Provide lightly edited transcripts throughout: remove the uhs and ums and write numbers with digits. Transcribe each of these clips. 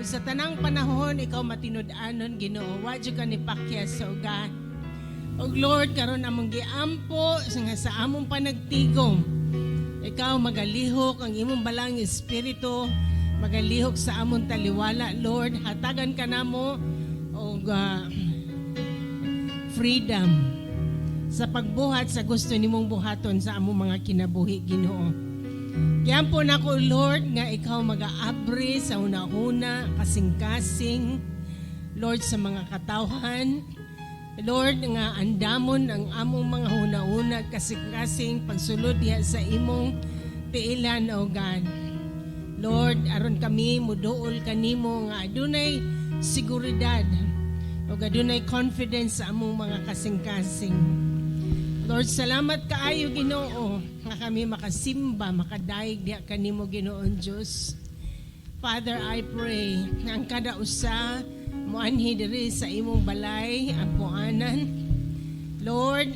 Sa tanang panahon, ikaw matinud-anon, Ginoo. Wa jud ka nipakyas, O God. O Lord, karon among giampo nga sa among panagtigom, ikaw magalihok, ang imong Balaang Espiritu magalihok sa among taliwala, Lord. Hatagan ka namo og freedom sa pagbuhat sa gusto nimong buhaton sa among mga kinabuhi, Ginoo. Giampo nako, Lord, nga ikaw magaabri sa una-una, kasing-kasing, Lord, sa mga katawhan. Lord, nga andamon ang among mga huna-huna, kasing-kasing, pagsulod diha sa imong tiilan, O God. Lord, aron kami muduol kanimo nga adunay seguridad o adunay confidence sa among mga kasing-kasing. Lord, salamat kaayo, Ginoo, nga kami makasimba, makadayeg diha kanimo, Ginoong Dios. Father, I pray nga ang kada usa moanhi diri sa imong balay ampuanan. Lord,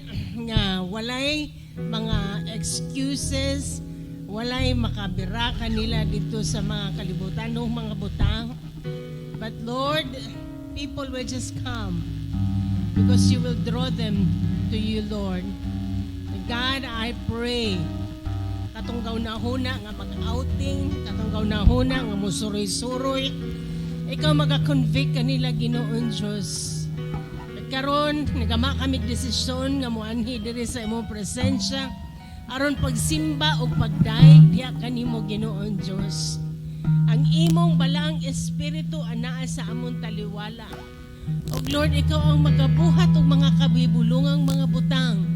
nga walay mga excuses, walay makabira kanila dito sa mga kalibutan ng mga butang. But Lord, people will just come because you will draw them to you, Lord. God, I pray katong gahuna-huna nga mag-outing, katong gahuna-huna nga musuroy-suroy, ikaw maga-convict kanila, Ginoon Diyos. At karon nagama kami desisyon nga moanhi diri sa imong presensya aron pagsimba o pagdayeg diha kanimo, Ginoon Diyos. Ang imong Balaang Espiritu anaa sa among taliwala. O Lord, ikaw ang magabuhat og mga kabibulungang mga butang.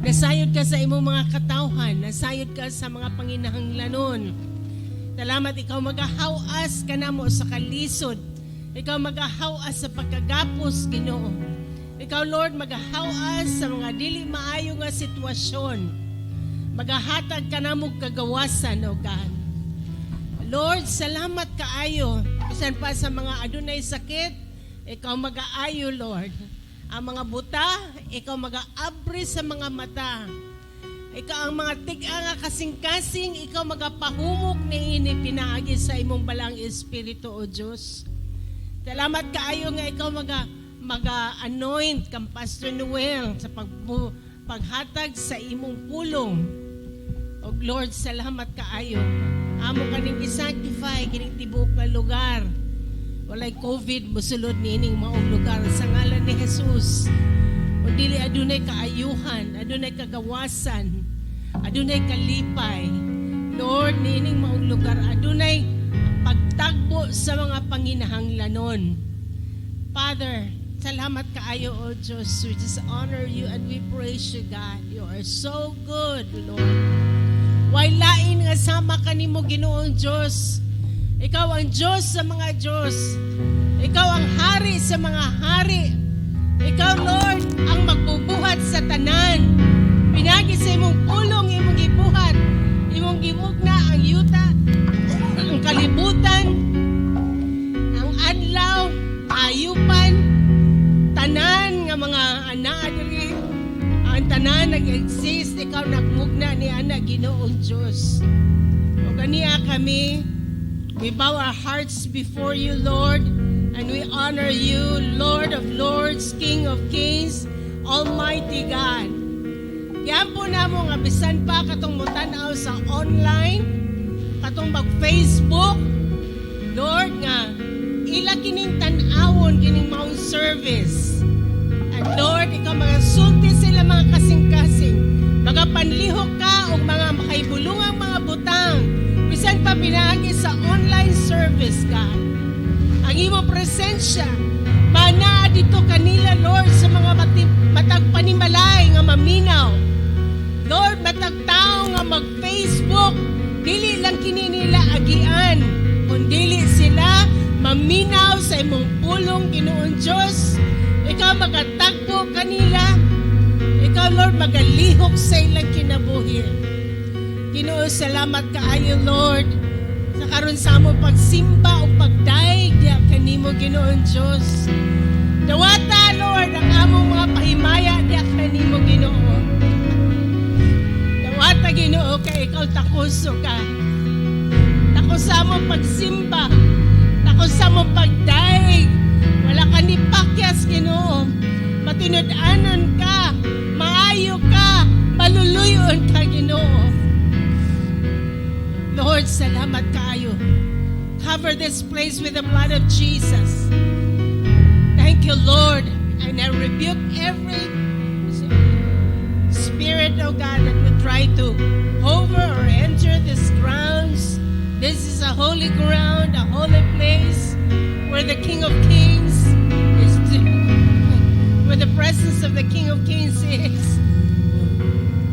Nasayod ka sa imong mga katawhan, nasayod ka sa mga panginahanglanon. Salamat, ikaw magahawas kanamo sa kalisod. Ikaw magahawas sa pagkagapos, Ginoo. Ikaw, Lord, magahawas sa mga dili maayo nga sitwasyon. Magahatag ka namo kagawasan, O God. Lord, salamat kaayo. Bisan pa sa mga adunay sakit, ikaw magaayo, Lord. Ang mga buta, ikaw magaabri sa mga mata. Ikaw ang mga tig-a nga kasing-kasing, ikaw magapahumok niini pinaagi sa imong Balaang Espiritu, O Diyos. Salamat kaayo nga ikaw maga anoint kang Pastor Noel sa paghatag sa imong pulong. O Lord, salamat kaayo. Amo kaning i-sanctify kining tibuok nga lugar. Walay COVID musulod niining maong lugar sa ngalan ni Jesus. O dili adunay kaayuhan, adunay kagawasan, adunay kalipay. Lord, niining maong lugar adunay pagtagbo sa mga panginahanglanon. Father, salamat kaayo, O Diyos. We just honor you and we praise you, God. You are so good, Lord. Way lain nga sama kanimo, Ginoong Diyos. Ikaw ang Diyos sa mga Diyos. Ikaw ang hari sa mga hari. Ikaw, Lord, ang magbubuhat sa tanan. Pinaagi sa imong pulong, imong gibuhat. Imong gimugna ang yuta, ang kalibutan, ang adlaw, ayupan, tanan nga mga anaa diri, ang tanan nag-exist, ikaw nagmugna ni ana, Ginoong Diyos. O ganiya kami, we bow our hearts before you, Lord, and we honor you, Lord of Lords, King of Kings, Almighty God. Giampo namo nga bisan pa katong mutan-aw sa online, katong mag-Facebook, Lord, nga ila kining tan-awon kining maong service. And Lord, ikaw magasulti sila mga kasing-kasing. Magapanlihok ka og mga makaibulungang mga butang. Bisan pa pinaagi sa online service, God. Ang imong presensya manaa dito kanila, Lord, sa mga matag panimalay nga maminaw. Lord, matag tao nga mag-Facebook, dili lang kini nila agian, kundili sila maminaw sa imong pulong, Ginoong Diyos. Ikaw magatagbo kanila. Ikaw, Lord, magalihok sa ilang kinabuhi. Ginoo, salamat kaayo, Lord, sa karon sa among pagsimba o pagdayeg diha kanimo, Ginoong Diyos. Dawata, Lord, ang among mga pahimaya diha kanimo, Ginoo. Dawata, Ginoo, kay ikaw takuso ka. Takos sa among pagsimba. Takos sa among cover this place with the blood of Jesus. Thank you, Lord. And I rebuke every spirit, oh God, that would try to hover or enter these grounds. This is a holy ground, a holy place where the King of Kings is, where the presence of the King of Kings is.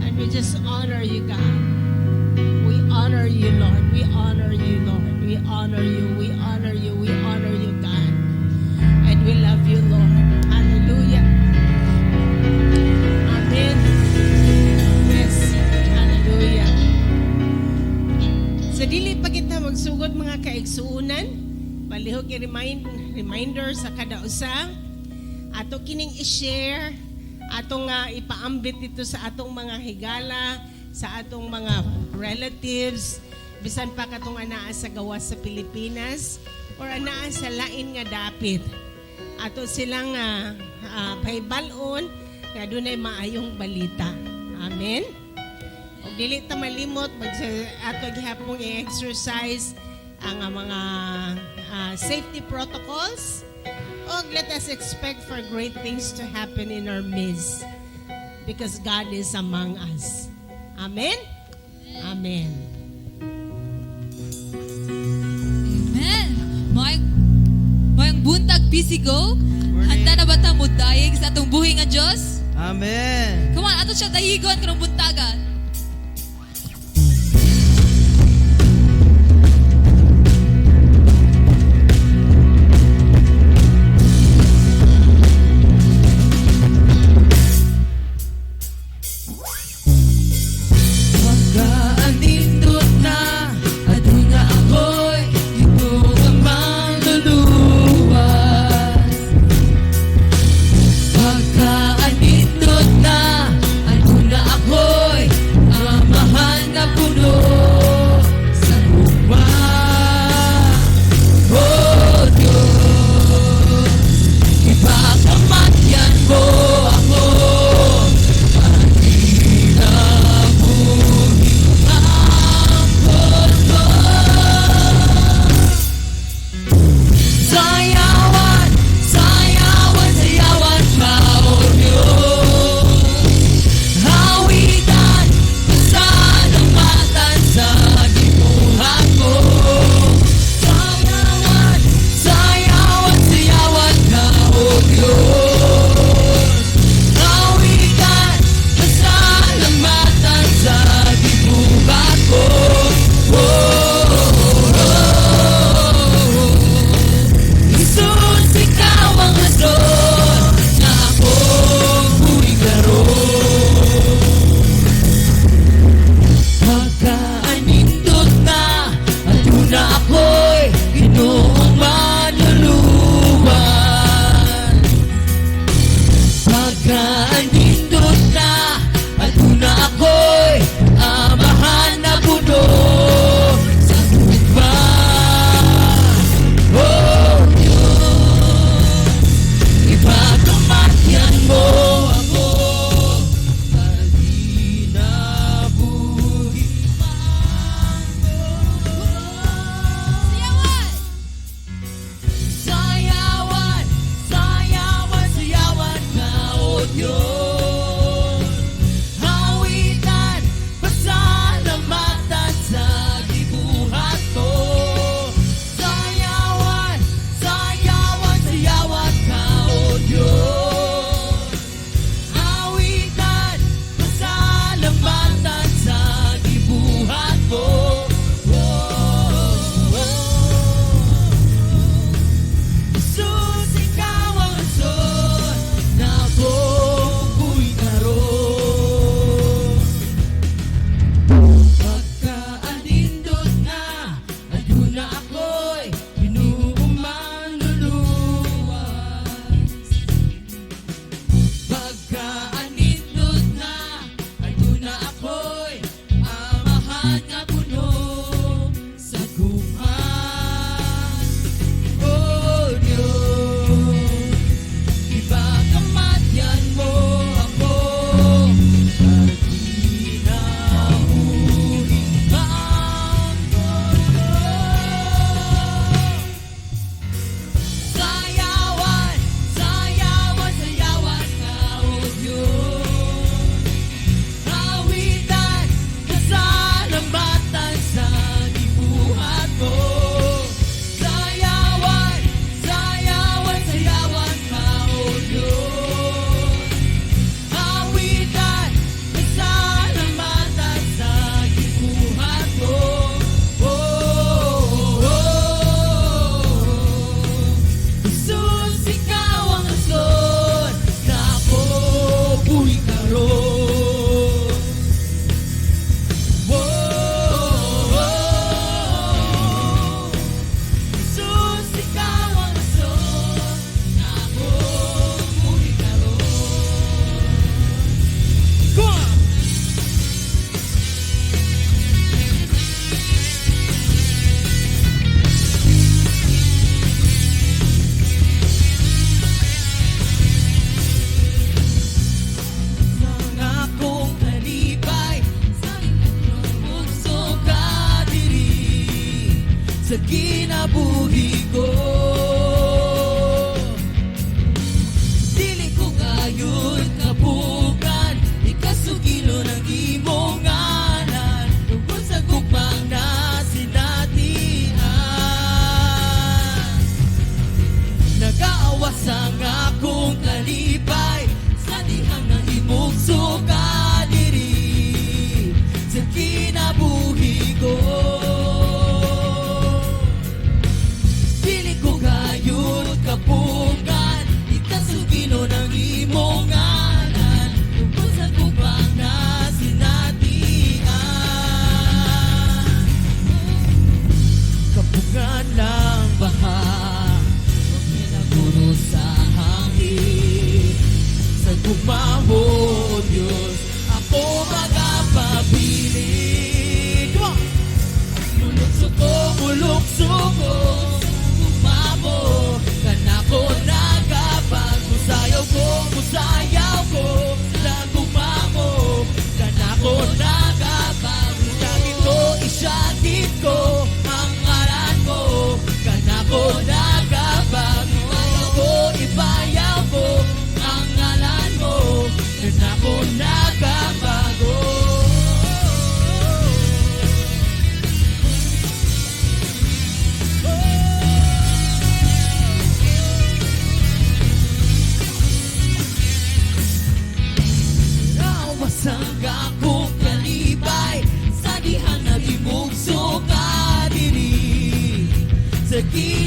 And we just honor you, God. We honor you, Lord. We honor you, Lord. We honor you. We honor you. We honor you, God. And we love you, Lord. Hallelujah. Amen. Yes. Hallelujah. Sa dili pa kita magsugod, mga kaigsuunan, palihog i-reminder sa kada usa, ato kining i-share, atong ipaambit dito sa atong mga higala, sa atong mga relatives, bisan pa katong anaa sa gawas sa Pilipinas or anaa sa lain nga dapit. Ato silang pahibal-on nga dunay maayong balita. Amen. Ug dili ta malimot mag ato gihapong i-exercise ang mga safety protocols. Og let us expect for great things to happen in our midst because God is among us. Amen. Amen. Amen. Maayong buntag, PCGO. Handa na ba ta mudayeg sa atong buhi nga Dios? Amen. Come on, ato siya dayigon karong buntaga. Pagkaanindot na, aduna ako'y ito ang manluluwas. Pagkaanindot na, aduna ako'y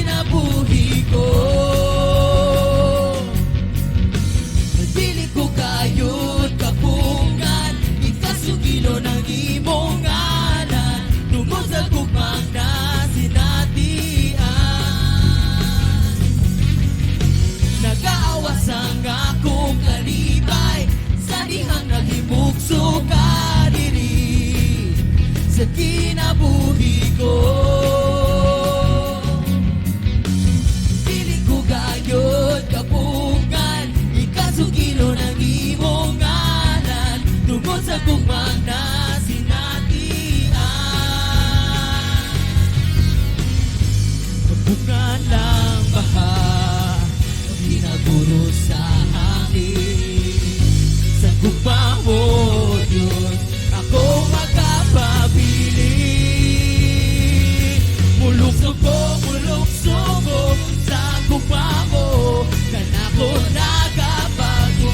kinabuhi ko. Dili ko kayod kapungan, ikasugilo ng imong ngalan tungod sa gugmang nasinatian. Nagaawas ang akong kalipay sa dihang naghimugso ka diri sa kinabuhi ko. Dili ko gayod kapungan, ikasugilo ng imong ngalan tungod sa gugmang nasinatian. Kapungan lang baha, ginaguro sa hangin. Sa gugma mo, Diyos, ako makapabilin. Mulukso ko sa gugma mo, kanako nagabago.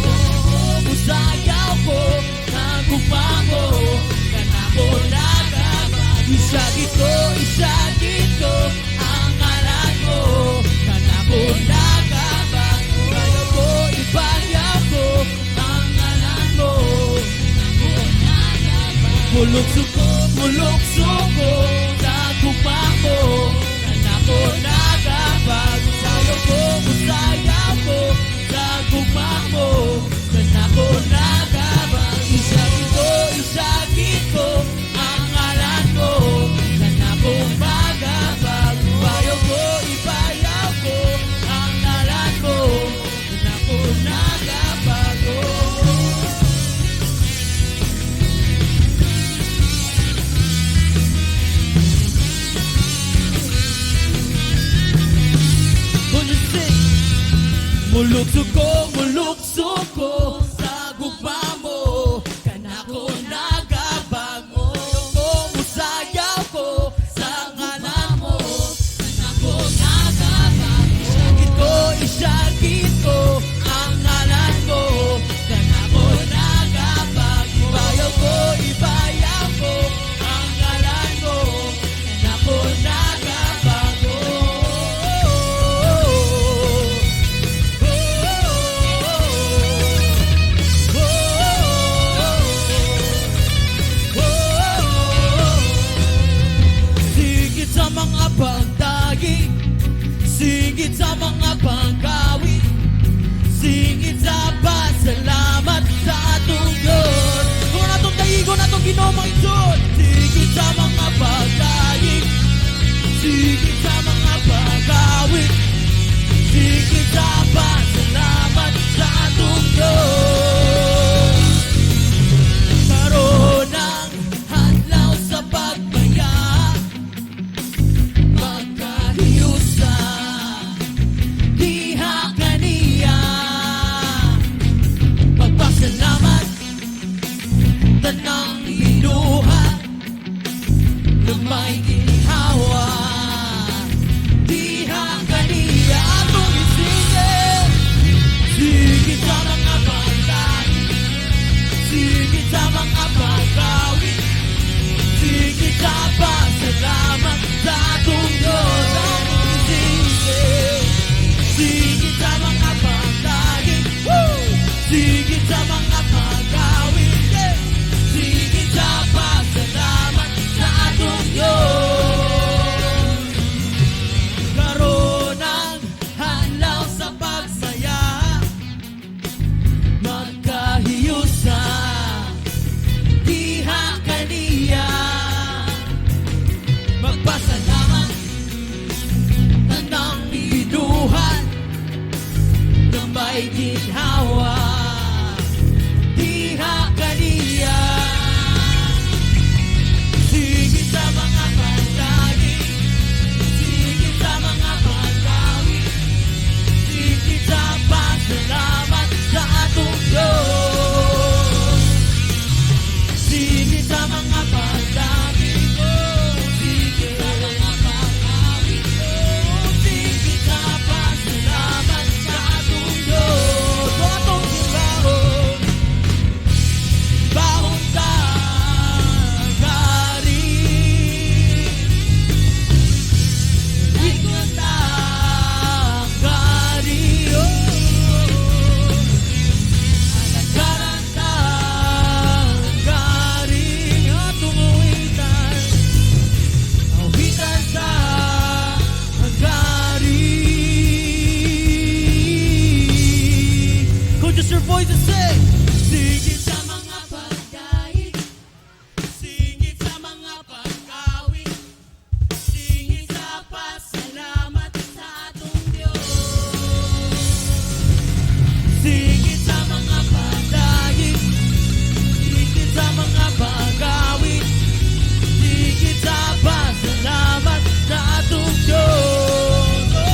Musayaw ko sa gugma mo, kanako nagabago. Isagit ko ang ngalan mo, kanako nagabago. Bayaw ko, ibayaw ko ang ngalan mo. Mulukso ko sa gugma mo, kanako nagabago. Sayaw ko, musayaw ko sa gugma mo, kanako nagabago. Isagit ko ang ngalan mo, kanako magabago. Bayaw ko, ibayaw ko ang ngalan mo, kanako nagabago. Would you sing? Mulukso ko sa gugma mo, kanako nagabago. Ko musayaw ko sa ngalan mo, kanako nagabago. Isagit ko ang ngalan mo, kanako nagabago. Ibayaw ko ang ngalan mo, kanako nagabago. Oh. Sigit sa mga pagdagi, sigit sa mga pagkawit, sigit sa pasalamat sa atong Diyos. Kung natong daigo natong Ginoo, mga igsoon. Sigit sa mga pagdagi, sigit sa mga pagkawit, sigit sa pasalamat sa atong Diyos. Karon ang adlaw sa pagbaya, magkahiusa diha kaniya. Pagpasalamat tanang binuhat na may ginhawa diha kaniya. Atong isingit. Sigit sa mga pagkain, sigit sa mga pagkawit, sigit sa pasalamat sa atong Diyos. Atong isingit. Sigit sa mga pagkain. Woo! Sigit sa mga pagkawit. Yeah! Sigit sa pasalamat sa atong Diyos. Karon ang adlaw sa pagsaya, magkahiusa diha kaniya. Magpasalamat tanang binuhat na may ginhawa diha kaniya. Sige sa mga pagdagi, sige sa mga pagkawit, sige sa pasalamat sa atong Diyos. Sige sa mga pagdagi ko, sige sa mga pagkawit ko, sige sa pasalamat sa atong Diyos. Singit sa mga pagdayeg, singit sa mga pag-awit, singit sa pasalamat sa atong Diyos. Singit sa mga pagdayeg, singit sa mga pag-awit, singit sa pasalamat sa atong Diyos. Oh!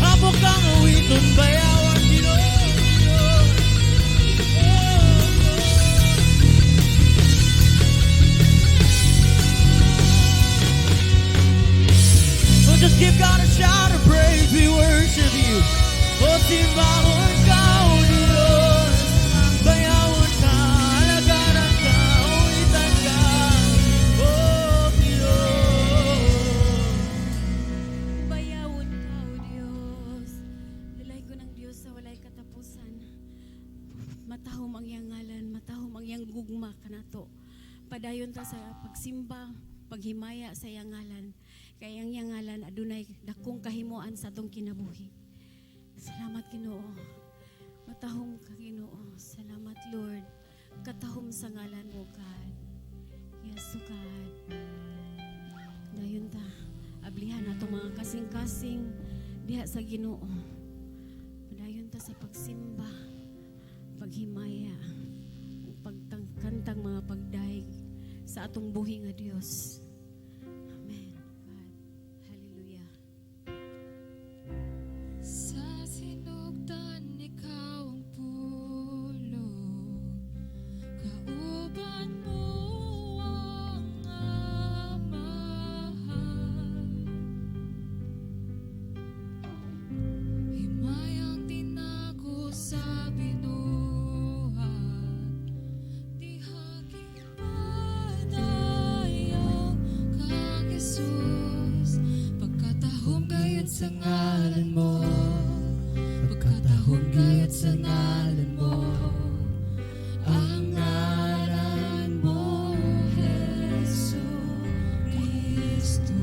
Amo kang awiton, bayawan, Ginoo. Oh. Oh, just give God a shout of praise. We worship you. Oh, simbahon ka, O Diyos. Bayawon ka, alagaran ka, awitan ka. Oh, Diyos. Bayawon ka, O Diyos. Dalaygon ang Diyos sa walay katapusan. Matahom ang iyang ngalan, matahom ang iyang gugma kanato. Padayon ta sa pagsimba, paghimaya sa iyang ngalan. Kay ang iyang ngalan adunay dakong kahimuan sa atong kinabuhi. Salamat, Ginoo. Matahom ka, Ginoo. Salamat, Lord. Katahom sa ngalan mo, God. Yes, O God. Dayon ta, ablihan atong mga kasing-kasing diha sa Ginoo. Padayon ta sa pagsimba, paghimaya, ug pagkantang mga pagdayeg sa atong buhi nga Dios. Amen. God. Hallelujah. Sa sinugdan, ikaw ang pulong. Kauban mo ang Amahan. Himayang tinago sa binuhat, diha gipadayag kang Jesus. Pagkatahom gayud sa ngalan mo, pagkatahom gayud sa ngalan mo. Ang ngalan mo, Hesu Kristo.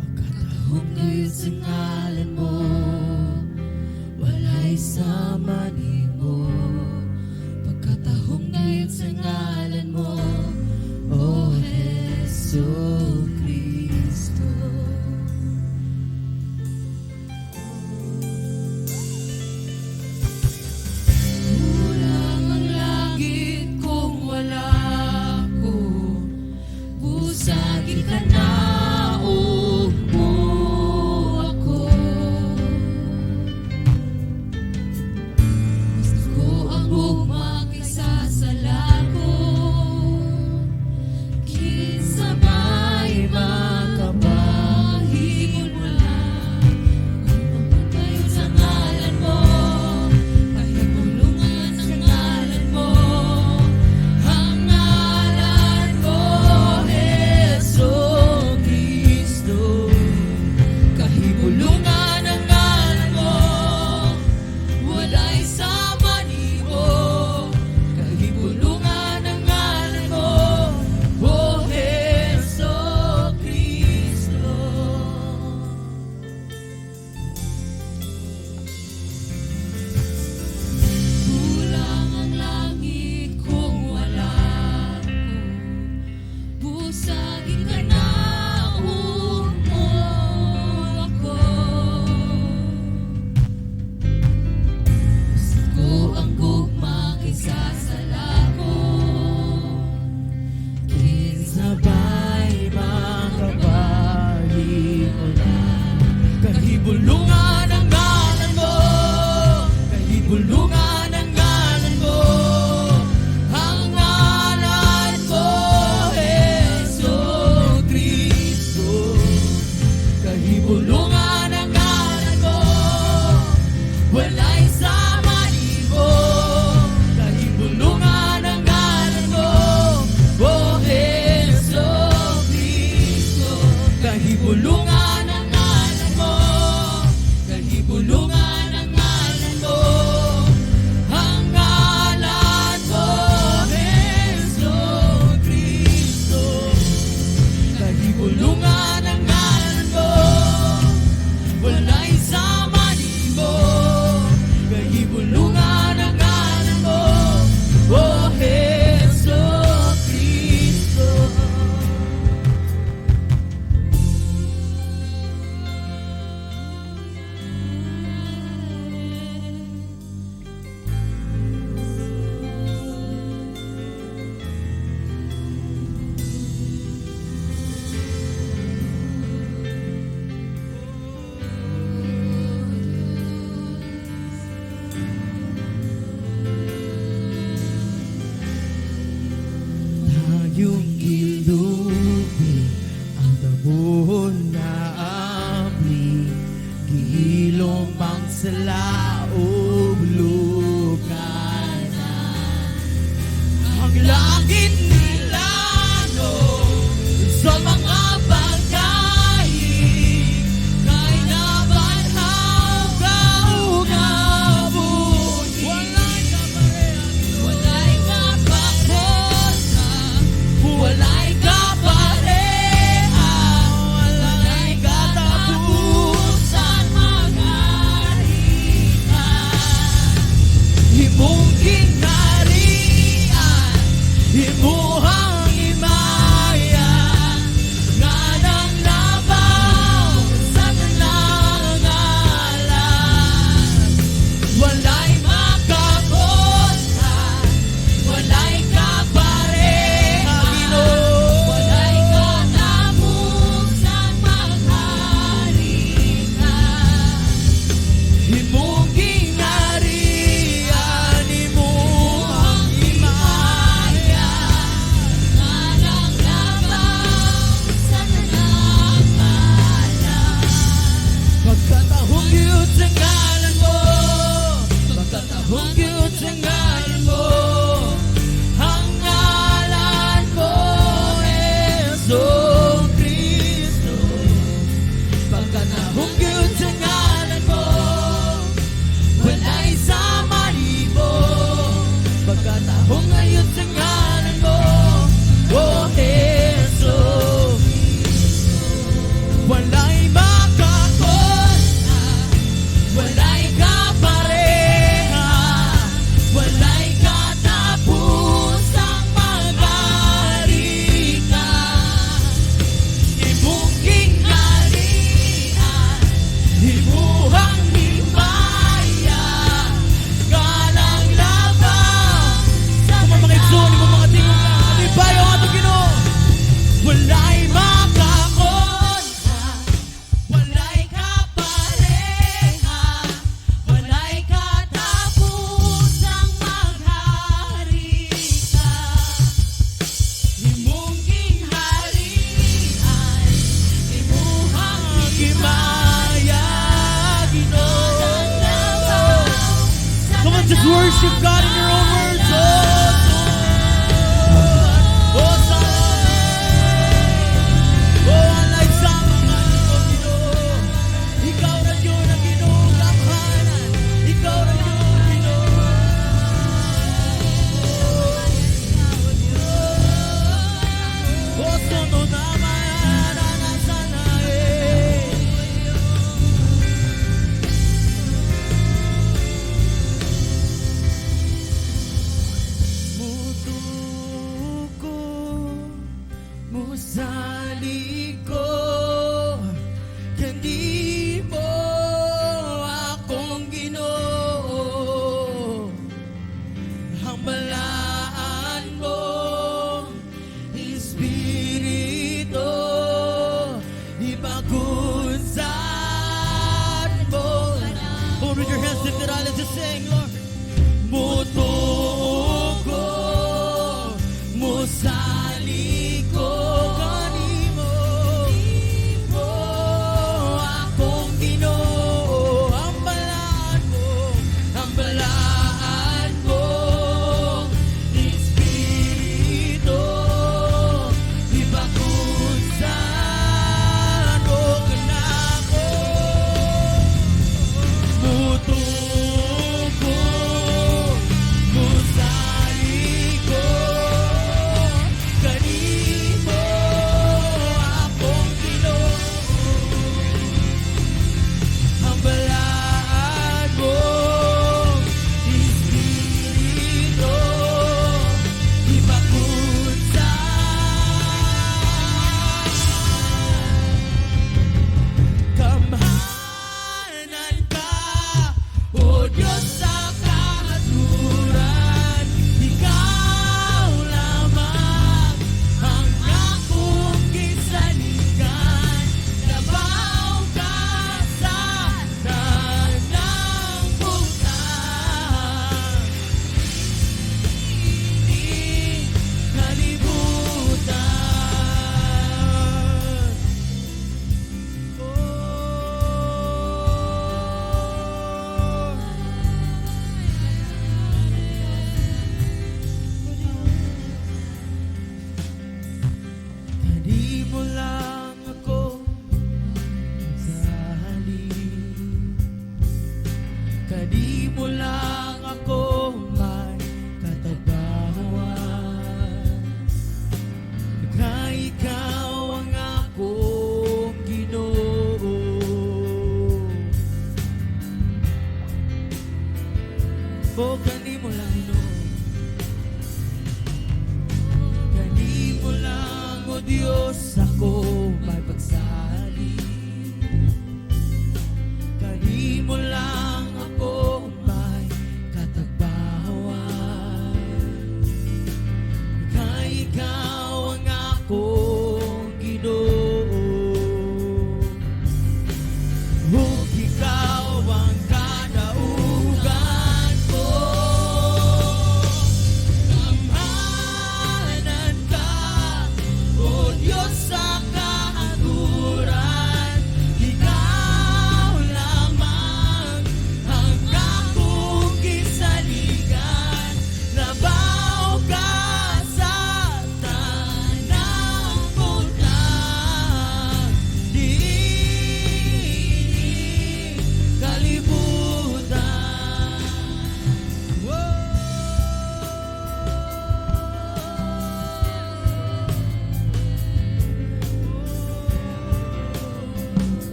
Pagkatahom gayud sa ngalan mo, walay sama nimo. Pagkatahom gayud sa ngalan mo, O Hesu Kristo. Kulang ang langit kung wala ko. Busagi ka na mo ako. Mas ko ang gugma kaysa sa ko. Kinsa may makapahibula kayo sa ngalan mo, kahibulungan ang ngalan mo. Ang ngalan mo, Hesu Kristo. Kahibulungan ang ngalan mo, walay sama nimo. Kahibulungan ang ngalan mo, O Hesu Kristo. Kulang ang langit kung wala ko. Busagi ka na mo ako. Gusto ko ang gugma kaysa sa ko. Kinsa ba'y makapahimula? Kahibulungan ang ngalan mo, kahibulungan ang ngalan mo. Ang ngalan mo, Hesu Kristo. Kahibulungan ang ngalan mo, walay sama nimo. Kahibulungan ang ngalan mo, O Hesu Kristo. Kahibulungan ang ngalan mo, kahibulungan ang ngalan mo. Ang ngalan mo, Hesu Kristo. Kahibulungan ang ngalan mo, walay sama nimo. Kahibulungan Sala ug lukana. Ang langit nilano sa mga pagkain kay nabanhaw ka ug nabuhi. Walay kapareha. Walay kapareha. Walay kapareha. Walay katapusan Maghari ka. Imong gingharian, imuhang himaya, nga nang labaw sa tanang ngalan. Walay makakontra, walay kapareha. Walay katapusan maghari ka. Imong gingharian, imuhang himaya, nga nang labaw sa tanang ngalan. Pagkatahong gyud sa ngalan mo, pagkatahong gyud sa ngalan mo, ang ngalan mo, Hesu Kristo. Pagkatahong gyud sa ngalan mo, walay sama nimo. Pagkatahong gyud sa ngalan mo, O Hesu. Walay makakontra, walay kapareha, walay katapusang maghari ka. Imong gingharian, imuhang himaya, nga nang labaw sa mga igsoon, imong mga tingog lang. Alibayo ang atong Ginoo. Walay makakontra, walay kapareha, walay katapusang maghari ka. Imong gingharian, imuhang himaya, Ginoo. Come on, just worship God in your own words. Oh, oh, Salome. Oh, walay sama kanimo, Ginoo. Ikaw ra gyud ang Ginoo gamhanan. Ikaw ra gyud, Ginoo. Oh, sono naman sana eh. Mutuo ko, musalig ko, kanimo akong Ginoo. Ang balaan mo, Espiritu, ipakunsan mo. Hold with your hands lifted high, let's just sing, Lord. Mutuo ko, musalig ko kanimo, mo akong Ginoo, ang balaan mo, Espiritu, ipakunsan mo kanako. Mutuo ko,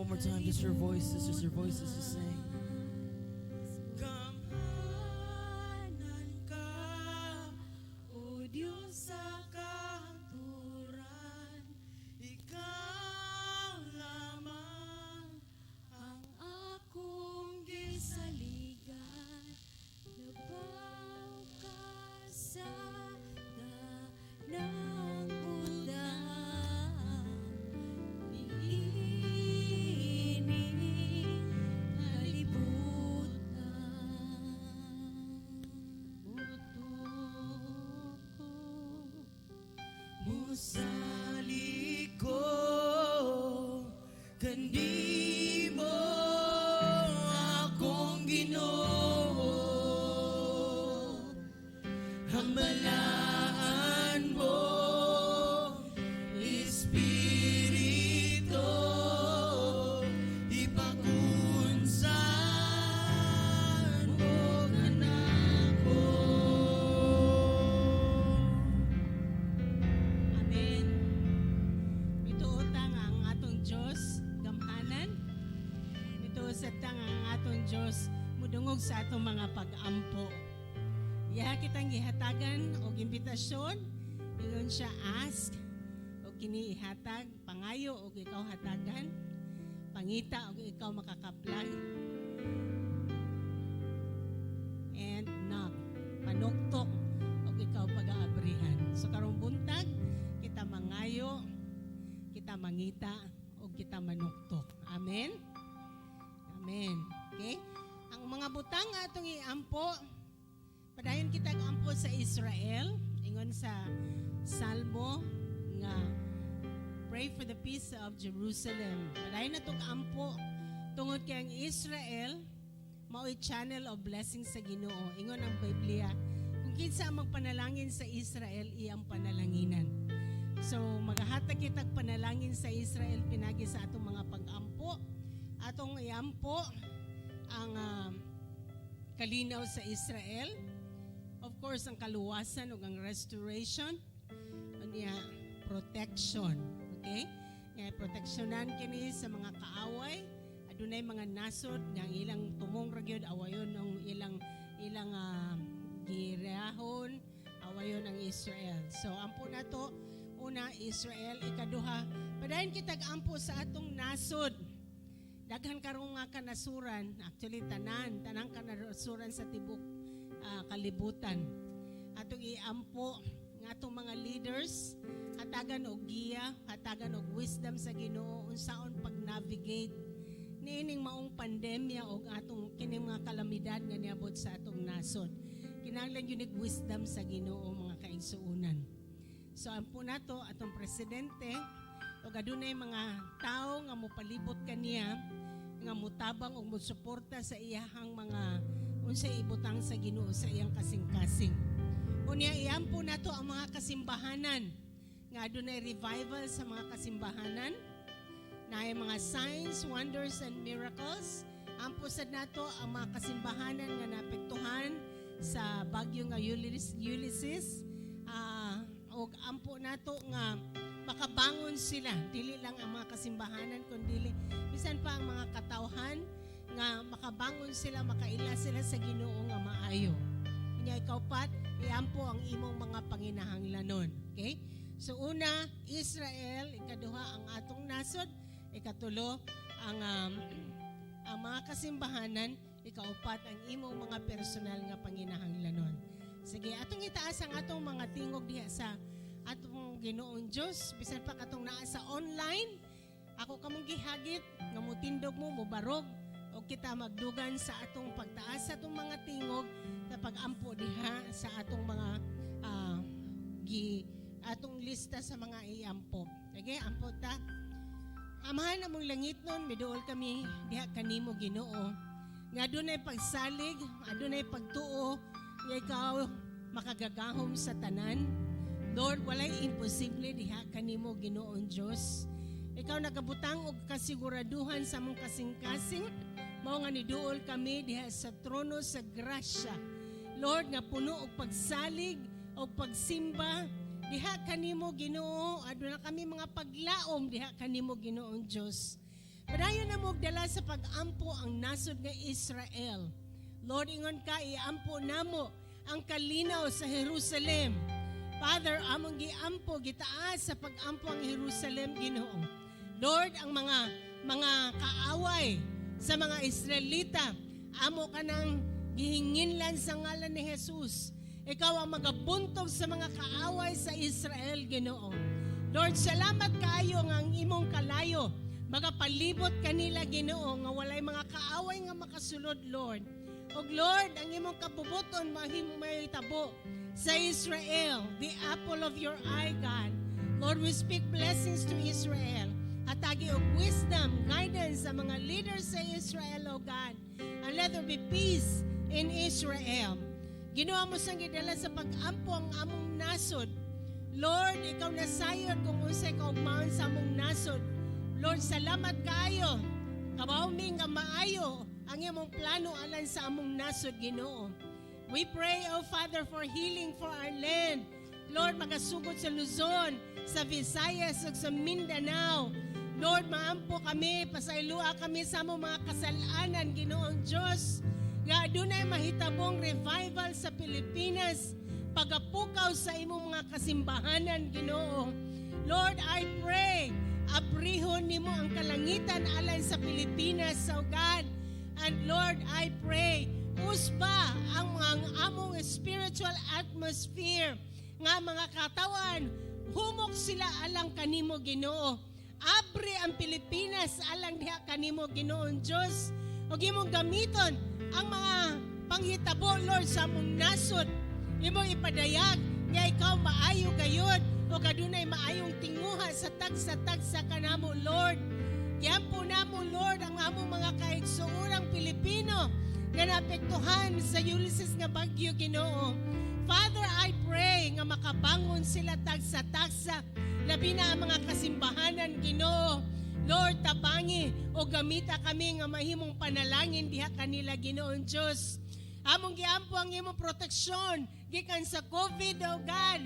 One more time, just your voices, just your voices, just sing. Gamhanan ka, O Diyos sa kahangturan, Ikaw lamang ang akong gisaligan. Labaw ka sa tanang butang niining kalibutan. Mutuo ko, Musalig ko kanimo, akong Ginoo. Ang balaan mo, Espiritu, Ipakunsan mo kanako. Amen. Mituo ta nga ang atong Diyos gamhanan. Mituo sad ta nga ang atong Diyos mudungog sa atong mga pag-ampo. Iya kitang gihatagan og imbitasyon. Ingon siya, "Ask og kini ihatag, pangayo og ikaw hatagan, pangita og ikaw makakaplag, and knock, panuktok og ikaw pag-aabrihan." So karong buntag, kita mangayo, kita mangita og kita manuktok. Amen. Amen. Okay? Ang mga butang nga atong iampo, padayon kita ampo sa Israel, ingon sa Salmo nga "Pray for the peace of Jerusalem." Padayon natong ampo tungod kay ang Israel mao'y channel of blessing sa Ginoo. Ingon ang Biblia, kung kinsa ang magpanalangin sa Israel, iyang panalanginan. So magahatag kitag panalangin sa Israel pinagi sa atong mga pag-ampo. Atong iampo ang kalinaw sa Israel. Of course, ang kaluwasan ug ang restoration. Unya, protection. Okay? Nga proteksyonan kini sa mga kaaway. Adunay mga nasod nga ang ilang tumong ra gyud awayon ang ilang ilang girahon, awayon ang Israel. So ampo nato una Israel, ikaduha, padayon kitag ampo sa atong nasod. Daghan karong nga kanasuran, actually tanan, tanang kanasuran sa tibok kalibutan. Atong iampo nga atong mga leaders hatagan og giya, hatagan og wisdom sa Ginoo unsaon pag-navigate niining maong pandemya og atong kining mga kalamidad nga niabot sa atong nasod. Kinahanglan gyud og wisdom sa Ginoo, mga kaigsuonan. So ampo nato atong presidente ug adunay mga tawo nga mopalibot kaniya nga mutabang ug mosuporta sa iyahang mga unsay ibutang sa Ginoo sa iyang kasing-kasing. Unya, iampo nato ang mga kasimbahanan nga adunay revival sa mga kasimbahanan na mga signs, wonders and miracles. Ampo sad nato ang mga kasimbahanan nga naapektuhan sa bagyo nga Ulysses. Ulysses. Ug ampo nato nga makabangon sila, dili lang ang mga kasimbahanan kundi bisan pa ang mga katawhan nga makabangon sila, makaila sila sa Ginoo nga maayo. Unya ikaw pat, iampo ang imong mga panginahanglanon. Okay? So una, Israel, ikaduha ang atong nasod, ikatulo ang mga kasimbahanan, ikaupat ang imong mga personal nga panginahanglanon. Sige, atong itaas ang atong mga tingog diha sa atong Ginoong Dios, bisan pa katong naa sa online. Ako kamong gihagit nga mutindog mo, mobarog o kita magdugan sa atong pagtaas sa atong mga tingog sa pagampo diha sa atong mga gi atong lista sa mga iampo. Sige, ampo ta. Amahan among langitnon, miduol kami diha kanimo, Ginoo. Nga adunay pagsalig, adunay pagtuo nga ikaw makagagahom sa tanan. Lord, walay imposible diha kanimo, Ginoong Dios. Ikaw nagabutang og kasiguraduhan sa among kasing-kasing. Mao nga niduol kami diha sa trono sa grasya. Lord, nga puno og pagsalig og pagsimba diha kanimo, Ginoo, aduna kami mga paglaom diha kanimo, Ginoong Dios. Padayon namo dala sa pag-ampo ang nasod nga Israel. Lord, ingon ka, iampo namo ang kalinaw sa Jerusalem. Father, among giampo, gitaas sa pag-ampo ang Jerusalem, Ginoo. Lord, ang mga kaaway sa mga Israelita, amo ka nang gihinginlan sa ngalan ni Jesus. Ikaw ang magabuntog sa mga kaaway sa Israel, Ginoo. Lord, salamat kaayo nga ang imong kalayo magapalibot kanila, Ginoo, nga walay mga kaaway nga makasulod, Lord. Og Lord, ang imong kabubuton mahimo mahitabo sa Israel, the apple of your eye, God. Lord, we speak blessings to Israel. Hatagi og wisdom, guidance sa mga leaders sa Israel, O God. And let there be peace in Israel. Ginoo, amo sang gidala sa pag-ampo ang among nasod. Lord, ikaw nasayod kung unsay kaugmaon sa among nasod. Lord, salamat kaayo. Kabaw mi nga maayo ang imong plano alang sa among nasod, Ginoo. We pray, O Father, for healing for our land. Lord, magasugod sa Luzon, sa Visayas, ug sa Mindanao. Lord, maampo kami, pasaylua kami sa among mga kasalanan, Ginoong Diyos. Nga adunay mahitabong revival sa Pilipinas, pagapukaw sa imong mga kasimbahanan, Ginoo. Lord, I pray, abrihon nimo ang kalangitan alang sa Pilipinas, O God. And Lord, I pray, usba ang mga among spiritual atmosphere nga mga katawan, humok sila alang kanimo, Ginoo. Abre ang Pilipinas alang diha kanimo, Ginoong Dios. Ug imong gamiton ang mga panghitabo, Lord, sa among nasod. Imong ipadayag nga ikaw maayo gayud o kadunay maayong tinguha sa tagsa-tagsa kanamo, Lord. Giampo namo, Lord, ang among mga kaigsuonang Pilipino nga naapektuhan sa Ulysses nga bagyo, Ginoo. Father, I pray nga makabangon sila tagsa-tagsa, labi na ang mga kasimbahanan, Ginoo. Lord, tabangi o gamita kami nga mahimong panalangin diha kanila, Ginoong Diyos. Among giampo ang imong proteksyon gikan sa COVID, O God.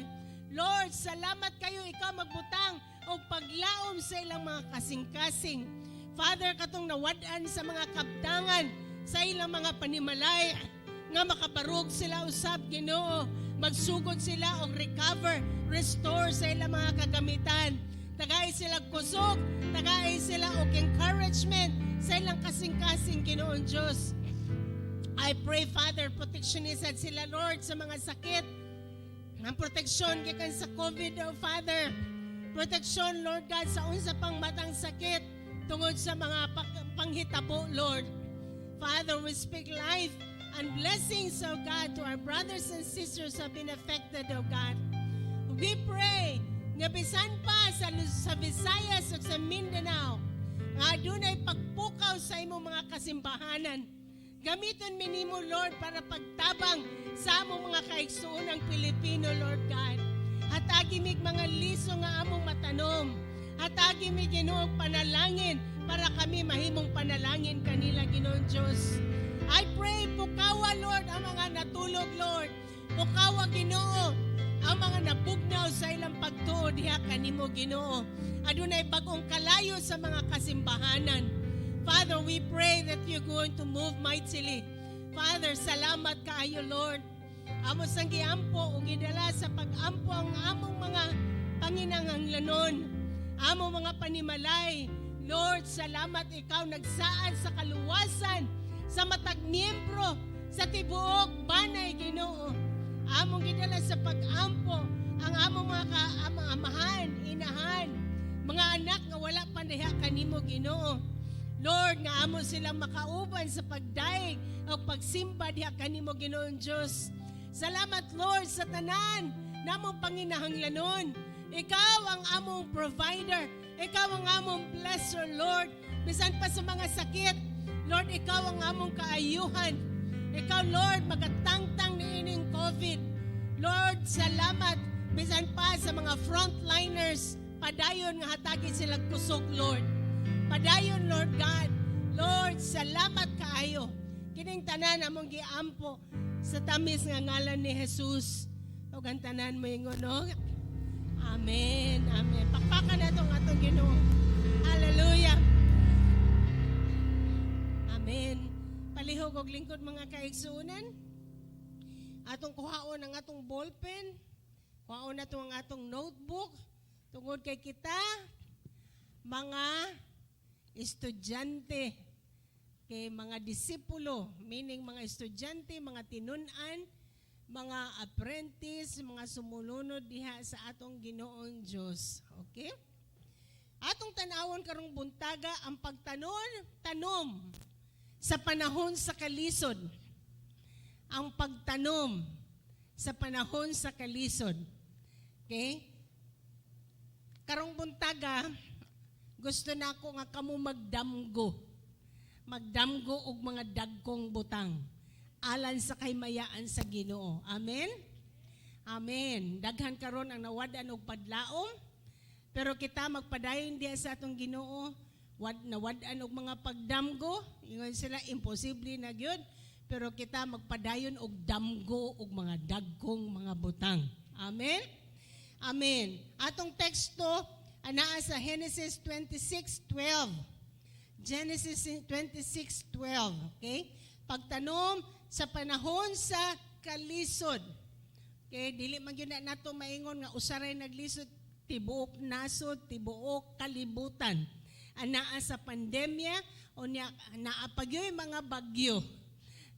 Lord, salamat kaayo, ikaw magbutang og paglaom sa ilang mga kasing-kasing. Father, katong nawad-an sa mga kabtangan sa ilang mga panimalay, nga makabarog sila usab, Ginoo. Magsugod sila og recover, restore sa ilang mga kagamitan. Tagay sila kusog, tagay sila og encouragement sa ilang kasing-kasing, Ginoong Diyos. I pray, Father, protectionisad sila, Lord, sa mga sakit. Ang proteksyon gikan sa COVID, oh Father. Proteksyon, Lord God, sa unsa pang matang sakit tungod sa mga panghitabo, Lord. Father, we speak life and blessings, oh God, to our brothers and sisters who have been affected, oh God. We pray nga bisan pa sa Visayas ug sa Mindanao, nga adunay pagpukaw sa imong mga kasimbahanan. Gamiton mi nimo, Lord, para pagtabang sa among mga kaigsuonang Pilipino, Lord God. Hatagi mig mga liso nga among matanom. Hatagi mi, Ginoo, panalangin para kami mahimong panalangin kanila, Ginoong Diyos. I pray, pukawa, Lord, ang mga natulog, Lord. Pukawa, Ginoo, ang mga nabugnaw sa ilang pagtuo diha kanimo, Ginoo. Adunay bag-ong kalayo sa mga kasimbahanan. Father, we pray that you're going to move mightily. Father, salamat kaayo, Lord. Amo sang giampo ug gidala sa pag-ampo ang among mga panginahanglanon, among mga panimalay. Lord, salamat, ikaw nagsaad sa kaluwasan sa matag miyembro sa tibuok banay, Ginoo. Among gidala sa pag-ampo ang among mga amahan, inahan, mga anak nga wala pa diha kanimo, Ginoo. Lord, nga amo silang makauban sa pagdayeg o pagsimba diha kanimo, Ginoong Dios. Salamat, Lord, sa tanan namong panginahanglanon. Ikaw ang among provider. Ikaw ang among blesser, Lord. Bisan pa sa mga sakit, Lord, ikaw ang among kaayuhan. Ikaw, Lord, magatangtang niining COVID. Lord, salamat. Bisan pa sa mga frontliners, padayon nga hatagi sila kusog, Lord. Padayon, Lord God. Lord, salamat kaayo. Kining tanan among giampo sa tamis nga ngalan ni Jesus. Ug ang tanan moingon, no? Amen. Amen. Pakpakan nato ang atong Ginoo. Hallelujah. kog lingkod, mga kaigsuonan. Atong kuhaon ang atong ballpen, kuhaon nato ang atong notebook, tungod kay kita mga estudyante, kay mga disipulo, meaning mga estudyante, mga tinun-an, mga apprentice, mga sumulunod diha sa atong Ginoong Dios. Okay? Atong tan-awon karong buntaga ang pagtanon, tanom sa panahon sa kalisod. Ang pagtanom sa panahon sa kalisod. Okay? Karong buntaga, gusto na ako nga kamo magdamgo. Magdamgo og mga dagkong butang alan sa kahimayaan sa Ginoo. Amen? Amen. Daghan karon ang nawad-an og padlaom, pero kita magpadayon diha sa atong Ginoo, nawad-an og mga pagdamgo, ingon sila imposible na gyud, pero kita magpadayon og damgo og mga dagkong mga butang. Amen? Amen. Atong teksto anaa sa Genesis 26:12. Genesis 26:12, okay? Pagtanom sa panahon sa kalisod. Okay, dili man gyud na nato maingon nga usaray naglisod, tibuok nasod, tibuok kalibutan. Anaa sa pandemya unya naa pa gyoy mga bagyo.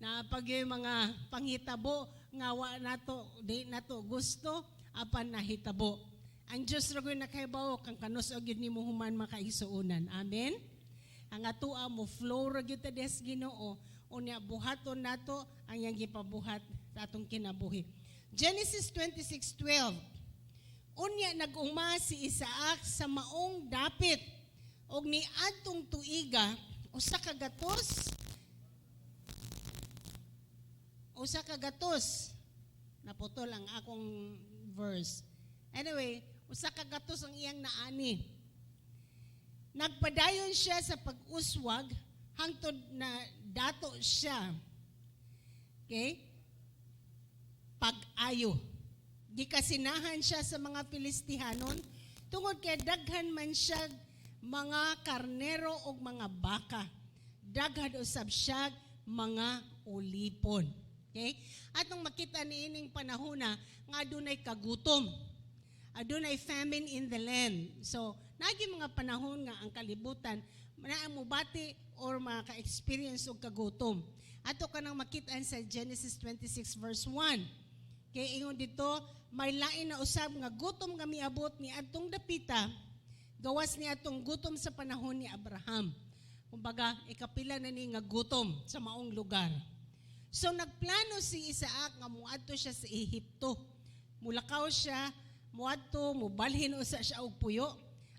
Naa pa gyoy mga panghitabo nga wa nato di nato gusto apan nahitabo. Ang Dios ra gyud nakahibawo kang kanus-a gyud nimo human, makaigsuonan. Amen. Ang atoa mo flow ra gyud ta diha sa Ginoo, unya buhaton nato ang iyang gipabuhat sa atong kinabuhi. Genesis 26:12. Unya nag-uma si Isaac sa maong dapit og niadtong tuiga 100. Naputol ang akong verse. Anyway, 100 ang iyang naani. Nagpadayon siya sa pag-uswag hangtod na dato siya. Okay? Pag-ayo. Gikasinahan siya sa mga Filistihanon tungod kay daghan man siya mga karnero ug mga baka. Daghan usab siya mga ulipon. Okay? Atong makita niining panahona nga adunay kagutom. Adunay famine in the land. So, nagi mga panahon nga ang kalibutan naa mobati or maka-experience og kagutom. Ato kanang makita sa Genesis 26 verse 1. Kay ingon dito, may lain na usab nga gutom nga miabot ni adtong dapita gawas ni atong gutom sa panahon ni Abraham. Kumbaga, ikapila na ni nga gutom sa maong lugar. So nagplano si Isaac nga muadto siya sa Ehipto. Mulakaw siya, muadto, mubalhin usa siya og puyo.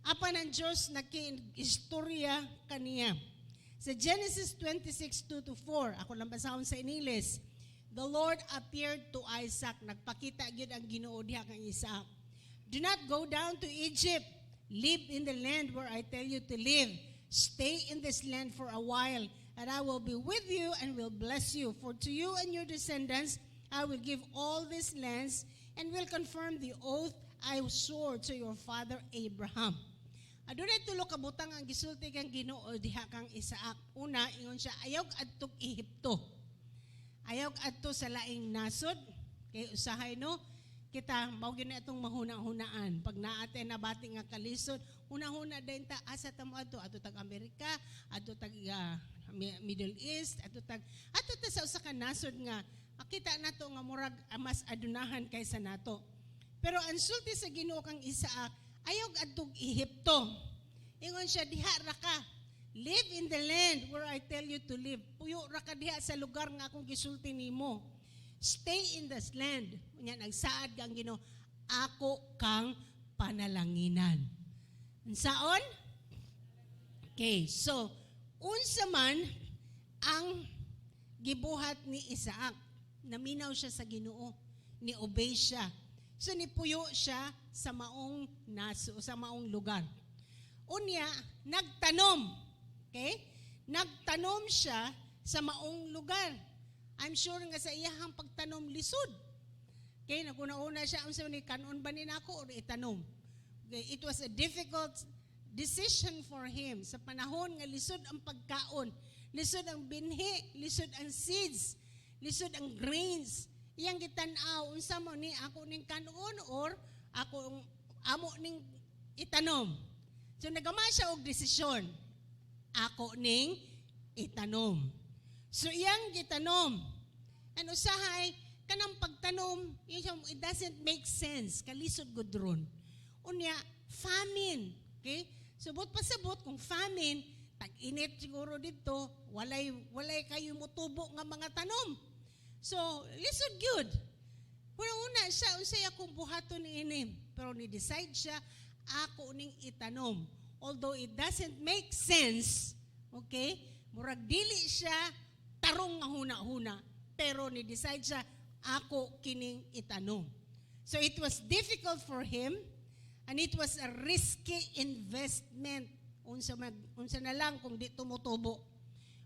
Apan ang Diyos naki-istorya kaniya. Sa Genesis 26, 2 to 4, ako lang basahon sa English. The Lord appeared to Isaac. Nagpakita gyud ang Ginoo diha kang Isaac. "Do not go down to Egypt. Live in the land where I tell you to live. Stay in this land for a while, and I will be with you and will bless you. For to you and your descendants I will give all these lands and will confirm the oath I swore to your father Abraham." Adunay tulo ka butang ang gisulti kang Ginoo diha kang Isaac. Una, ingon siya, ayaw adtog Ehipto. Ayaw adto sa laing nasod. Kay usahay no, kita mao gyud na itong mahuna-hunaan. Pag naate nabati nga kalisod, huna-huna din ta asa ta mo adto, adto tag Amerika, adto tag Middle East, adto ta sa usa ka nasod nga makita nato nga murag mas adunahan kaysa nato. Pero ang sulti sa Ginoo kang Isaac, ayaw adtog Ehipto. Ingon siya, diha ra ka. "Live in the land where I tell you to live." Puyo ra ka diha sa lugar nga akong gisulti nimo. "Stay in this land." Unya nagsaad kang Ginoo, "Ako kang panalanginan." Unsaon? Okay, so unsa man ang gibuhat ni Isaac? Naminaw siya sa Ginoo, ni-obey siya. So nipuyo siya sa maong lugar. Unya nagtanom. Okay? Nagtanom siya sa maong lugar. I'm sure nga sa iyahang pagtanom, lisod. Okay, naguna-una siya, unsa ni kanon ba ni nako or itanom? Okay, it was a difficult decision for him sa panahon nga lisod ang pagkaon. Lisod ang binhi, lisod ang seeds, lisod ang grains. Iyang gitan-aw unsa mo ni, ako ning kanon or ako amo ning itanom. So nagama siya og desisyon. Ako ning itanom. So iyang gitanom. And usahay kanang pagtanom, yun siya, it doesn't make sense. Kalisod gud ron. Unya, famine. Okay? So buot pasabot kung famine, tag-init siguro dito, walay kayo mutubo nga mga tanom. So, lisod gyud. Una-una siya, unsay akong buhaton niini? Pero ni-decide siya, ako ning itanom. Although it doesn't make sense, okay? Murag dili siya tarong nga huna-huna. Pero ni-decide siya, ako kining itanom. So it was difficult for him and it was a risky investment. Unsa na lang kung di tumutubo?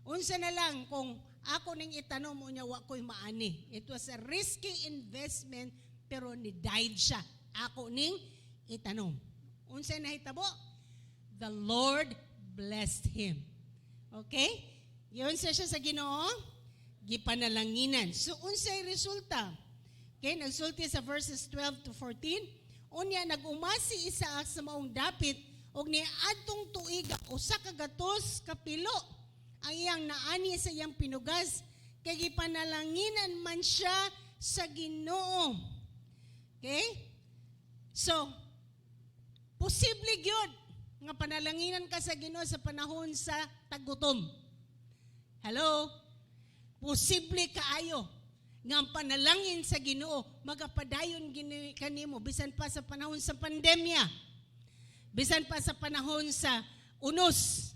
Unsa na lang kung ako ning itanom, unya wa ko'y maani? It was a risky investment, pero ni-decide siya. Ako ning itanom. Unsa nahitabo? The Lord blessed him. Okay? Giunsa siya sa Ginoo? Gipanalanginan. So unsay resulta? Okay, nagsulti sa verses 12 to 14. Unya nag-uma si Isaac sa maong dapit og niadtong tuiga 100 ka pilo ang iyang naani sa iyang pinugas kay gipanalanginan man siya sa Ginoo. Okay? So, posible gyud nga panalanginan ka sa Ginoo sa panahon sa taggutom. Hello? Posible kaayo nga ang panalangin sa Ginoo magapadayon gini kanimo bisan pa sa panahon sa pandemya. Bisan pa sa panahon sa unos,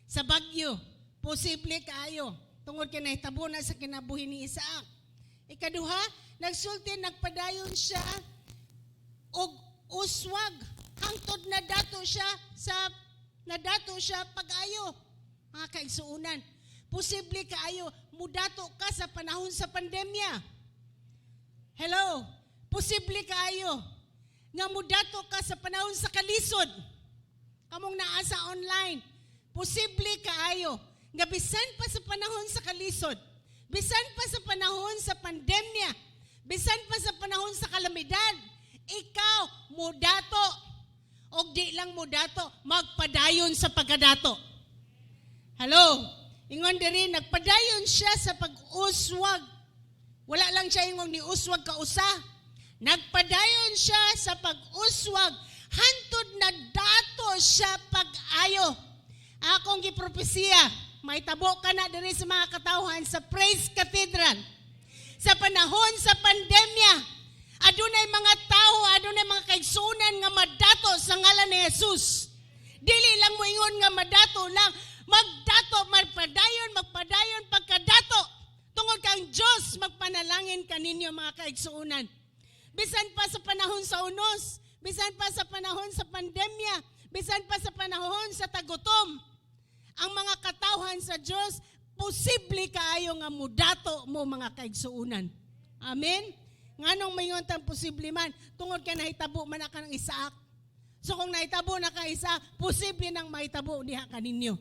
sa bagyo, posible kaayo tungod kay nahitabo na sa kinabuhi ni Isaac. Ikaduha, nagsulti nagpadayon siya og uswag hangtod na dato siya pag-ayo. Mga kaigsuonan, posible kaayo mudato ka sa panahon sa pandemya. Hello? Posible kaayo nga mudato ka sa panahon sa kalisod. Kamong naa sa online, posible kaayo nga bisan pa sa panahon sa kalisod, bisan pa sa panahon sa pandemya, bisan pa sa panahon sa kalamidad, ikaw mudato. Og di lang mudato, magpadayon sa pagkadato. Hello? Ingon diri, nagpadayon siya sa pag-uswag. Wala lang siya ingong niuswag ka usa. Nagpadayon siya sa pag-uswag hantod na dato siya pag-ayo. Akong gipropesiya, mahitabo ka na diri sa mga katawhan sa Praise Cathedral. Sa panahon sa pandemya, adunay mga tao, adunay mga kaigsunan nga madato sa ngalan ni Jesus. Dili lang mo ingon nga madato lang, magdato, magpadayon, magpadayon pagkadato. Tungod kang Diyos magpanalangin kaninyo, mga kaigsuonan. Bisan pa sa panahon sa unos, bisan pa sa panahon sa pandemya, bisan pa sa panahon sa tagutom, ang mga katawhan sa Diyos, posible kaayo nga mudato mo, mga kaigsuonan. Amen? Nganong mayon tang posible man? Tungod kay nahitabo man na kanang Isaac. So kung nahitabo na kang Isaac, posible nang mahitabo diha kaninyo.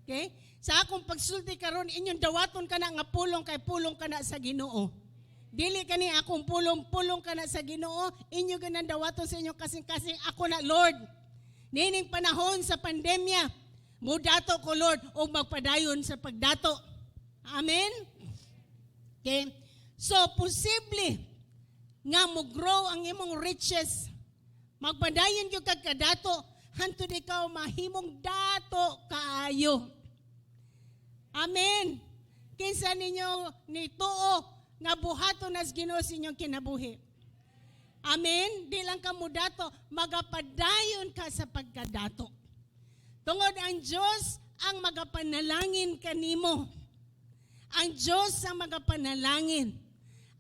Okay? Sa akong pagsulti karon, inyong dawaton kana nga pulong kay pulong kana sa Ginoo. Dili kani akong pulong, pulong kana sa Ginoo, inyo ganang dawaton sa inyong kasing-kasing, "Ako na, Lord. Nining panahon sa pandemya, mudato ko, Lord, og magpadayon sa pagdato." Amen? Okay? So, posible nga mo grow ang imong riches. Magpadayon gyud kag kadato hantod ikaw mahimong dato kaayo. Amen. Kinsa ninyo nituo nga buhaton nas Ginoo sa inyong kinabuhi? Amen. Di lang ka mudato, magapadayon ka sa pagkadato. Tungod ang Diyos ang magapanalangin kanimo. Ang Diyos ang magapanalangin.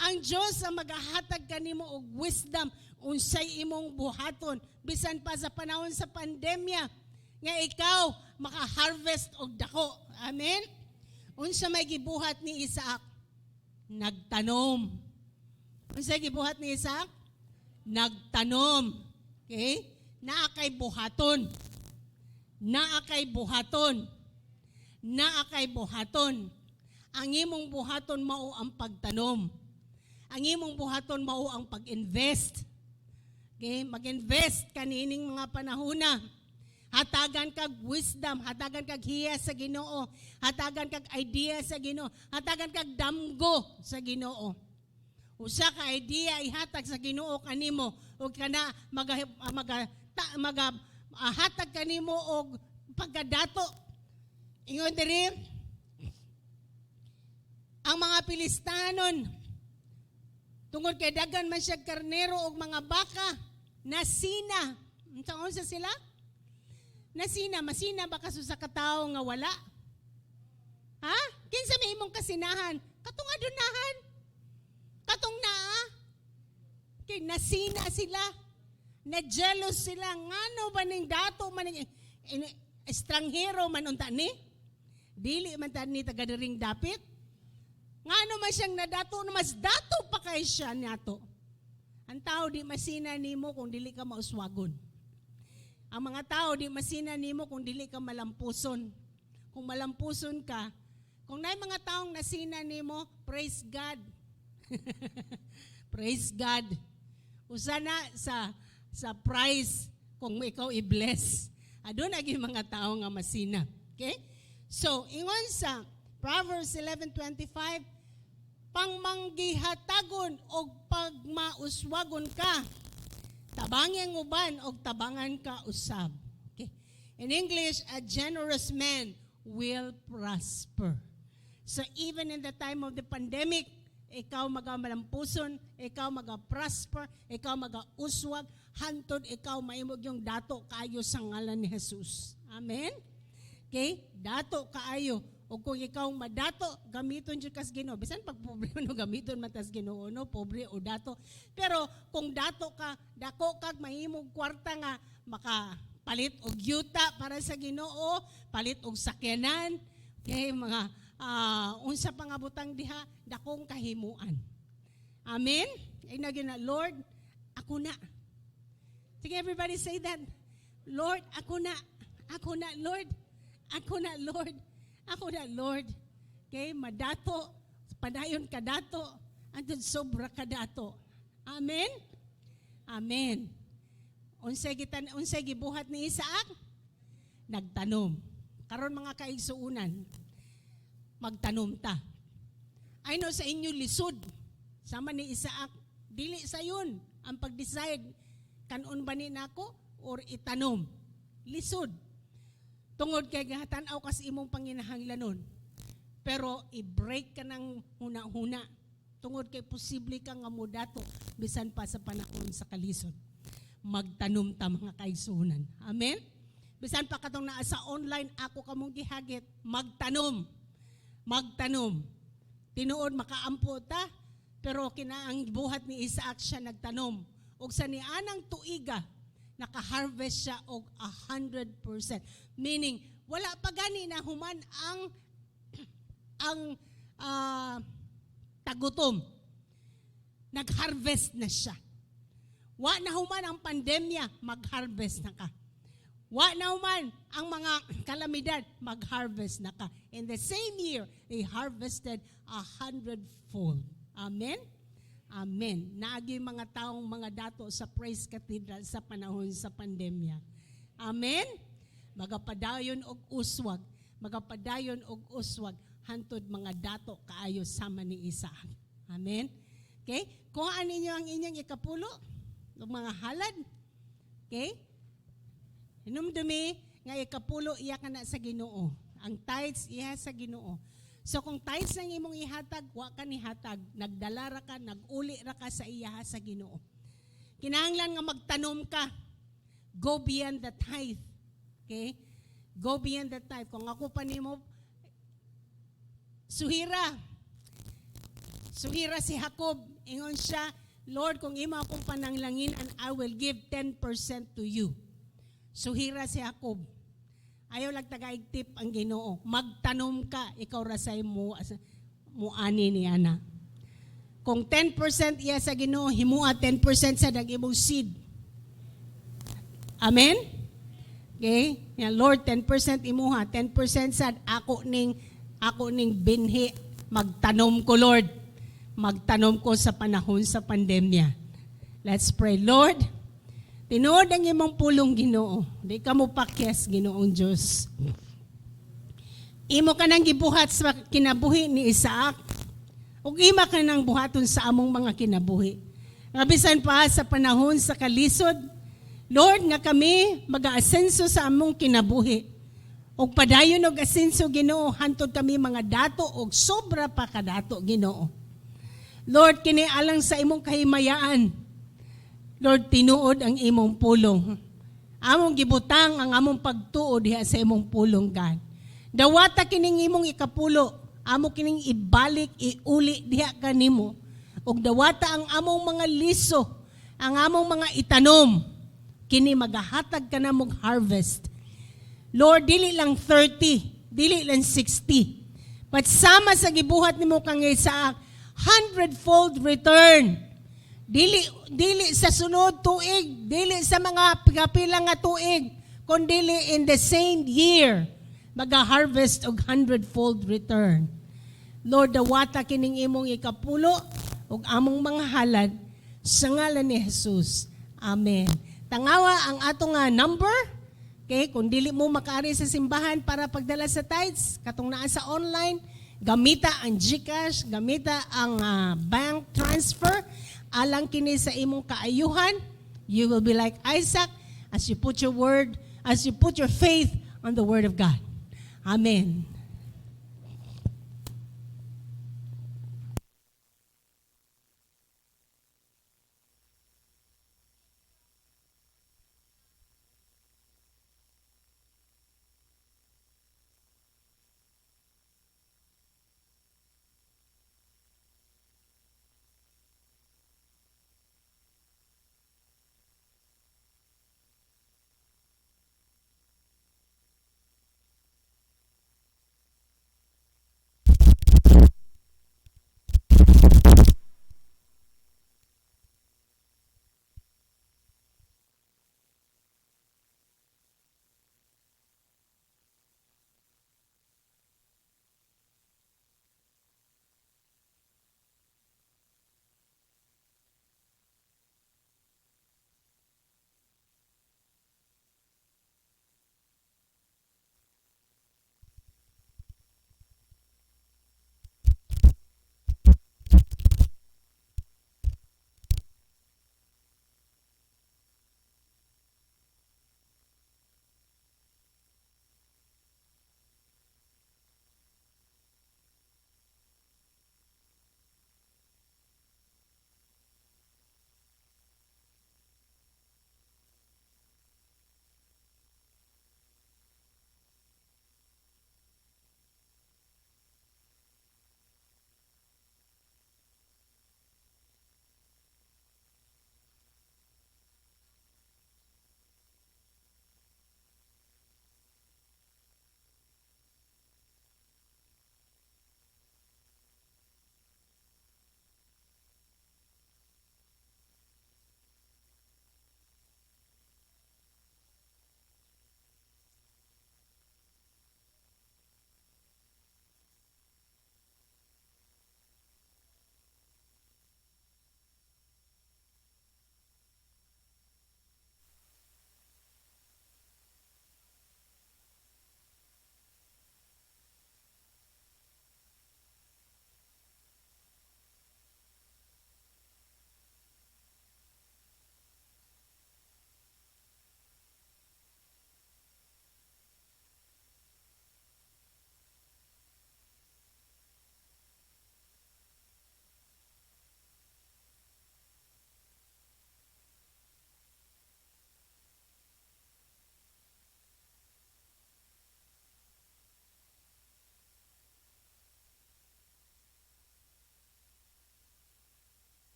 Ang Diyos ang magahatag kanimo og wisdom unsay imong buhaton bisan pa sa panahon sa pandemya nga ikaw maka-harvest og dako. Amen. Unsa may gibuhat ni Isaac? Nagtanom. Unsa gibuhat ni Isaac? Nagtanom. Okay? Naa kay buhaton. Naa kay buhaton. Naa kay buhaton. Ang imong buhaton mao ang pagtanom. Ang imong buhaton mao ang pag-invest. Okay, mag-invest kanining mga panahona. Hatagan kag wisdom, hatagan kag hiya sa Ginoo, hatagan kag idea sa Ginoo, hatagan kag damgo sa Ginoo. Usa ka idea ihatag sa Ginoo kanimo ug kana maga maga ta, maga hatag kanimo og pagkadato. Ingon diri, ang mga Pilistanon, tungod kay daghan man siya karnero og mga baka, nasina. Unsa unsa sila? Nasina, masina ba kaso sa katawo nga wala? Ha? Kinsa may imong kasinahan? Katong adunahan. Katong naa. Kay nasina sila. Na-jealous sila. Ngano ba ning dato man ning estranghero man unta ni? Dili man ta ni taga diring dapit. Ngano man siyang nadato na mas dato pa kay siya nato. Ang tao di masina nimo kung dili ka mauswagon. Ang mga tao di masina nimo kung dili ka malampuson. Kung malampuson ka, kung naay mga taong nasina nimo, praise God. Praise God. Usa na sa price kung ikaw i-bless. Aduna gyud mga tao nga masina. Okay? So, ingon sa Proverbs 11:25, pangmanggihatagon og pagmauswagon ka, tabangi ang uban og tabangan ka usab. Okay. In English, a generous man will prosper. So even in the time of the pandemic, ikaw magamalampuson, ikaw maga-prosper, ikaw maga-uswag, hantod ikaw mahimog yung dato kaayo sa ngalan ni Jesus. Amen? Okay? Dato kaayo. O kung ikaw madato, gamiton jud kas Ginoo. Bisan pag pobre no, gamiton man tas Ginoo, no, pobre o dato. Pero kung dato ka, dako kag mahimog kwarta nga makapalit og yuta para sa Ginoo, palit og sakyanan, okay, mga unsa pa nga butang diha, dakong kahimuan. Amen? Ay na, "Lord, ako na." Sige, everybody say that. "Lord, ako na. Ako na, Lord. Ako na, Lord. Ako na, Lord." Okay, madato, padayon ka dato, andun sobra ka dato. Amen? Amen. Unsay gibuhat ni Isaac? Nagtanom. Karon, mga kaigsuunan, magtanom ta. I know sa inyo lisod. Sama ni Isaac, dili sayon ang pag-decide kanon ba ni nako or itanom. Lisod. Tungod kay gatan-aw kas imong panginahanglanon. Pero i-break ka ng huna-huna. Tungod kay posible ka nga modato bisan pa sa panahon sa kalisod. Magtanom ta, mga kaigsuonan. Amen? Bisan pa katong naa sa online, ako kamong gihagit, magtanom. Magtanom. Tinuod makaampo ta, pero kinaang buhat ni Isaac, siya nagtanom. Og sa nianang tuiga, naka-harvest siya og 100%. Meaning, wala pa gani na human ang tagutom. Nag-harvest na siya. Wa na human ang pandemya, mag-harvest na ka. Wa na human ang mga kalamidad, mag-harvest na ka. In the same year, they harvested a hundredfold. Amen? Amen. Naagi mga taong mga dato sa Praise Cathedral sa panahon sa pandemya. Amen? Magapadayon og uswag, magapadayon og uswag hantod mga dato kaayo sama ni Isaac. Amen? Okay? Kuhaan ninyo ang inyong ikapulo, og mga halad. Okay? Hinumdumi nga ikapulo iya ka na sa Ginoo. Ang tithes iya sa Ginoo. So kung tithes ang imong ihatag, wa ka nihatag, nagdala ra ka, naguli ra ka sa iya sa Ginoo. Kinahanglan nga magtanom ka. Go beyond the tithe. Okay? Go beyond the tithe. Kung ako pa nimo, suhira. Suhira si Jacob. Ingon siya, "Lord, kung imo akong pananglangin, and I will give 10% to you." Suhira si Jacob. Ayaw lang tagaig tip ang Ginoo. Magtanom ka, ikaw rasay mo mo ani ni ana. Kung 10% iya sa Ginoo, himua 10% sa dag imong seed. Amen? Okay? Ya, Lord, 10% imuha, 10% sad ako ning binhi, magtanom ko, Lord. Magtanom ko sa panahon sa pandemya. Let's pray. Lord, tinuod ang imong pulong, Ginoo. Di ka mo pakyas, Ginoong Diyos. Imo ka nang gibuhat sa kinabuhi ni Isaac. Ug imo ka nang buhaton sa among mga kinabuhi. Nga bisan pa sa panahon sa kalisod, Lord, nga kami mag-aasenso sa among kinabuhi. Ug padayon og asenso, Ginoo, hantod kami mga dato og sobra pa kadato, Ginoo. Lord, kini alang sa imong kahimayaan. Lord, tinuod ang imong pulong. Among gibutang ang among pagtuo diha sa imong pulong, God. Dawata kining imong ikapulo, amo kining ibalik, iuli diha kanimo. Ug dawata ang among mga liso, ang among mga itanom, kini magahatag ka namong harvest. Lord, dili lang 30, dili lang 60. But sama sa gibuhat nimo kang Isaac, hundredfold return. Dili dili sa sunod tuig, dili sa mga pila nga tuig, kundili in the same year maga-harvest og hundredfold return. Lord, dawata kining imong ikapulo ug among mga halad sa ngalan ni Jesus. Amen. Tangawa ang ato nga number. Okay, kung dili mo makaari sa simbahan para pagdala sa tithes, katong naa sa online, gamita ang GCash, gamita ang bank transfer, alang kini sa imong kaayuhan, you will be like Isaac as you put your word, as you put your faith on the word of God. Amen.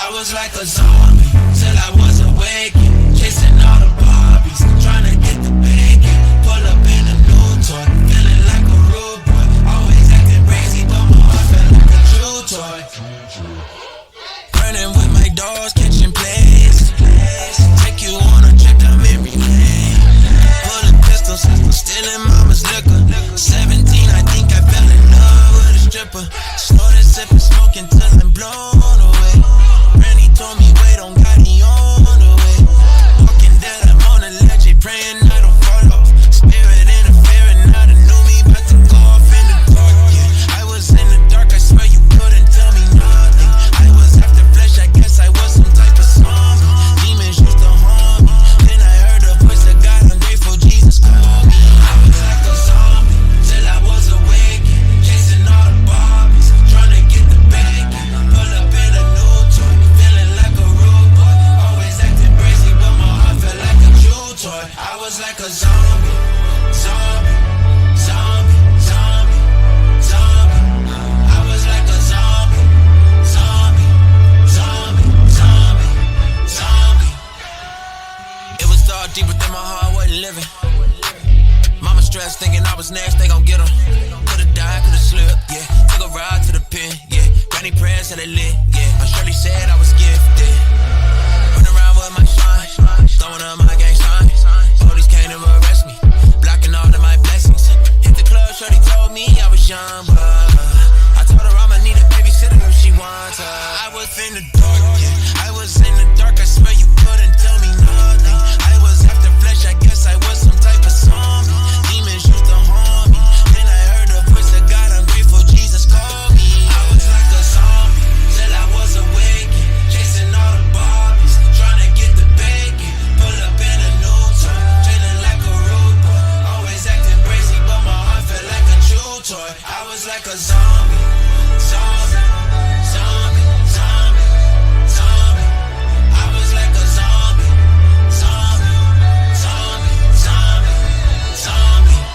I was like a zombie till I was awakened. Chasing all the Barbies, trying to get the bacon. Pull up in a new toy, feeling like a Deep within my heart, I wasn't living. Mama stressed, thinking I was next, they gon' get 'em. Could've died, could've slipped, yeah. Took a ride to the pen, yeah. Granny prayers that they lit, yeah. I surely said I was gifted. Run around with my shine, throwing up my gang sign. Police can't ever arrest me, blocking all of my blessings. Hit the club, shorty told me I was young, but I told her I'ma need a babysitter if she wants her. I was in the dark, yeah. I was in the dark. I swear you couldn't tell me nothing. I was after flesh, I guess I was some type of zombie. Demons used to haunt me. Then I heard the voice of God. I'm grateful Jesus called me. I was like a zombie till I was awakened, chasing all the Barbies, trying to get the bacon. Pull up in a new toy, trailing like a rude boy. Always acting brazy, but my heart felt like a chew toy. I was like a zombie, zombie, zombie, zombie, zombie. I was like a zombie, zombie, zombie, zombie, zombie.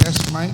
Yes, Mike.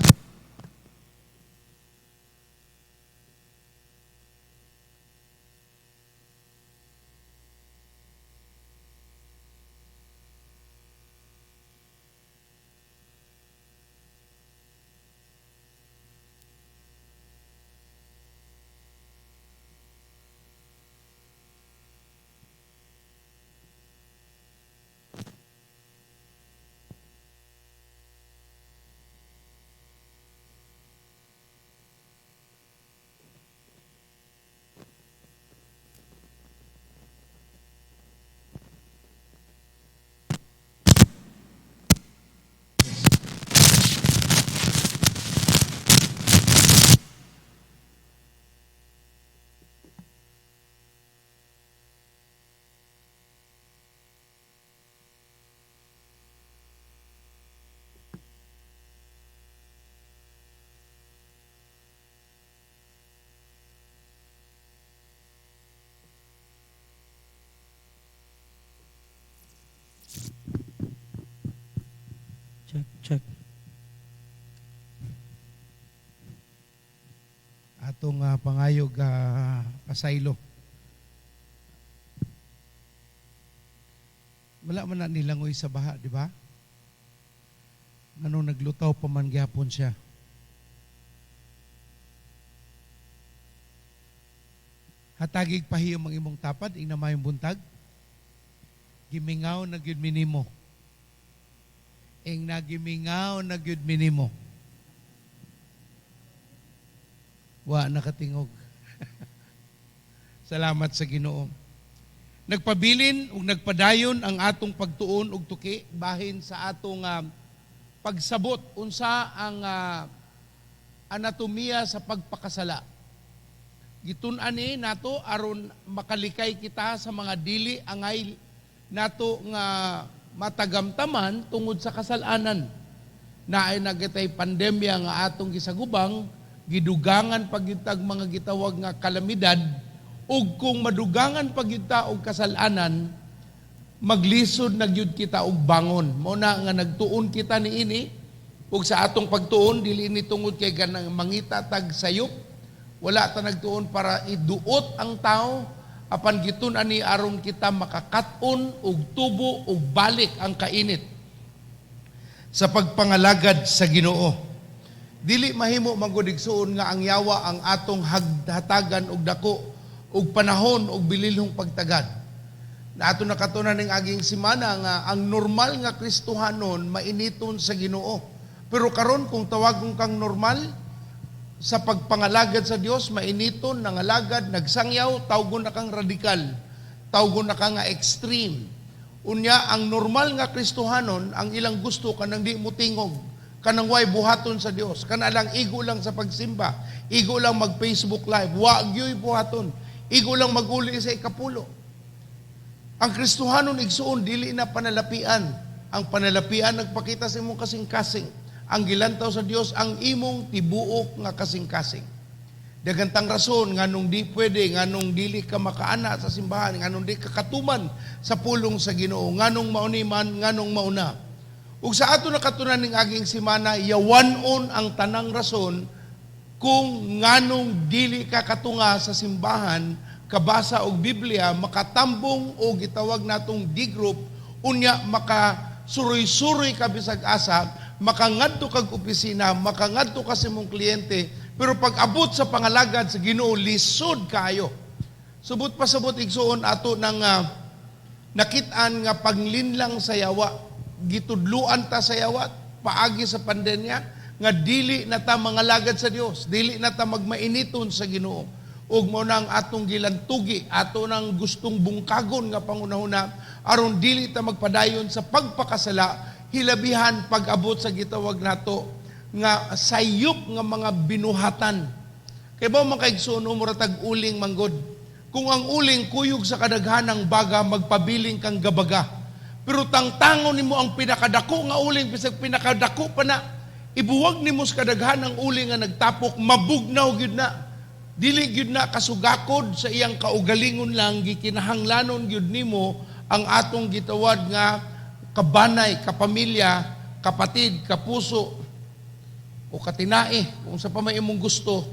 Check, check. Atong pangayog pasaylo. Wala man na nilangoy sa baha, di ba? Nganong naglutaw pa man gyapon siya. Hatagig pahiyom ang imong tapad, ing namayong buntag. Gimingaw na gyud minimo. Ing nagimingaw na gyud minimo. Wa nakatingog. Salamat sa Ginoo. Nagpabilin ug nagpadayon ang atong pagtuon ug tuki bahin sa atong pagsabot unsa ang anatomia sa pagpakasala. Gitun-an ni nato aron makalikay kita sa mga dili angay nato nga matagamtaman tungod sa kasalanan. Naay nagitay pandemya nga atong gisagubang, gidugangan pagyutag mga gitawag nga kalamidad, ug kung madugangan pagyuta og kasalanan, maglisod na gyud kita og bangon. Mao na nga nagtuon kita niini, ug sa atong pagtuon dili ni tungod kay ganang mangita tag sayop, wala ta nagtuon para iduot ang tao, apan gitun-an ni aron kita makakat-on og tubo og balik ang kainit sa pagpangalagad sa Ginoo. Dili mahimo manggod igsuon nga ang yawa ang atong hatagan og dako og panahon og bililhong pagtagad. Na ato nakatunan ning aging semana nga ang normal nga Kristohanon mainiton sa Ginoo. Pero karon kung tawagon kang normal sa pagpangalagad sa Dios, mainiton, nangalagad, nagsangyaw, tawgon na kang radikal, tawgon na kang nga extreme. Unya ang normal nga Kristohanon, ang ilang gusto kanang di mo tingog, kanang way buhaton sa Dios, kana lang igo lang sa pagsimba, igo lang mag-Facebook live, wa gyoy buhaton, igo lang maguli sa ikapulo. Ang Kristohanon, igsuon, dili na panalapian. Ang panalapian nagpakita sa imong kasing-kasing. Ang gilantaw sa Dios ang imong tibuok nga kasing-kasing. Daghan tang rason nganong di pwede, nganong dili ka makaana sa simbahan, nganong di ka katuman sa pulong sa Ginoo, nganong mauni man, nganong mauna. Ug sa ato nakatunan ning aging semana, yawanon ang tanang rason kung nganong dili ka katunga sa simbahan, kabasa og Biblia, makatambong o gitawag natong D-group, unya maka suroy-suroy ka bisag asa, makangadto kag opisina, makangadto ka sa imong kliyente, pero pag abot sa pangalagad sa Ginoo, lisod kaayo. Subot pasabot, igsuon, ato nang nakit-an nga panglinlang sa yawa, gitudluan ta sa yawa paagi sa pandemya nga dili na ta mangalagad sa Dios, dili na ta magmainiton sa Ginoo. Ug mao na ang atong gilantugi, ato nang gustong bungkagon nga pangunahuna aron dili ta magpadayon sa pagpakasala, hilabihan pag-abot sa gitawag nato nga sayop nga mga binuhatan. Kay ba, mga kaigsoon, mura tag uling manggod. Kung ang uling kuyog sa kadaghanang baga, magpabiling kang gabaga. Pero tangtangon nimo ang pinakadako nga uling, bisag pinakadako pa na, ibuwag nimo sa kadaghanang uling nga nagtapok, mabugnaw gyud na. Dili gyud na kasugakod sa iyang kaugalingon lang, gikinahanglanon gyud nimo ang atong gitawag nga kabanay, kapamilya, kapatid, kapuso, o katinae, kung unsa pa may imong gusto,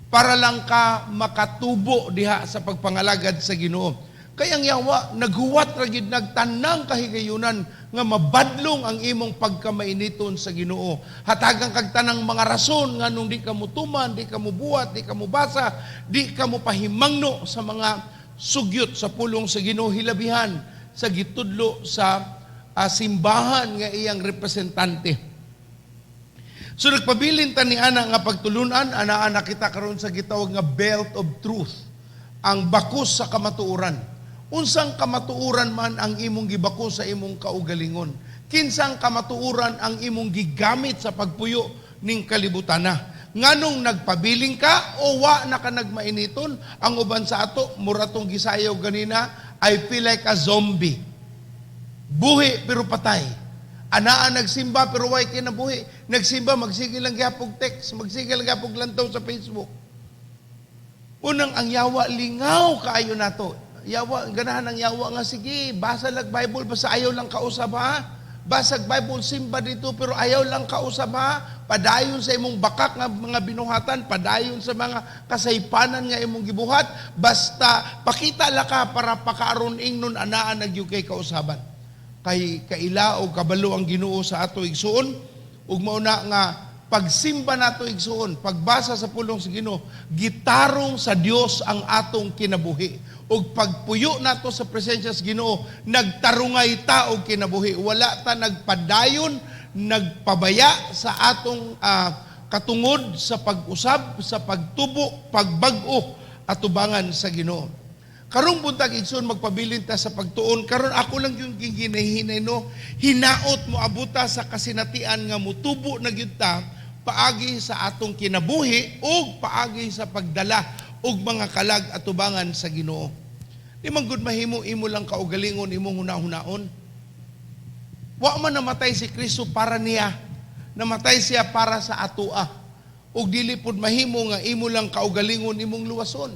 para lang ka makatubo diha sa pagpangalagad sa Ginoo. Kay ang yawa, naghuwat ra gyud nagtanang kahigayunan nga mabadlong ang imong pagkamainiton sa Ginoo. Hatagan kag tanang mga rason nganong di ka mutuman, di ka mubuhat, di ka mubasa, di ka mopahimangno sa mga sugyot sa pulong sa Ginoo, hilabihan sa gitudlo sa simbahan nga iyang representante. So nagpabilin ta ni ana nga pagtulunan, ana-ana kita karon sa gitawag nga belt of truth, ang bakos sa kamatuoran. Unsang kamatuoran man ang imong gibakos sa imong kaugalingon? Kinsang kamatuoran ang imong gigamit sa pagpuyo ning kalibutana? Nganong nagpabiling ka o wa na ka nagmainiton? Ang uban sa ato, mura tong gisayaw ganina, "I feel like a zombie." Buhi pero patay. Anaa nagsimba pero way kinabuhi. Nagsimba, magsige lang gyapog text, magsige lang gyapog lantaw sa Facebook. Unang ang yawa lingaw kaayo nato. Yawa, ganahan ang yawa nga sige, basa lag Bible basta ayaw lang kausab ha. Basag Bible, simba dito pero ayaw lang kausab ha. Padayon sa imong bakak nga mga binuhatan, padayon sa mga kasaypanan nga imong gibuhat, basta pakita la ka para pakaaron ingnon anaa nagyud kay kausaban. Kay kaila o kabalo ang Ginoo sa ato, igsuon, ug mao na nga pagsimba nato, igsuon, pagbasa sa pulong sa Ginoo, gitarong sa Dios ang atong kinabuhi. Ug pagpuyo nato sa presensya sa Ginoo, nagtarungay ta og kinabuhi. Wala ta nagpadayon, nagpabaya sa atong katungod sa pag-usab, sa pagtubo, pagbag-o atubangan sa Ginoo. Karong buntag, igsoon, magpabilin ta sa pagtuon. Karon ako lang yung ginahinay, no. Hinaot mo abuta sa kasinatian nga mutubo na gyud ta paagi sa atong kinabuhi ug paagi sa pagdala og mga kalag atubangan sa Ginoo. Di man gud mahimo imo lang kaugalingon, imong hunahunaon. Wa man namatay si Kristo para niya. Namatay siya para sa atoa. Ug dili pud mahimo nga imo lang kaugalingon imong luwason.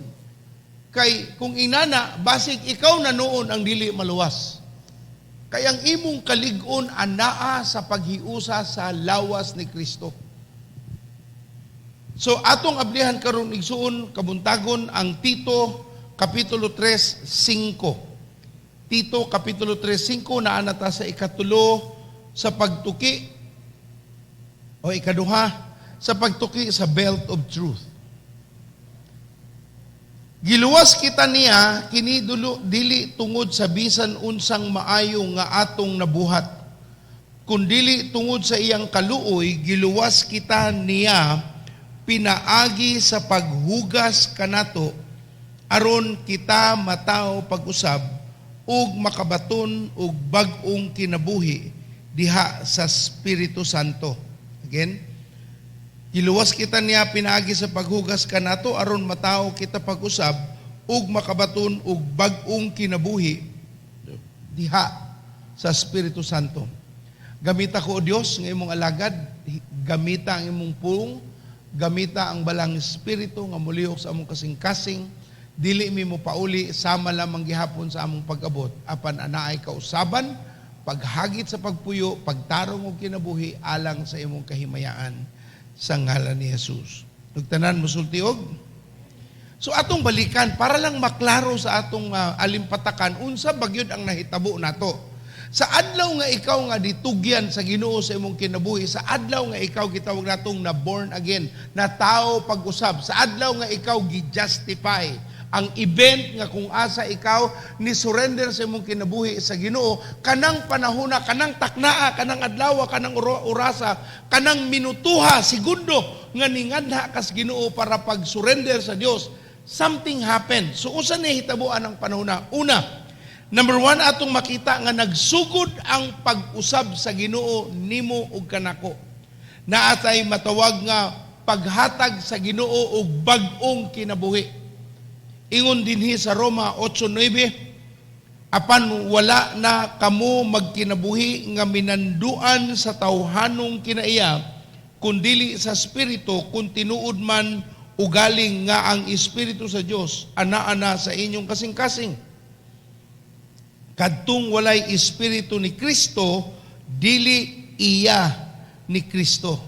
Kay kung inana, basig ikaw na noon ang dili maluwas. Kay ang imong kalig-on anaa sa paghiusa sa lawas ni Kristo. So atong ablihan karon, igsuon, kabuntagon ang Tito kapitulo 3:5. Tito kapitulo 3:5, naa na ta sa ikatulo sa pagtuki o ikaduha sa pagtuki sa belt of truth. Giluwas kita niya kini dulo dili tungod sa bisan unsang maayo nga atong nabuhat, kundili tungod sa iyang kaluoy. Giluwas kita niya pinaagi sa paghugas kanato aron kita matawo pag-usab ug makabaton og bag-ong kinabuhi diha sa Espiritu Santo. Again, giluwas kita niya pinaagi sa paghugas kanato aron matawo kita pag-usab ug makabaton og bag-ong kinabuhi. diha sa Espiritu Santo. Gamita ko, O Dios, nga imong alagad, gamita ang imong pulong, gamita ang Balaang Espiritu nga mulihok sa among kasing-kasing, dili mi mo pauli sama lamang gihapon sa among pag-abot, apan anaay kausaban, paghagit sa pagpuyo, pagtarong og kinabuhi alang sa imong kahimayaan, sa ngalan ni Jesus. Ug tanan mosulti og. So atong balikan para lang maklaro sa atong alimpatakan unsa ba gyud ang nahitabo nato. Sa adlaw nga ikaw nga ditugyan sa Ginoo sa imong kinabuhi, sa adlaw nga ikaw gitawag natong na born again, na tao pag-usab, sa adlaw nga ikaw gi-justify, ang event nga kung asa ikaw ni surrender sa imong kinabuhi sa Ginoo, kanang panahona, kanang taknaa, kanang adlaw, kanang orasa, kanang minutuha, segundo nga ningadha kas Ginoo para pag-surrender sa Dios, something happened. So usa ni hitabuan ang panahona? Una, number one, atong makita nga nagsugod ang pag-usab sa Ginoo nimo ug kanako. Naatay matawag nga paghatag sa Ginoo og bag-ong kinabuhi. Ingon dinhi sa Roma 8:9, "Apan wala na kamo magkinabuhi nga minanduan sa tawhanong kinaiya, kundili sa Espiritu, kung tinuod man ugaling nga ang Espiritu sa Dios ana-ana sa inyong kasing-kasing. Kadtong walay Espiritu ni Kristo, dili iya ni Kristo."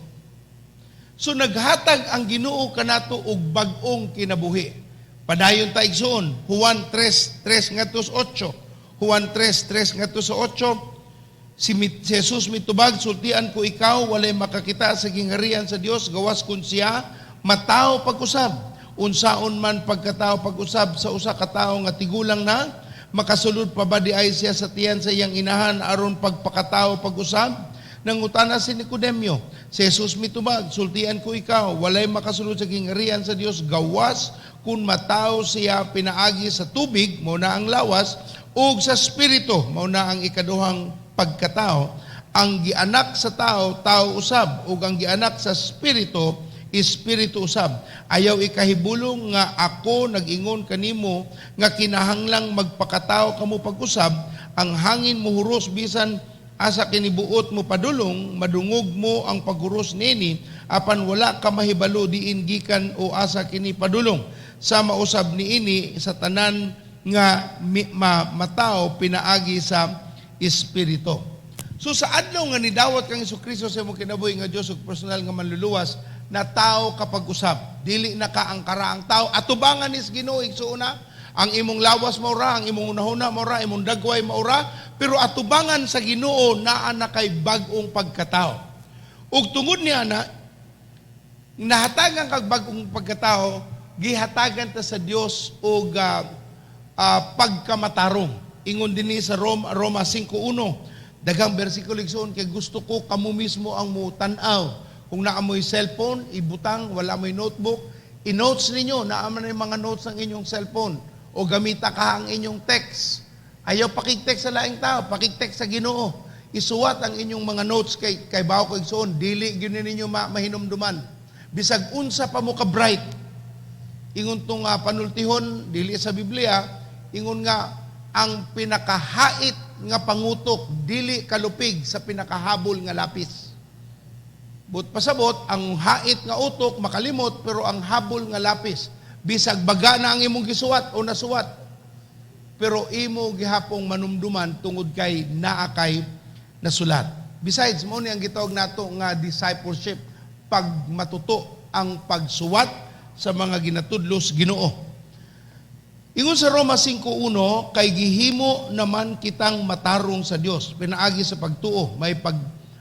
So naghatag ang Ginoo kanato og bag-ong kinabuhi. Padayon ta, igsoon, Juan 3:3 ngadto sa 8. Juan 3:3 ngadto sa 8. Si Jesus mitubag, "Sultian ko ikaw, walay makakita sa gingharian sa Dios gawas kun siya matawo pag-usab. Unsaon man pagkatao pag-usab sa usa ka tawo nga tigulang na? Makasulod pa ba diay siya sa tiyan sa iyang inahan aron pagpakatao pag-usab?" Nangutana si Nicodemio. Si Jesus mitubag, "Sultian ko ikaw, walay makasulod sa gingharian sa Dios gawas kung matawo siya pinaagi sa tubig, mao na ang lawas, ug sa Espiritu, mao na ang ikaduhang pagkatao. Ang gianak sa tao, tao usab, ug ang gianak sa Espiritu, espiritu usab. Ayaw ikahibulong nga ako nag-ingon kanimo nga kinahanglang magpakatao kamo pag-usab. Ang hangin muhuros bisan asa kini buot mo padulong, madungog mo ang paghuros nini, apan wala ka mahibalo diin gikan o asa kini padulong. Sama usab niini sa tanan nga matao pinaagi sa Espiritu." So sa adlaw nga nidawat kang Kristo sa imong kinabuhi nga Dios ug personal nga manluluwas, na tao ka pag-usab. Dili na ka ang karaang tao. Atubangan nis Ginoo, igsuon, ang imong lawas maura, ang imong hunahuna maura, imong dagway maura, pero atubangan sa Ginoo naa na kay bag-ong pagkatao. Ug tungod niya na nahatagan kag bag-ong pagkatao, gihatagan ta sa Dios og pagkamatarong. Ingon dinhi sa Roma 5:1. Daghang bersikulo, igsoon, kay gusto ko kamo mismo ang mutan-aw. Kung naa mo'y cellphone, ibutang, wala mo'y notebook, i-notes ninyo, naa man yung mga notes ng inyong cellphone o gamita ka ang inyong text. Ayaw pakig-text sa laing tao, pakig-text sa Ginoo. Isuwat ang inyong mga notes kay bawo ko, igsoon, dili gyud ninyo mahinumduman. Bisag unsa pa mo ka bright. Ingon tong panultihon, dili sa Biblia, ingon nga ang pinakahait nga pangutok dili kalupig sa pinakahabol nga lapis. But pasabot, ang hait nga utok makalimot, pero ang habol nga lapis, bisag baga na ang imong gisuwat o nasuwat, pero imo gihapong manumduman tungod kay naa kay nasulat. Besides, mao ni ang gitawag nato nga discipleship, pag matuto ang pagsuwat sa mga ginatudlo sa Ginoo. Ingon sa Roma 5:1, "Kay gihimo naman kitang matarong sa Dios pinaagi sa pagtuo. May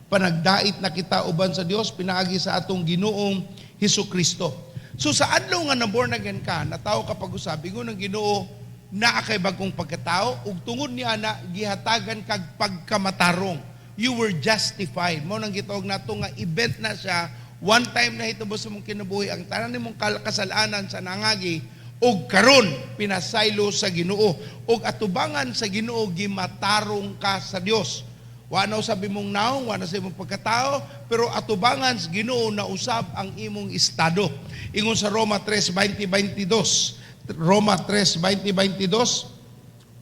panagdait na kita uban sa Dios pinaagi sa atong Ginoong Hesus Kristo." So sa adlaw nga na born again ka, natawo ka pag-usab, ingon ng Ginoo, naa kay bagong pagkatao ug tungod niya na gihatagan kag pagkamatarong. You were justified. Mao nang gitawag nato nga event na siya, one time na hitabo sa mong kinabuhi ang tanan nimong kasalanan sa nangagi ug karon pinasaylo sa Ginoo ug atubangan sa Ginoo gimatarong ka sa Dios. Wa na usab imong naong, wa na sa imong pagkatao, pero atubangan sa Ginoo na usab ang imong estado. Ingon sa Roma 3:20-22. Roma 3:20-22.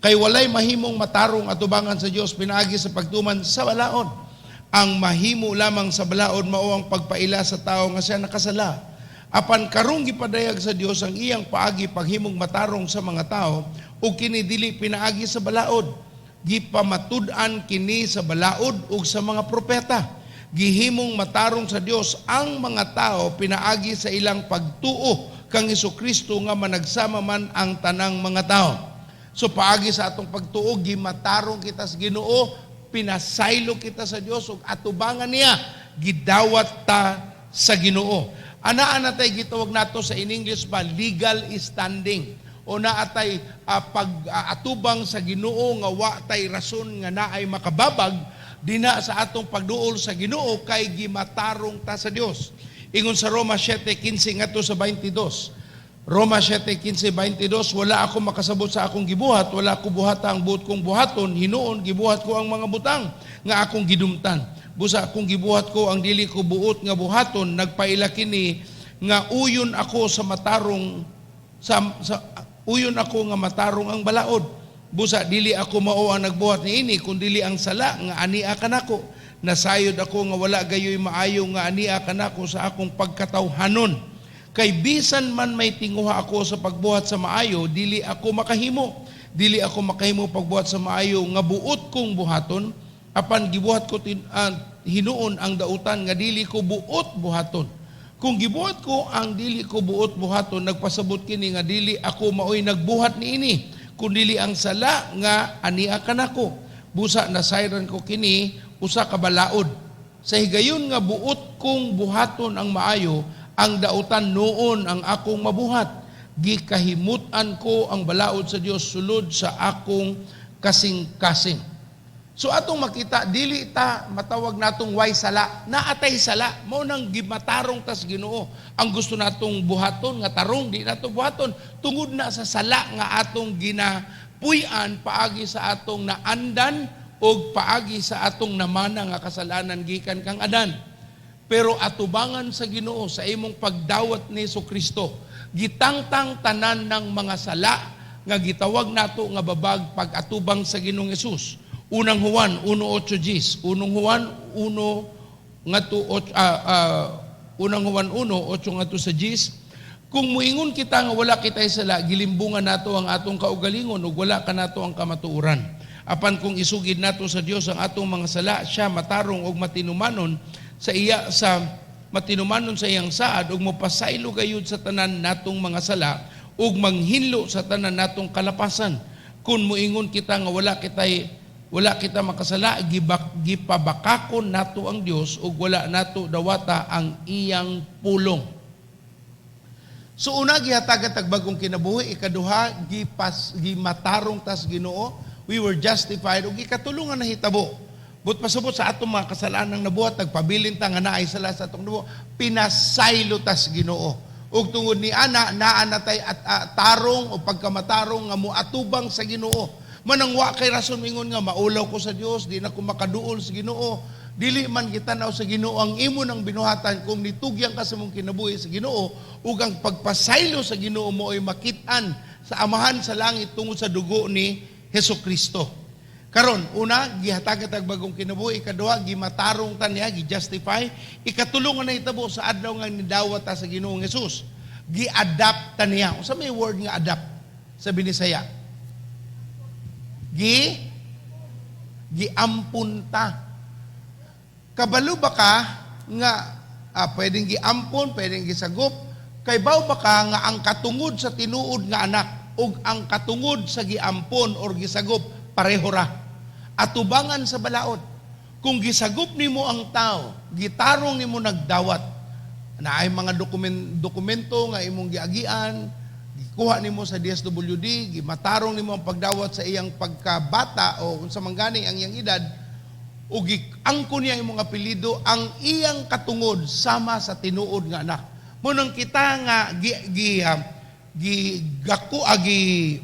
Kay walay mahimong matarong atubangan sa Dios pinaagi sa pagtuman sa balaod. Ang mahimo lamang sa balaod mao ang pagpaila sa tao nga siya nakasala. Apan karong gipadayag sa Dios ang iyang paagi paghimong matarong sa mga tao ug kini dili pinaagi sa balaod. Gipamatud-an kini sa balaod ug sa mga propeta. Gihimong matarong sa Dios ang mga tao pinaagi sa ilang pagtuo kang Hesukristo nga managsama man ang tanang mga tao. So paagi sa atong pagtuo, gimatarong kita sa Ginoo, pinasaylo kita sa Dios ug atubangan niya, gidawat ta sa Ginoo. Anaa na tay gitawag nato sa in English ba, legal standing, o naa tay pag atubang sa Ginoo nga wa tay rason nga naay makababag dina sa atong pagduol sa Ginoo kay gimatarong ta sa Dios. Ingon sa Roma 7:15 ngadto sa 22. Roma 7:15-22, "Wala ako makasabot sa akong gibuhat, wala ko buhata ang buot kong buhaton, hinuon gibuhat ko ang mga butang nga akong gidumtan. Busa kung gibuhat ko ang dili ko buot nga buhaton, nagpaila kini nga uyon ako sa matarong sa uyon ako nga matarong ang balaod. Busa dili ako mao ang nagbuhat niini, kun dili ang sala nga ania kanako. Nasayod ako nga wala gayoy maayo nga ania kanako sa akong pagkatawhanon. Kay bisan man may tinguha ako sa pagbuhat sa maayo, dili ako makahimo. Dili ako makahimo pagbuhat sa maayo nga buot kong buhaton, apan gibuhat ko hinuon ang dautan nga dili ko buot buhaton. Kung gibuhat ko ang dili ko buot buhaton, nagpasabot kini nga dili ako maoy nagbuhat niini, kun dili ang sala nga ania kanako. Busa nasayran ko kini usa ka balaod. Sa higayon nga buot kong buhaton ang maayo, ang dautan noon ang akong mabuhat. Gikahimutan ko ang balaod sa Dios sulod sa akong kasing-kasing." So atong makita, dili ta matawag natong way sala, naatay sala, mao nang gimatarong tas Ginoo. Ang gusto natong buhaton nga tarong, di nato buhaton tungod na sa sala nga atong ginapuy-an paagi sa atong naandan o paagi sa atong namana nga kasalanan gikan kang Adan. Pero atubangan sa Ginoo sa imong pagdawat ni Kristo, gitangtang tanan ng mga sala nga gitawag nato nga babag pag-atubang sa Ginoong Hesus. Unang Juan 1:8 Gs, Unang Juan 1 ngadto 8, Unang Juan 1:8 ngadto sa 10. Kung muingon kita nga wala kita sala, gilimbungan nato ang atong kaugalingon ug wala kanato ang kamatuoran. Apan kung isugid nato sa Dios ang atong mga sala, siya matarong ug matinumanon sa iya sa matinumanon sa iyang saad ug mopasaylo gayud sa tanan natong mga sala ug manghinlo sa tanan natong kalapasan. Kung muingon kita nga wala kita makasala, gipabakakon nato ang Dios ug wala nato dawata ang iyang pulong. So una, gihatagan tag bagong kinabuhi, ikaduha, gimatarong tas Ginoo, we were justified ug ikatulo nga nahitabo. But pasabot sa atong mga kasalanan nabuhat, nagpabilin ta nga naay sala sa atong nabuhat, pinasaylo tas Ginoo. Ug tungod ni ana, naa na tay at tarong o pagkamatarong nga moatubang sa Ginoo. Manang wa kay rason mingon nga maulaw ko sa Dios, di na ko makaduol sa Ginoo. Dili man gitanaw sa Ginoo ang imo nang binuhatan kung nitugyan ka sa mong kinabuhi sa Ginoo ug ang pagpasaylo sa Ginoo mo ay makit-an sa Amahan sa langit tungod sa dugo ni Hesus Kristo. Karon, una, gihatagan tag bagong kinabuhi, ikaduha, gimatarong ta niya, gi-justify, ikatulo nga nahitabo sa adlaw nga nidawat ta sa Ginoong Hesus, gi-adopt ta niya. Unsa may word nga adopt sa Binisaya? Giampun ta. Kabalo ba ka nga pwedeng giampon, pwedeng gisagop, kay baw ba ka nga ang katungod sa tinuod nga anak ug ang katungod sa giampon or gisagop pareho ra? Atubangan sa balaod. Kung gisagop nimo ang tao, gitarong nimo nagdawat, naay mga dokumento nga imong giagian, gikuha nimo sa DSWD, gimatarong nimo ang pagdawat sa iyang pagkabata o unsa man gani ang iyang edad, ug giangkon niya imong apelyido, ang iyang katungod sama sa tinuod nga anak. Mo nang kita nga gi gi ah, gi gako agi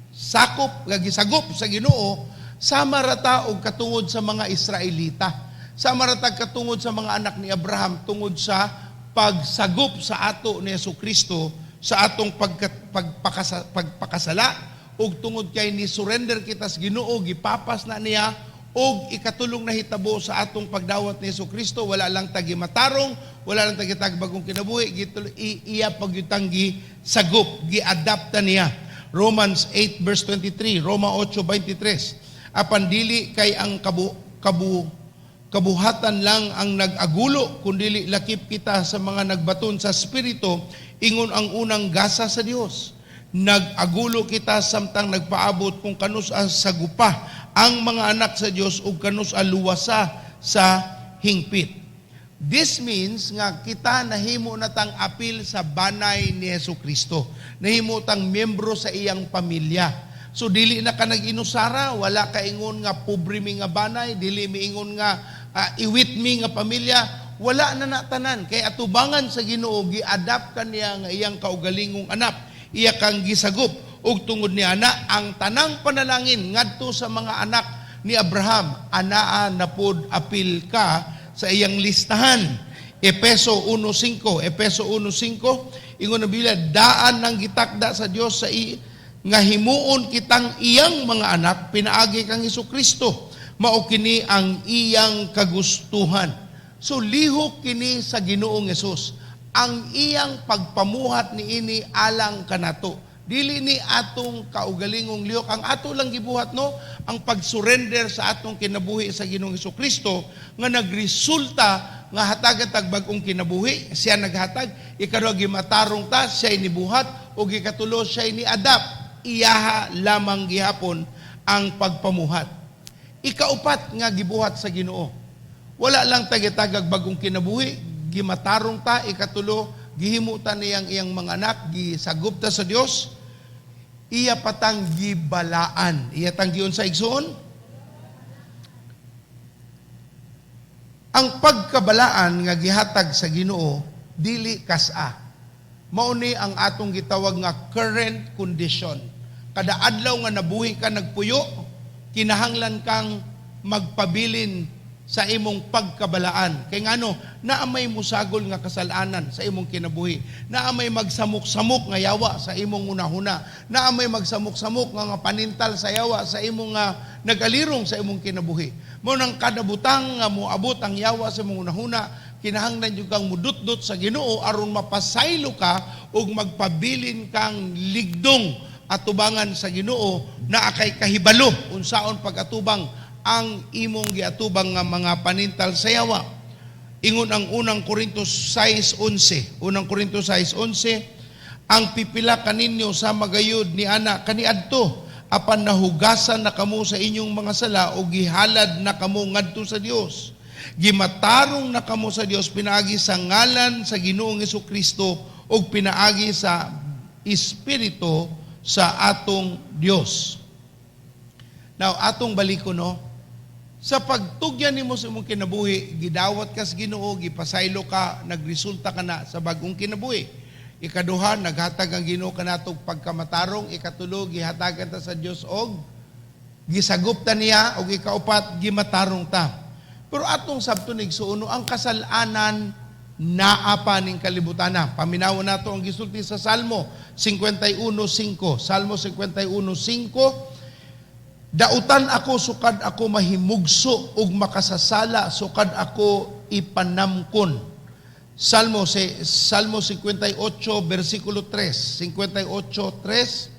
sakop nga gisagop sa Ginoo, sama ra ta og katungod sa mga Israelita. Sama ra ta katungod sa mga anak ni Abraham tungod sa pagsagop sa ato ni Kristo sa atong pagpakasala. Ug tungod kay ni surrender kita sa Ginoo, gipapas na niya. Og ikatulong nahitabo sa atong pagdawat ni Kristo, wala lang ta gimatarong, wala lang ta gitag bagong kinabuhi, iya pagyutang gisagop, giadapta niya. Romans 8 verse 23, Roma 8:23. Apan dili kay ang kabu, kabu kabuhatan lang ang nag-agulo, kundili lakip kita sa mga nagbaton sa Espiritu, ingon ang unang gasa sa Dios. Nag-agulo kita samtang nagpaabot kung kanus-a sagupa ang mga anak sa Dios ug kanus-a luwasa sa hingpit. This means nga kita nahimo na tang apil sa banay ni Hesus Kristo. Nahimo tang miyembro sa iyang pamilya. So dili na ka nag-inusara, wala ka ingon nga pobre mi nga banay, dili mi ingon nga iwit mi nga pamilya, wala na na tanan kay atubangan sa Ginoo, gi-adapt ka niya nga iyang kaugalingong anak, iya kang gisagop. Ug tungod niya na ang tanang panalangin ngadto sa mga anak ni Abraham, anaa na pod apil ka sa iyang listahan. Epeso 1:5, Epeso 1:5, ingon ang Biblia, daan nang gitakda sa Dios sa nga himuon kitang iyang mga anak pinaagi kang Kristo. Mao kini ang iyang kagustuhan. So lihok kini sa Ginoong Hesus. Ang iyang pagpamuhat niini alang kanato. Dili ni atong kaugalingong lihok. Ang ato lang gibuhat, no, ang pag-surrender sa atong kinabuhi sa Ginoong Kristo nga nagresulta nga hatagan tag bag-ong kinabuhi, siya naghatag. Ikaduha, gimatarong ta, siya inibuhat. Ug ikatulo, siya ini-adapt. Iyaha lamang gihapon ang pagpamuhat. Ikaupat nga gibuhat sa Ginoo. Wala lang ta gitagag bagong kinabuhi, gimatarong ta, ikatulo, gihimo ta niyang iyang mga anak, gisagop ta sa Dios, iya patang gibalaan. Iya tang giunsa, igsoon? Ang pagkabalaan nga gihatag sa Ginoo dili kas-a. Mao ni ang atong gitawag nga current condition. Kada adlaw nga nabuhi ka, nagpuyo, kinahanglan kang magpabilin sa imong pagkabalaan. Kay ngano, naa may musagol nga kasalanan sa imong kinabuhi. Naa may magsamok-samok nga yawa sa imong unahuna. Naa may magsamok-samok nga panintal sa yawa sa imong nga nagalirong sa imong kinabuhi. Mao nang kada butang nga moabot ang yawa sa imong unahuna, kinahanglan jud kang mudutdot sa Ginoo aron mapasaylo ka ug magpabilin kang ligdong atubangan sa Ginoo na akay kahibalo unsaon pag-atubang ang imong giatubang nga mga panintal sa yawa. Ingon ang Unang Korinto 6:11. Unang Korinto 6:11, ang pipila kaninyo sa magayud ni ana kaniadto, apan nahugasan na kamo sa inyong mga sala o gihalad na kamo ngadto sa Dios. Gimatarong na kamo sa Dios pinaagi sa ngalan sa Ginoong Kristo ug pinaagi sa Espiritu sa atong Dios. Now, atong baliko, no, sa pagtugyan nimo sa imong kinabuhi, gidawat ka sa Ginoo, gipasaylo ka, nagresulta ka na sa bagong kinabuhi. Ikaduha, naghatag ang Ginoo kanatog pagkamatarong. Ikatulo, gihatagan ta sa Dios og gisagop ta niya. Og ikaupat, gimatarong ta. Pero atong sabton, igsuon, ang kasalanan naa pa ning kalibutana. Paminawon nato ang gisulti sa Salmo 51:5. Salmo 51:5. "Dautan ako sukad ako mahimugso ug makasasala sukad ako ipanamkon." Salmo 58 versikulo 3. 58:3.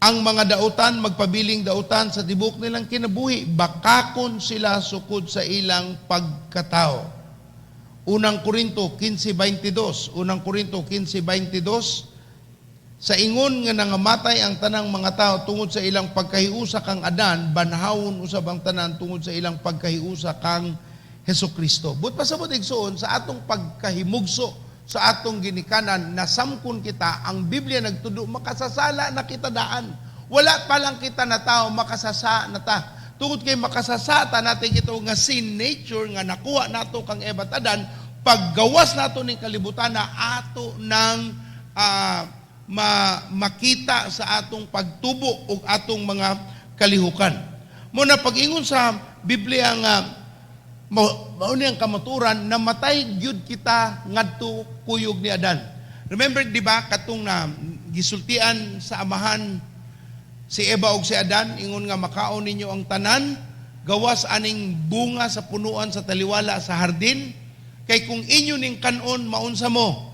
"Ang mga dautan magpabiling dautan sa tibok nilang kinabuhi, bakakon sila sukod sa ilang pagkatao." Unang Korinto 15:22, Unang Korinto 15:22, "Sa ingon nga nangamatay ang tanang mga tao tungod sa ilang pagkahiusa kang Adan, banhawon usab ang tanan tungod sa ilang pagkahiusa kang Hesus Kristo." But pasabot, igsoon, sa atong pagkahimugso sa atong ginikanan, nasamkon kita, ang Biblia nagtudo, makasasala na kita daan. Wala pa lang kita na tao, makasasa na ta. Tungod kay makasasata natin ito nga sin nature nga nakuha nato kang Eva at Adan, paggawas nato ning kalibutan na ato ng makita sa atong pagtubo ug atong mga kalihukan. Mao na pag-ingon sa Biblia nga mao mao ni ang kamaturan, namatay gyud kita ngadto kuyog ni Adan. Remember, di ba, katong na gisultian sa amahan Si Eva og si Adan ingon nga makaon ninyo ang tanan gawas aning bunga sa punuan sa taliwala sa hardin, kay kung inyo ning kanon, maunsa mo,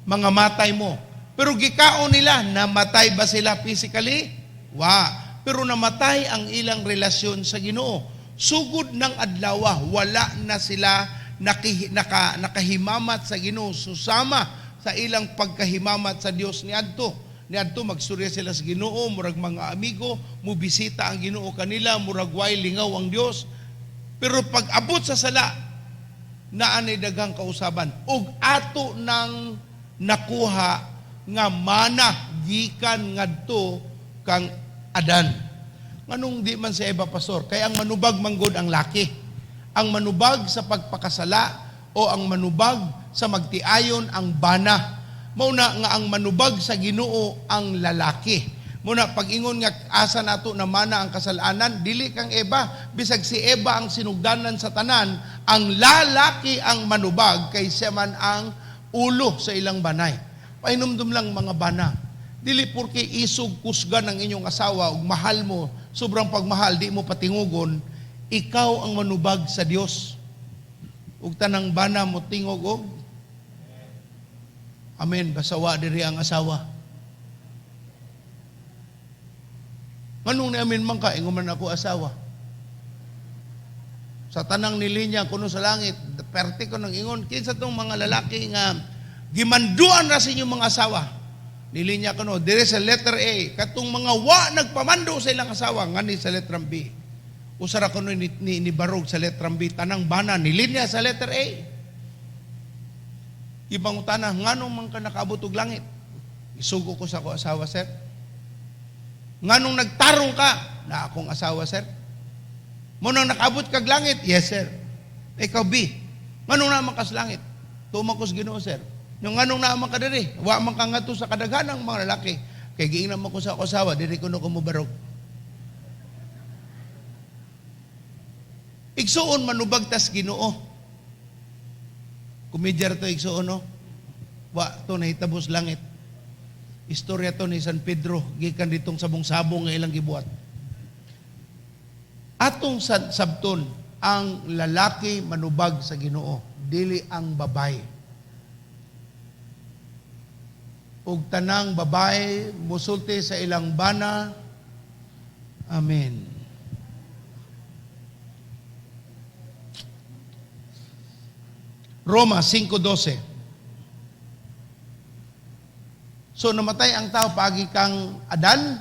mga matay mo. Pero gikaon nila, namatay ba sila physically? Wa. Pero namatay ang ilang relasyon sa Ginoo. Sugod ng adlaw, wala na sila nakahimamat sa Ginoo, susama sa ilang pagkahimamat sa Dios niadto. Niadto magstorya sila sa Ginoo, murag mga amigo, mubisita ang Ginoo kanila, murag way lingaw ang Dios. Pero pag abot sa sala, naanay daghang kausaban. Ug ato nang nakuha nga mana gikan ngadto kang Adan. Nganong di man si Eva, pastor? Kay ang manubag manggod ang laki. Ang manubag sa pagpakasala o ang manubag sa magtiayon ang bana. Mao na nga ang manubag sa Ginoo ang lalaki. Muna pag-ingon nga asa nato na mana ang kasalanan, dili kang Eva, bisag si Eva ang sinugdanan sa tanan, ang lalaki ang manubag kay siya man ang ulo sa ilang banay. Pahinumdum lang, mga bana. Dili porke isog kusgan ang inyong asawa ug mahal mo, sobrang pagmahal, di mo patingugon, ikaw ang manubag sa Dios. Ug tanang bana mo tingog og amen, basta wa diri ang asawa. Nganong ni amen man ka, ingon man ako asawa. Sa tanang nilinya kuno sa langit, perte ko nang ingon, kinsa tong mga lalaki nga gimanduan ra sa inyong mga asawa? Nilinya kuno, dire sa letter A, katong mga wa nagpamando sa ilang asawa, ngani sa letter B. Usa ra kuno ni barog sa letter B, tanang bana nilinya sa letter A. Ibang utana, nganong man ka nakaabot og langit? Isugo ko sa ako asawa, sir. Nganong nagtarong ka? Na akong asawa, sir. Mo nang nakaabot kag langit? Yes, sir. Ikaw, B. Nganong naman ka sa langit? Tuman ko sa Ginoo, sir. Yung nganong naman ka diri? Wa man ka ngadto sa kadaghanang mga lalaki. Kay giingnan man ko sa ako asawa, diri kuno ko mobarog. Igsuon, manubag tas Ginoo. Komedya to, igsuon, no? Wa to nahitabo sa langit. Istorya to ni San Pedro gikan ditong sabong-sabong nga ilang gibuhat. Atong sabton ang lalaki manubag sa Ginoo, dili ang babae. Ug tanang babae musulti sa ilang bana. Amen. Roma 5:12. So namatay ang tao paagi kang Adan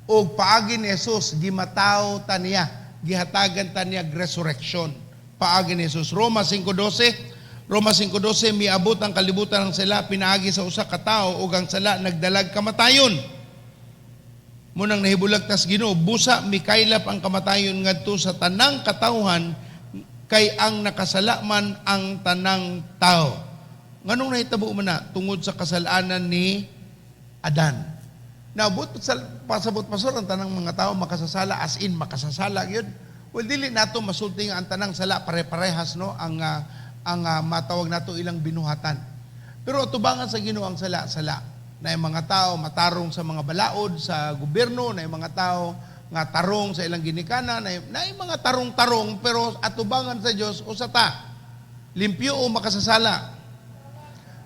o paagi ni Jesus, gimataw ta niya, gihatagan ta niya resurrection. Paagi ni Jesus. Roma 5:12. Roma 5:12, miabot ang kalibutan ng sala pinaagi sa usa ka tawo ug ang sala nagdalag kamatayon. Munang nahibulag tas Ginoo, busa mikaylap ang kamatayon ngadto sa tanang katawhan kay ang nakasala man ang tanang tao. Nganong nahitabo man na? Tungod sa kasalanan ni Adan. Naabot sa pasabot, pastor, ang tanang mga tao makasasala, as in makasasala gyud. Well, dili nato masulti nga ang tanang sala pare-parehas, no, ang matawag nato ilang binuhatan. Pero tubangan sa Ginoo ang sala, sala. Na yung mga tao matarong sa mga balaod sa gobyerno, na yung mga tao nga tarong sa ilang ginikanan, na yung mga tarong-tarong, pero atubangan sa Dios usa ta. Limpyo o makasasala.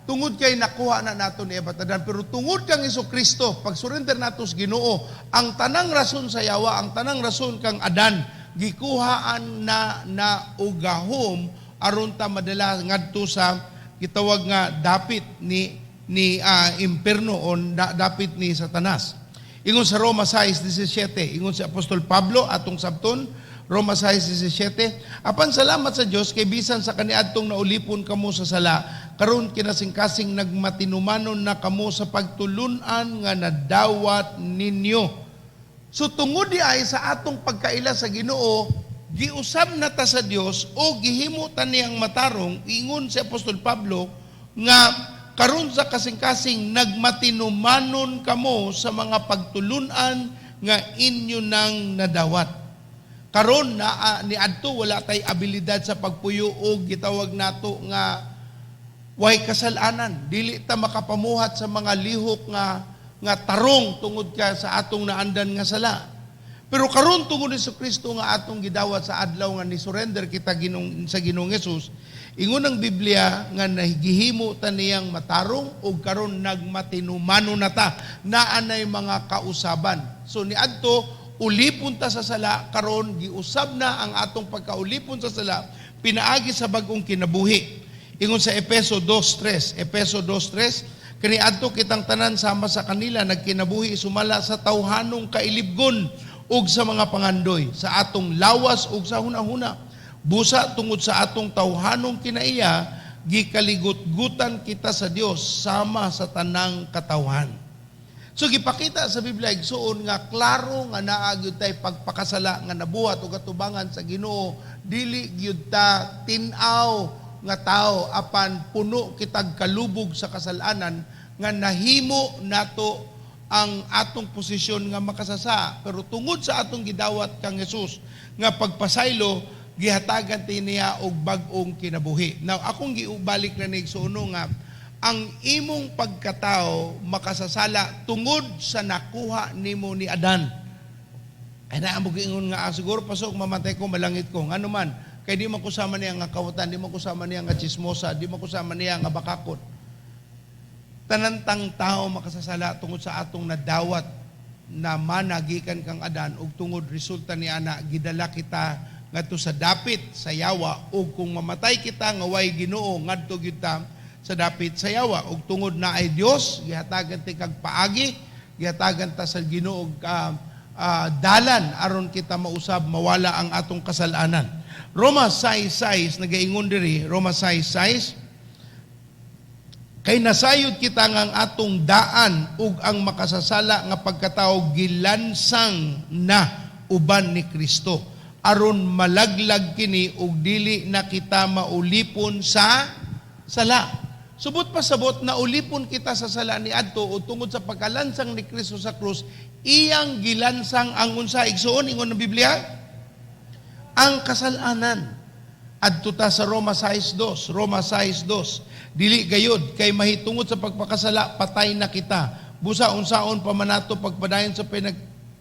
Tungod kay nakuha na nato ni Eva Tadan, pero tungod kang Hesus Kristo, pag surrender nato sa Ginoo, ang tanang rason sa yawa, ang tanang rason kang Adan, gikuhaan na na ugahom aron ta madala ngadto sa gitawag nga dapit ni impierno o dapit ni Satanas. Ingon sa Roma 6:17, ingon si Apostol Pablo atong sabton, Roma 6:17, apan salamat sa Dios kay bisan sa kaniadtong naulipon kamo sa sala, karon kinasingkasing nagmatinumanon na kamo sa pagtulun-an nga nadawat ninyo. So tungod di ay sa atong pagkaila sa Ginoo, giusab na ta sa Dios o gihimo ta niyang matarong, ingon si Apostol Pablo nga karon sa kasing-kasing nagmatinumanon kamo sa mga pagtulun-an nga inyo nang nadawat. Karon na niadto wala tay abilidad sa pagpuyo og gitawag nato nga way kasalanan, dili ta makapamuhat sa mga lihok nga nga tarong tungod ka sa atong naandan nga sala. Pero karon, tungod ni Kristo nga atong gidawat sa adlaw nga ni surrender kita ginong, sa Ginoong Hesus, ingon ang Biblia nga nagihimo ta niyang matarong ug karon nagmatinumano na ta, naanay mga kausaban. So niadto ulipon ta sa sala, karon giusab na ang atong pagkaulipon sa sala pinaagi sa bag-ong kinabuhi. Ingon sa Efeso 2:3, Efeso 2:3, "Kaniadto kitang tanan sama sa kanila nagkinabuhi sumala sa tawhanong kailibgon ug sa mga pangandoy sa atong lawas ug sa hunahuna. Busa tungod sa atong tawhanong kinaiya, gikaligutgutan kita sa Dios sama sa tanang katawhan." So gipakita sa Biblia, igsuon, nga klaro nga naa gyud tay pagpakasala nga nabuhat ug katubangan sa Ginoo, dili gyud ta tin-aw nga tao, apan puno kitag kalubog sa kasalanan nga nahimo nato ang atong posisyon nga makasasa. Pero tungod sa atong gidawat kang Jesus nga pagpasaylo, gihatagan ti niya og bag-ong kinabuhi. Now, akong giubalik na ni, igsuon, nga ang imong pagkatao makasasala tungod sa nakuha nimo ni Adan. Ay naa mo giingon nga, "Ah, siguro pasok mamatay ko, malangit ko. Ngano man kay di man ko sama niya nga kawatan, di man ko sama niya nga chismosa, di man ko sama niya nga bakakot." Tanantang tao makasasala tungod sa atong nadawat na managikan kang Adan, ug tungod resulta ni ana, gidala kita ngadto sa dapit sa yawa, ug kung mamatay kita nga way Ginoo, ngadto gyud ta sa dapit sa yawa. Ug tungod na ay Dios, gihatagan ti kag paagi, gihatagan ta sa Ginoo og dalan aron kita mausab, mawala ang atong kasalanan. Roma 6:6 nagaingon diri, Roma 6:6, "Kay nasayod kita nga ang atong daan ug ang makasasala nga pagkatao gilansang na uban ni Kristo aron malaglag kini ug dili na kita maulipon sa sala." Subot pasabot na ulipon kita sa sala ni adto, o tungod sa pagkalansang ni Kristo sa krus, iyang gilansang ang unsa, igsuon, ingon ng Biblia? Ang kasalanan. Adto ta sa Roma 6:2, Roma 6:2. "Dili gayod, kay mahitungod sa pagpakasala patay na kita. Busa unsaon pa man nato pagpadayon sa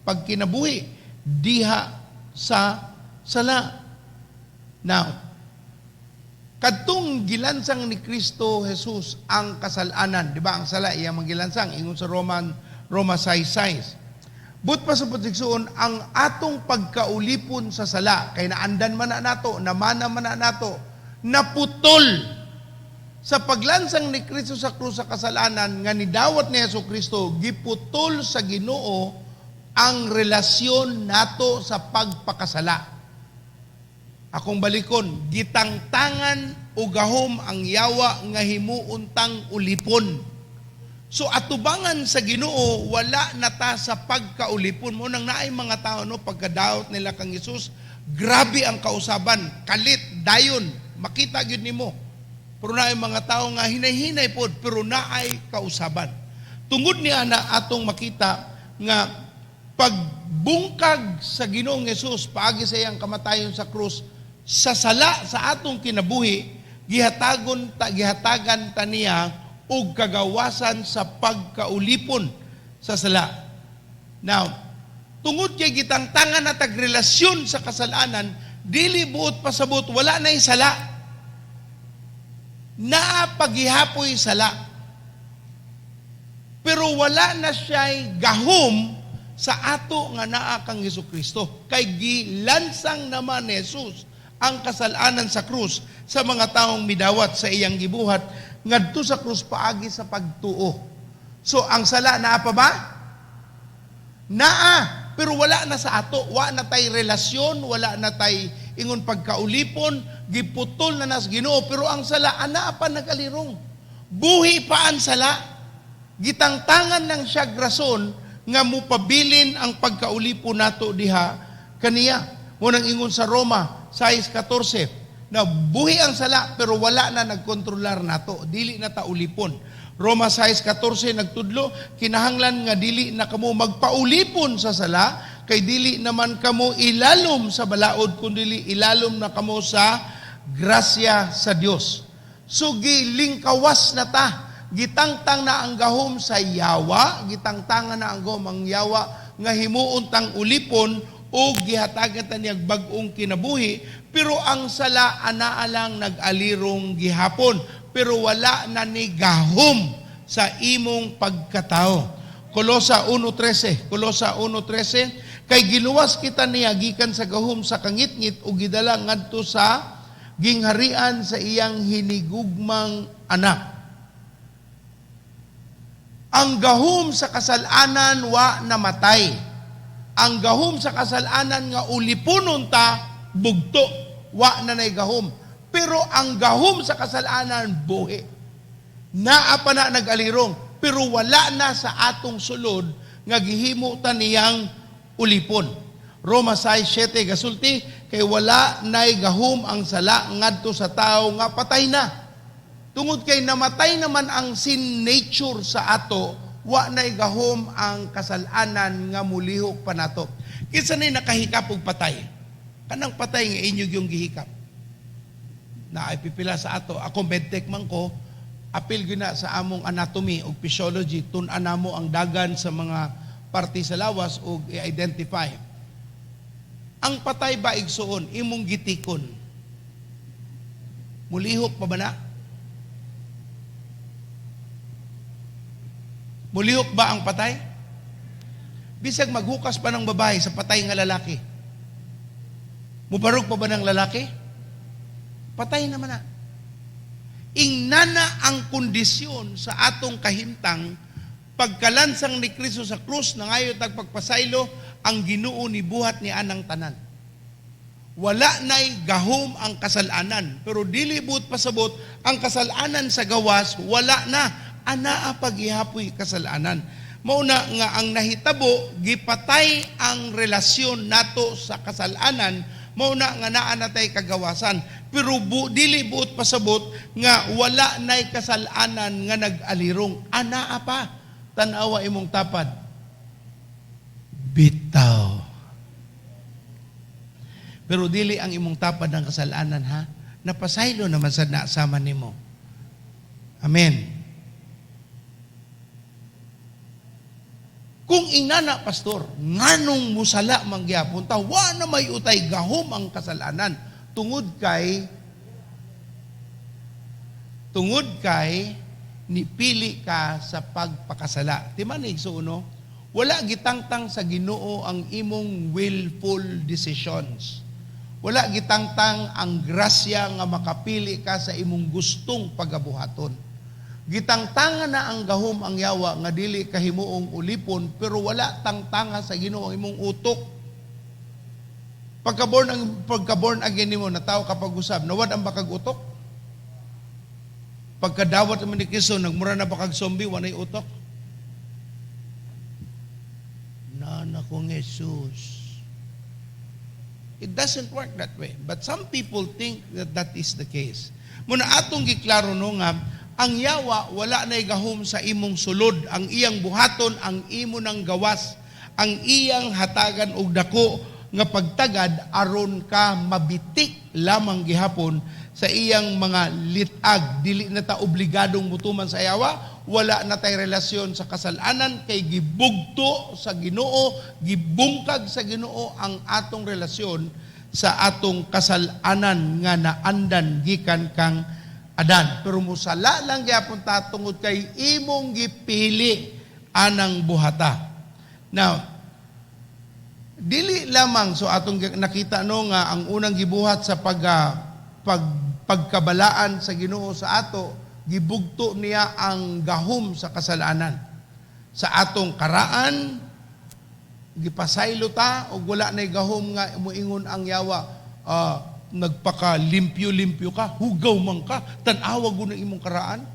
pagkinabuhi diha sa sala?" Now, kadtong gilansang ni Kristo Jesus ang kasalanan, di ba? Ang sala iya gilansang ingon sa Roma 6:6. But pa sa igsuon, ang atong pagkaulipon sa sala, kay naandan man na nato, namana man na nato, naputol sa paglansang ni Kristo sa krus sa kasalanan nga nidawat ni Hesus Kristo. Giputol sa Ginoo ang relasyon nato sa pagpakasala. Akong balikon, gitangtangan o gahom ang yawa nga himuon tang ulipon. So atubangan sa Ginoo, wala na ta sa pagkaulipon mo. Nang naay mga tao, no, pagkadaot nila kang Hesus, grabe ang kausaban, kalit dayon, makita gyud nimo. Pero naay mga tao nga hinay-hinay pod, pero naay kausaban. Tungod ni ana, atong makita nga pagbungkag sa Ginoong Hesus paagi sa iyang kamatayon sa krus sa sala sa atong kinabuhi, gihatagan ta niya og kagawasan sa pagkaulipon sa sala. Now, tungod kay gitangtangan na tag relasyon sa kasalanan, dili buot pasabot wala na sala. Naa paghihapoy sala. Pero wala na siya'y gahom sa ato nga naa kang Hesus Kristo. Kay gilansang naman ni Jesus ang kasalanan sa krus sa mga taong midawat sa iyang gibuhat ngadto sa krus paagi sa pagtuo. So ang sala naa pa ba? Naa, pero wala na sa ato, wa na tay relasyon, wala na tay ingon pagkaulipon, giputol na nas Ginoo, pero ang sala anaa pa nagalirong. Buhi pa ang sala. Gitangtangan lang siya rason nga mupabilin ang pagkaulipon nato diha kaniya. Mo nang ingon sa Roma 6:14 na buhi ang sala pero wala na nagkontrolar nato, dili na ta ulipon. Roma 6:14 nagtudlo, "Kinahanglan nga dili na kamo magpaulipon sa sala, kay dili naman kamo ilalom sa balaod, kundi ilalom na kamo sa grasya sa Dios." So gilingkawas na ta. Gitangtang na ang gahom sa yawa, gitangtangan na ang gahom ang yawa nga himuon tang ulipon o gihatagan ta niyag bag-ong kinabuhi, pero ang sala anaa lang nag-alirong gihapon, pero wala na ni gahom sa imong pagkatao. Kolosa 1:13, Kolosa 1:13, kay giluwas kita niya gikan sa gahom sa kangitngit ug gidala ngadto sa gingharian sa iyang hinigugmang anak. Ang gahom sa kasalanan wa namatay. Ang gahom sa kasalanan nga ulipunon ta bugto, wa na nay gahom. Pero ang gahom sa kasalanan buhi. Naa pa na nag-alirong, pero wala na sa atong sulod nga gihimo ta niyang ulipon. Roma 6:7 gasulti, kay wala nay gahom ang sala ngadto sa tawo nga patay na. Tungod kay namatay naman ang sin nature sa ato, wa nay gahom ang kasalanan nga mulihok pa nato. Kinsa nay nakahikap og patay? Kanang patay nga inyo yung gihikap. Naay pipila sa ato. Ako medtech man ko, apil gyud na sa among anatomy ug physiology, tun-an namo ang dagan sa mga parte sa lawas ug i-identify. Ang patay ba, igsuon, imong gitikon, mulihok pa ba na? Mulihok ba ang patay? Bisag maghukas pa ng babae sa patay nga lalaki, mubarog pa ba ng lalaki? Patay naman na. Ingnana ang kondisyon sa atong kahimtang pagkalansang ni Kristo sa krus, nangayo tag pagpasaylo, ang Ginoo ni buhat ni anang tanan. Wala na'y gahom ang kasalanan, pero dili buot pasabot ang kasalanan sa gawas, wala na. Anaa paghihapoy kasalanan. Mauna nga ang nahitabo, gipatay ang relasyon nato sa kasalanan, mauna nga naa natay kagawasan. Pero dili buot pasabot nga wala na'y kasalanan nga nag-alirong. Anaa pa. Tan-awa imong tapad. Bitaw. Pero dili ang imong tapad ng kasalanan, ha? Napasaylo naman sa naasama nimo. Amen. Kung ingana, pastor, nganong musala mangyapon ta, wa na may utay gahom ang kasalanan. Tungod kay nipili ka sa pagpakasala. Di man, igsuon, no? Wala gitangtang sa Ginoo ang imong willful decisions. Wala gitangtang ang grasya nga makapili ka sa imong gustong pagabuhaton. Gitangtangan na ang gahom ang yawa nga dili kahimuong ulipon, pero wala tangtanga sa Ginoo ang imong utok. Pagka-born again nimo, natawo ka pag-usab, nawad ang bakag utok. Pagkadawat mo ni Kristo, nagmura na bakag zombie, wanay utok. Nana kong Jesus. It doesn't work that way. But some people think that that is the case. Muna atong giklaro no nga, ang yawa wala na'y gahom sa imong sulod, ang iyang buhaton, ang imo nang gawas, ang iyang hatagan og dako nga pagtagad aron ka mabitik lamang gihapon sa iyang mga litag. Dili na ta obligadong mutuman sa yawa, wala na tay relasyon sa kasalanan kay gibugto sa Ginoo, gibungkag sa Ginoo ang atong relasyon sa atong kasalanan nga naandan gikan kang Adan. Pero musala lang gyapon ta tungod kay imong gipili anang buhata. Now, dili lamang so atong nakita no nga ang unang gibuhat sa pagkabalaan sa Ginoo sa ato, gibugto niya ang gahom sa kasalanan. Sa atong karaan, gipasaylo ta og wala nay gahom nga muingon ang yawa, nagpaka-limpyo-limpyo ka, hugaw man ka, tan-awa gud ang imong karaan.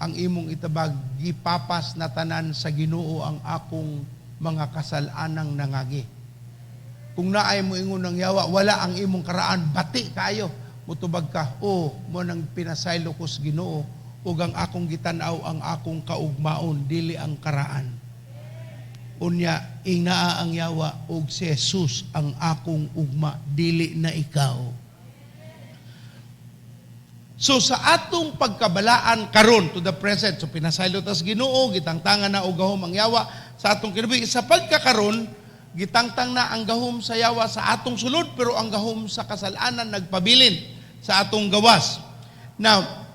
Ang imong itabag, gipapas na tanan sa Ginoo ang akong mga kasalanang nangagi. Kung naay mo ingon ng yawa, wala ang imong karaan, bati kayo. Mutubag ka, oh, mo nang pinasaylo ko sa Ginoo, ug ang akong gitan-aw ang akong kaugmaon, dili ang karaan. Unya, ingnaa ang yawa, ug si Jesus ang akong ugma, dili na ikaw. So sa atong pagkabalaan karon, to the present, so pinasaylo tas Ginoo, gitangtangan na og gahom ang yawa sa atong kinabuhi. Sa pagkakaron, gitangtang na ang gahom sa yawa sa atong sulod, pero ang gahom sa kasalanan nagpabilin sa atong gawas. Now,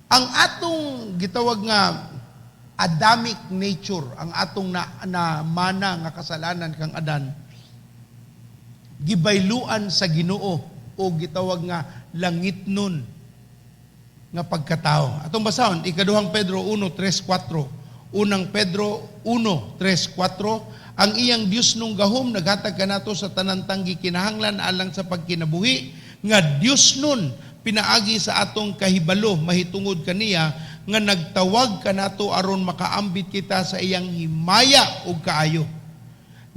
ang atong gitawag nga Adamic nature, ang atong na mana nga kasalanan kang Adan, gibayluan sa Ginoo o gitawag nga langitnon nga pagkatao. Atong basahon, Ikaduhang Pedro 1:3, 4. Unang Pedro 1:3, 4, ang iyang Dios nung gahom naghatag kanato sa tanan tang gikinahanglan alang sa pagkinabuhi nga Dios nun pinaagi sa atong kahibalo mahitungod kaniya nga nagtawag kanato aron makaambit kita sa iyang himaya ug kaayo.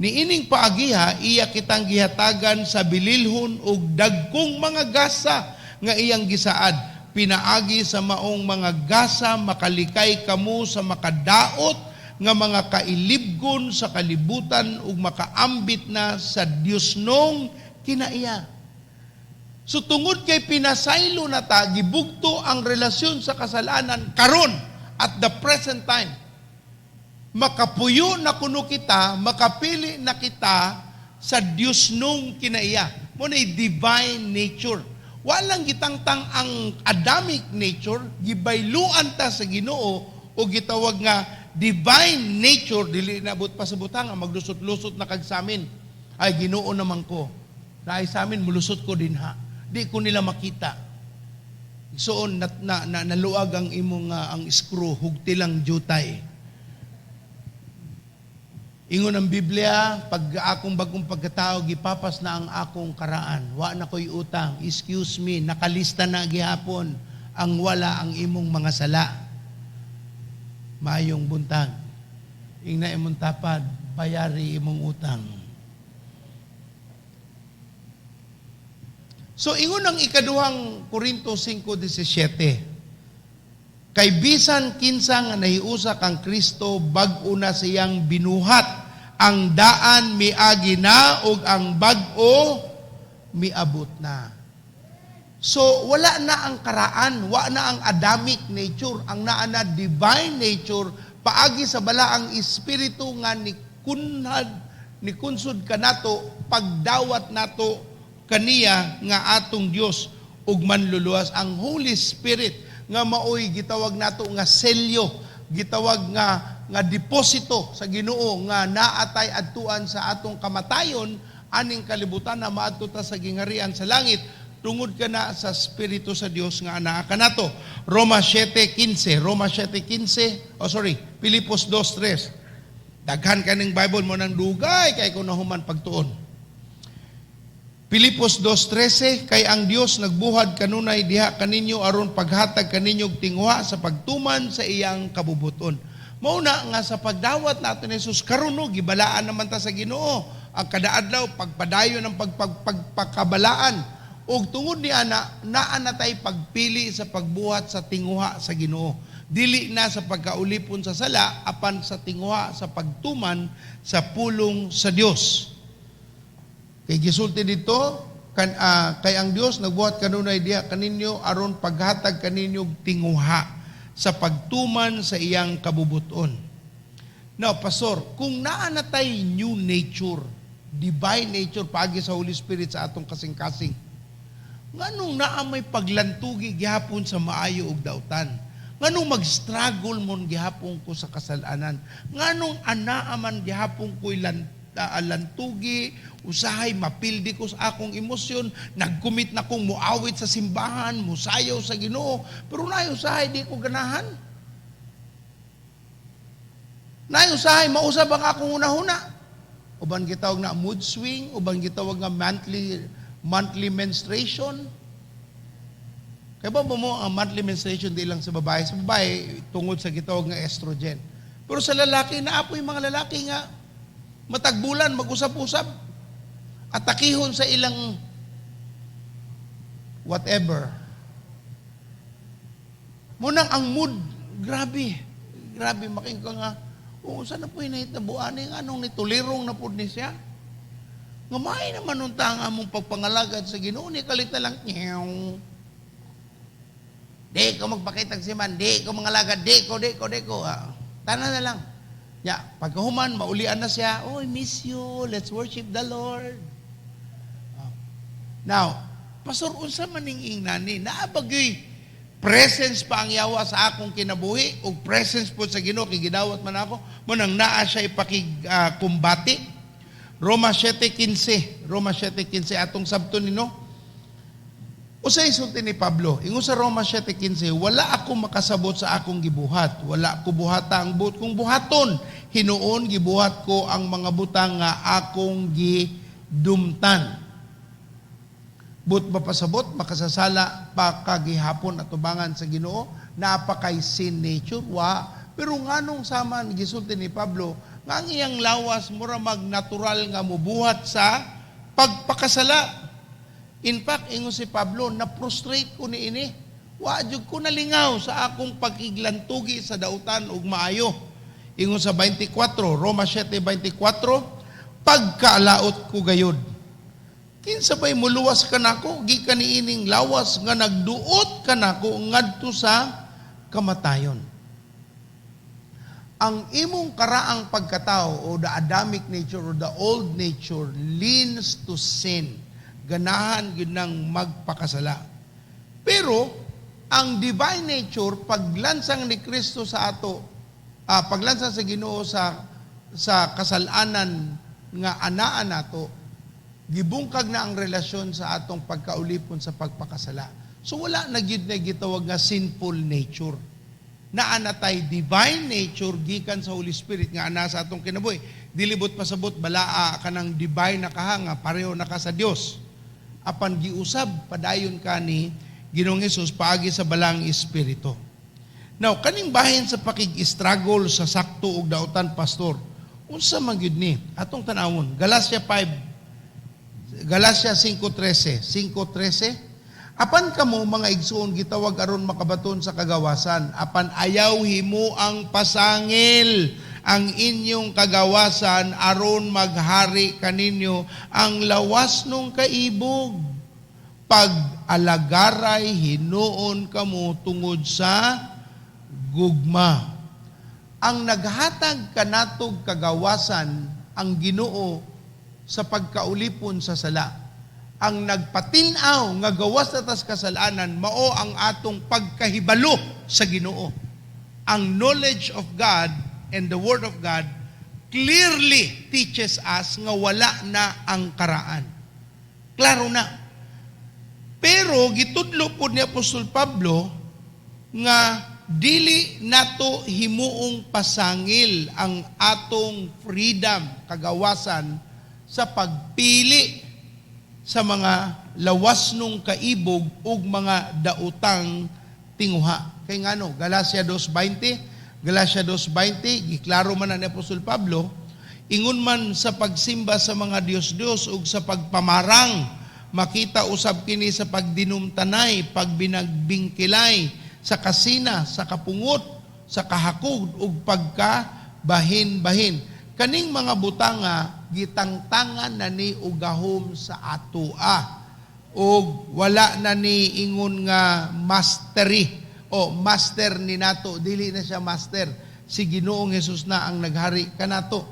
Niining paagiha, iya kitang gihatagan sa bililhon ug dagkong mga gasa nga iyang gisaad. Pinaagi sa maong mga gasa, makalikay kamo sa makadaot nga mga kailibgon sa kalibutan ug makaambit na sa Dios nong kinaiya. So tungod kay pinasaylo na ta, gibugto ang relasyon sa kasalanan karon at the present time. Makapuyo na kuno kita, makapili na kita sa Dios nung kinaiya. Mao na divine nature. Walang gitangtang ang Adamic nature, gibayluan ta sa Ginoo o gitawag nga divine nature, dili nabot pa sa butang, ang maglusot-lusot na kag samin. Ay, Ginoo naman ko. Naay sa amin, mulusot ko din ha. Di ko nila makita. Soon, na naluag ang imong ang screw, hugti lang jutay. Ingon ang Biblia, pag akong bagong pagkatao, gipapas na ang akong karaan. Wa na ko'y utang. Excuse me, nakalista na gihapon ang wala ang imong mga sala. Mayong buntag. Ingna imong tapad, bayari imong utang. So ingon ang Ikaduhang Korinto 5:17. Kay bisan kinsa nga nahiusa kang Kristo, bag-o na siyang binuhat. Ang daan miagi na ug ang bag-o miabot na. So wala na ang karaan, wala na ang Adamic nature, ang naa na divine nature paagi sa balaang espiritu nga nikunhad, nikunsod kanato pagdawat nato kaniya nga atong Dios ug manluluwas, ang Holy Spirit nga maoy gitawag nato nga selyo, gitawag nga deposito sa Ginoo nga naatay adtuan sa atong kamatayon aning kalibutan na maadto ta sa gingharian sa langit tungod kana sa Espiritu sa Dios nga anaa kanato. Roma 7:15, Roma 7:15, oh sorry, Filipos 2:3. Daghan kaning Bible mo nang dugay kay ko nahuman pagtuon. Filipos 2:13, kay ang Dios nagbuhad kanunay diha kaninyo aron paghatag kaninyo og tinguha sa pagtuman sa iyang kabubuton. Mao na nga sa pagdawat nato ni Jesus karon no, gibalaan naman ta sa Ginoo ang kada adlaw pagpadayon ng pagpakabalaan ug tungod ni ana naa na tay pagpili sa pagbuhat sa tinguha sa Ginoo. Dili na sa pagkaulipon sa sala apan sa tinguha sa pagtuman sa pulong sa Dios. Kay gisulti dito, kay ang Dios nagbuhat kanunay diha kaninyo aron paghatag kaninyo og tinguha sa pagtuman sa iyang kabubuton. Now, pastor, kung naa na tay new nature, divine nature paagi sa Holy Spirit sa atong kasing-kasing, nganong naa may paglantugi gihapon sa maayo ug dautan? Nganong mag-struggle mon gihapon ko sa kasalanan? Nganong anaa man gihapon ko'y lantugi, usahay mapildi ko sa akong emosyon, nagkumit na kong muawit sa simbahan, musayaw sa Ginoo, pero naay usahay di ko ganahan. Naay usahay mausab ang akong hunahuna. Uban gitawag na mood swing, uban gitawag nga monthly menstruation. Kaya ba mo ang monthly menstruation di lang sa babae? Sa babae, tungod sa gitawag nga estrogen. Pero sa lalaki, naapoy mga lalaki nga matagbulan, mag-usap-usap, atakihon sa ilang whatever. Munang ang mood, grabe. Grabe, making ka nga, oo, saan na po inahitabuan ni anong nitulirong na po ni siya? Nga may naman nung tanga mong pagpangalagad sa Ginoo, ni kalit na lang, nyaw. Di ko magpakitag simbahan, di ko mangalagad, di ko, di ko, di ko. Ah, tanan na lang. Ya, pagkahuman, maulian na siya, "Oh, I miss you, let's worship the Lord." Ah. Now, Pastor, unsa man ning ingnani? Naa ba gyuy presence pa ang yawa sa akong kinabuhi o presence po sa Ginoo kay gidawat man ako mo nang naa siya ipakig-kumbati? Roma 7:15, Roma 7:15 atong sabton nino. Unsay isulti ni Pablo? Ingon sa Roma 7:15, "Wala ako makasabot sa akong gibuhat. Wala ko buhata ang buot kong buhaton. Hinuon gibuhat ko ang mga butang nga akong gidumtan." Buot mapasabot, makasasala pa kagihapon atubangan sa Ginoo, naa pa kay sin nature, wa. Pero nganong sama gisulti ni Pablo nga ang iyang lawas mura mag natural nga mubuhat sa pagpakasala? In fact, ingon si Pablo, na-frustrate ko ni ini. Wa jud ko nalingaw sa akong pagiglantugi sa dautan ug maayo. Ingon sa 24, Roma 7:24, "Pagkaalaot ko gayud. Kinsa bay muluwas kanako gikan niining lawas nga nagduot kanako ngadto sa kamatayon?" Ang imong karaang pagkatao o the Adamic nature or the old nature leans to sin. Ganahan gyud nang magpakasala. Pero ang divine nature, paglansang ni Kristo sa ato, paglansang sa Ginoo sa kasalanan nga anaa nato, gibungkag na ang relasyon sa atong pagkaulipon sa pagpakasala. So wala na gyud na gitawag nga sinful nature. Naa na tay divine nature gikan sa Holy Spirit nga ana sa atong kinabuhi. Dili buot pasabot balaa kanang divine na kaha nga pareho na ka sa Dios. Apan giusab padayon ka ni Ginoong Hesus paagi sa Balaang Espiritu. Now, kaning bahin sa pakig-struggle sa sakto ug dautan, Pastor, unsa man gyud ni? Atong tan-awon. Galatia 5, Galatia 5:13, 5:13. "Apan kamo, mga igsuon, gitawag aron makabaton sa kagawasan, apan ayaw himuang pasangil ang inyong kagawasan aron maghari kaninyo ang lawas nung kaibog. Pag alagaray hinuon kamo tungod sa gugma." Ang naghatag kanatog kagawasan ang Ginoo sa pagkaulipon sa sala. Ang nagpatin-aw nga gawas na tas kasalanan mao ang atong pagkahibalo sa Ginoo. Ang knowledge of God and the Word of God clearly teaches us nga wala na ang karaan. Klaro na. Pero gitudlo po ni Apostol Pablo nga dili nato himuong pasangil ang atong freedom, kagawasan sa pagpili sa mga lawas nung kaibog ug mga dautang tinguha. Kay ngano, Galatia 2:20, Galatia 2:20, giklaro man na ni Apostol Pablo, ingon man sa pagsimba sa mga Diyos-Diyos ug sa pagpamarang, makita usab kini sa pagdinumtanay, pagbinagbingkilay, sa kasina, sa kapungot, sa kahakog ug pagka bahin-bahin. Kaning mga butanga gitangtangan na ni og gahom sa atoa og wala na ni ingon nga mastery o master ni nato. Dili na siya master, si Ginoong Hesus na ang naghari kanato.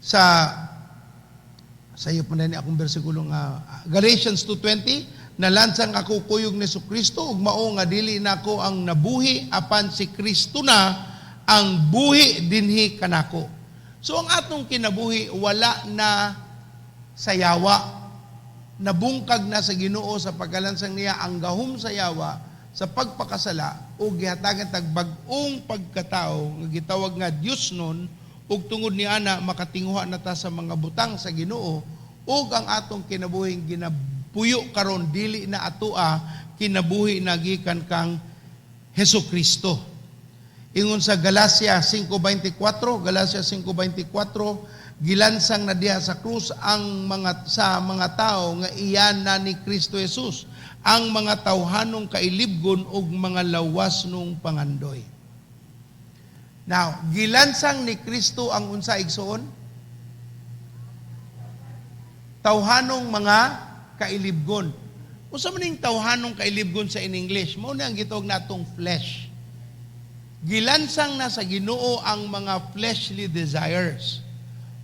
Sa sayo pa na ni akong bersikulo nga Galatians 2:20, "Nalansang ako kuyog ni Kristo ug mao nga dili nako ang nabuhi apan si Kristo na ang buhi dinhi kanako." So ang atong kinabuhi wala na sa yawa. Nabungkag na sa Ginoo sa pagkalansang niya ang gahom sa yawa sa pagpakasala ug gihatagan tag bag-ong pagkatao nga gitawag nga Dios nun, ug tungod ni ana makatinguha na ta sa mga butang sa Ginoo ug ang atong kinabuhing ginapuyo karon dili na atoa, kinabuhi na gikan kang Hesus Kristo. Ingon sa Galatia 5:24, Galatia 5:24, gilansang na diha sa krus ang mga sa mga tao nga iyan na ni Kristo Jesus ang mga tawhanong kailibgon ug mga lawas nung pangandoy. Now, gilansang ni Kristo ang unsa, igsoon? Tawhanong mga kailibgon. Unsa man ning tawhanong kailibgon sa in English? Mao na ang gitawag natong flesh. Gilansang na sa Ginoo ang mga fleshly desires.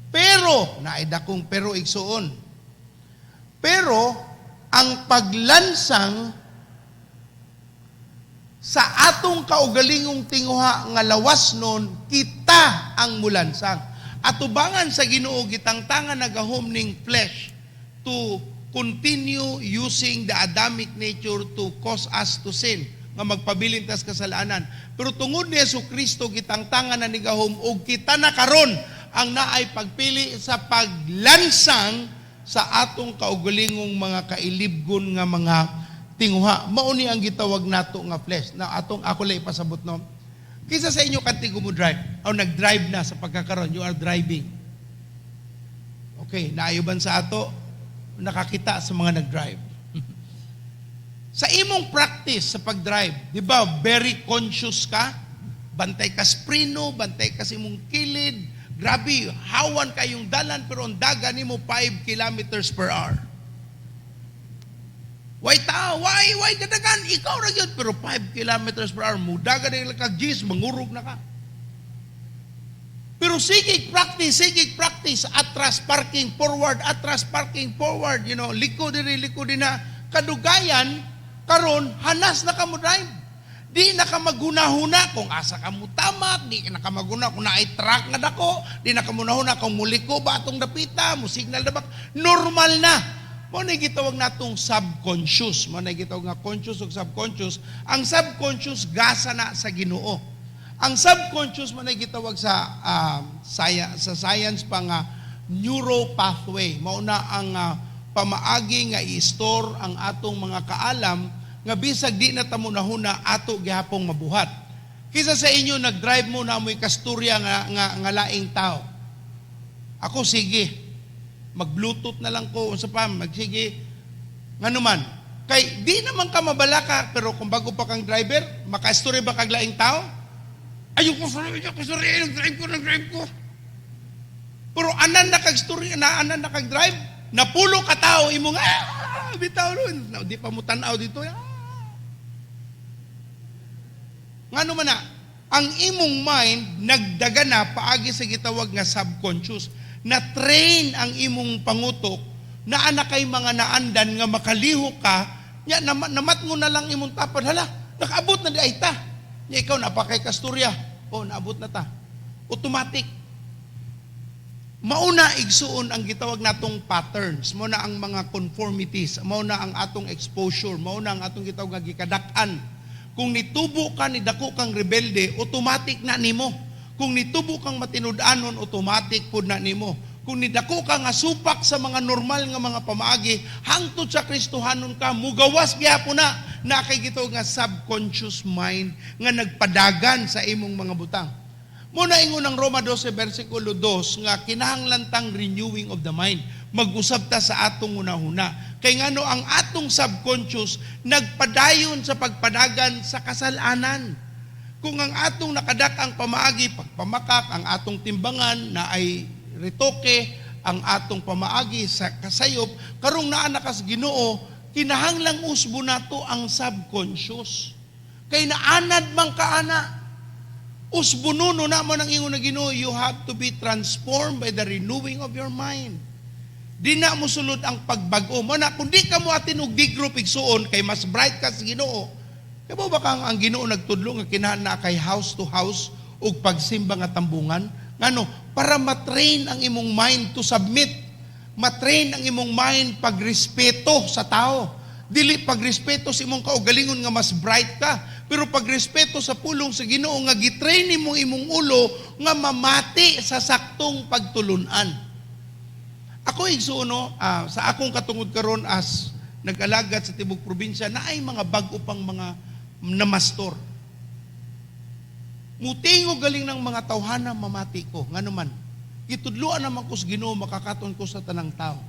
Pero, naay dakong pero, igsuon. Pero, ang paglansang sa atong kaugalingong tinguha nga lawas nun, kita ang mulansang. Atubangan sa Ginoo, gitangtangan nagahom ning flesh to continue using the Adamic nature to cause us to sin, nga magpabilin tas kasalanan. Pero tungod ni Hesus Kristo, gitangtangan na ni gahom ug kita na karon ang naay pagpili sa paglansang sa atong kaugalingong mga kailibgon nga mga tinguha. Mao ni ang gitawag nato nga flesh. Na atong ako lang ipasabot, no. Kinsa sa inyo kantigo mo drive o nag-drive na sa pagkakaron, you are driving? Okay, naayo ban sa ato nakakita sa mga nag-drive? Sa imong practice sa pag-drive, di ba, very conscious ka? Bantay ka sa preno, bantay ka sa imong kilid. Grabe, hawan kayong dalan pero ang dagan nimo 5 kilometers per hour. Way tao, way kadagan, ikaw ra gyud pero 5 kilometers per hour, mudagan na kag G's, mangurog na ka. Pero sige practice, atras parking, forward, atras parking, forward, liko diri, liko din na. Kadugayan, karon hanas na ka mo drive. Di na ka maghuna-huna kung asa ka mo tamak, di na ka maghuna kung naay truck nga dako, di na ka munahuna kung muliko ba atong dapita, mo signal na ba. Normal na. Mao na gitawag natong subconscious. Mao na gitawag nga conscious ug subconscious. Ang subconscious gasa na sa Ginoo. Ang subconscious mo na gitawag sa science pa nga neuropathway. Mao na ang pamaagi nga i-store ang atong mga kaalam nga bisag di na ta munahuna, ato gihapong mabuhat. Kinsa sa inyo nag-drive mo na amoy kasturya nga laing tao? Ako sige. Mag-Bluetooth na lang ko unsa pa, magsige. Ngano man kay di naman ka mabalaka, pero kung bago pa kang driver, makaistorya ba kag laing tao? Ayoko, sorry, ayoko, sorry, nag-drive ko, nag-drive ko. Pero anan na kag story, na anan na kag drive, napulo ka tao imo nga, ah, bitaw ron. Na, di pa mo tan-aw dito. Ah. Ngano man na, ang imong mind nagdaga na paagi sa gitawag nga subconscious. Na train ang imong pangutok na ana kay mga naandan nga makalihok ka, nya namat mo na lang imong tapad, hala, nakaabot na di ay ta. Nya ikaw napakay kasturya. Oh, naabot na ta. Automatic. Mauna, igsuon, ang gitawag natong patterns, mao na ang mga conformities, mao na ang atong exposure, mao na ang atong gitawag nga gikadak-an. Kung nitubo ka, nidako kang rebelde, automatic na nimo. Kung nitubo kang matinud-anon, automatic pud na nimo. Kung nidako ka nga supak sa mga normal nga mga pamaagi, hangtod sa Kristohanon ka, mugawas gihapon na na kay gitawag nga subconscious mind nga nagpadagan sa imong mga butang. Muna ingon ang Roma 12 versikulo 2 nga kinahanglan tang renewing of the mind. Mag-usab ta sa atong hunahuna. Kay ngano ang atong subconscious nagpadayon sa pagpadagan sa kasalanan. Kung ang atong nakadak-ang pamaagi, pagpamakak, ang atong timbangan na ay retoke, ang atong pamaagi sa kasayop, karong naa na kas Ginoo, kinahanglang usbo nato ang subconscious. Kay naanad man kaana. Usbununo na mo nang ingon na Ginoo, you have to be transformed by the renewing of your mind. Di na mo sulod ang pagbag-o. Mo na, kung di ka mo atin og di group, igsuon, kay mas bright ka sa Ginoo. Kay mo ba kang ang Ginoo nagtudlo nga kinahanglan na kay house to house ug pagsimba nga tambungan? Ngano? Para matrain ang imong mind to submit. Matrain ang imong mind pagrespeto sa tao. Dili pagrespeto sa imong kaugalingon nga mas bright ka, pero pagrespeto sa pulong sa Ginoo nga gitrain nimo imong ulo nga mamati sa saktong pagtulunan. Ako, igsuon, no, sa akong katungod karon as nag-alagad sa tibok probinsya, na ay mga bag-o pang mga namastor. Mutingo galing ng mga tawhana, mamati ko. Ngano man, gitudluan naman ko sa Ginoo, makakaton ko sa tanang tao.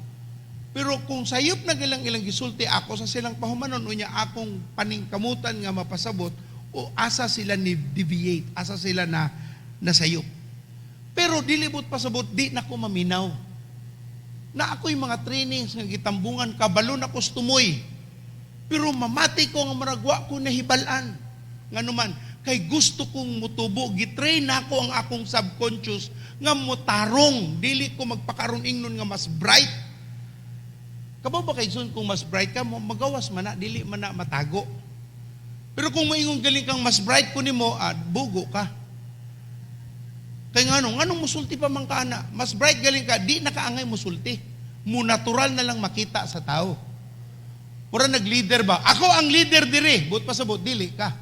Pero kung sayop na gilang ilang gisulti, ako sa silang pahumanon, unya akong paningkamutan nga mapasabot o asa sila ni deviate, asa sila na nasayop. Pero dilibot pasabot, di na ko maminaw. Na ako'y mga trainings nga gitambungan, kabalo na ko tumoy. Pero mamati ko nga murag wa ko nahibal-an. Ngano man, kay gusto kong mutubo, gitrain nako ang akong subconscious nga mutarong, dili ko magpakaron ingnon nga mas bright. Kabaw ba kay son kung mas bright ka, mo magawas man na, dili man na matago. Pero kung moingon galing kang mas bright ko nimo, bugo ka. Kay nganong musulti pa man ka ana? Mas bright galing ka, di nakaangay musulti. Mu natural na lang makita sa tao. Mura nag-leader ba? Ako ang leader dire. Buot pasabot, dili ka.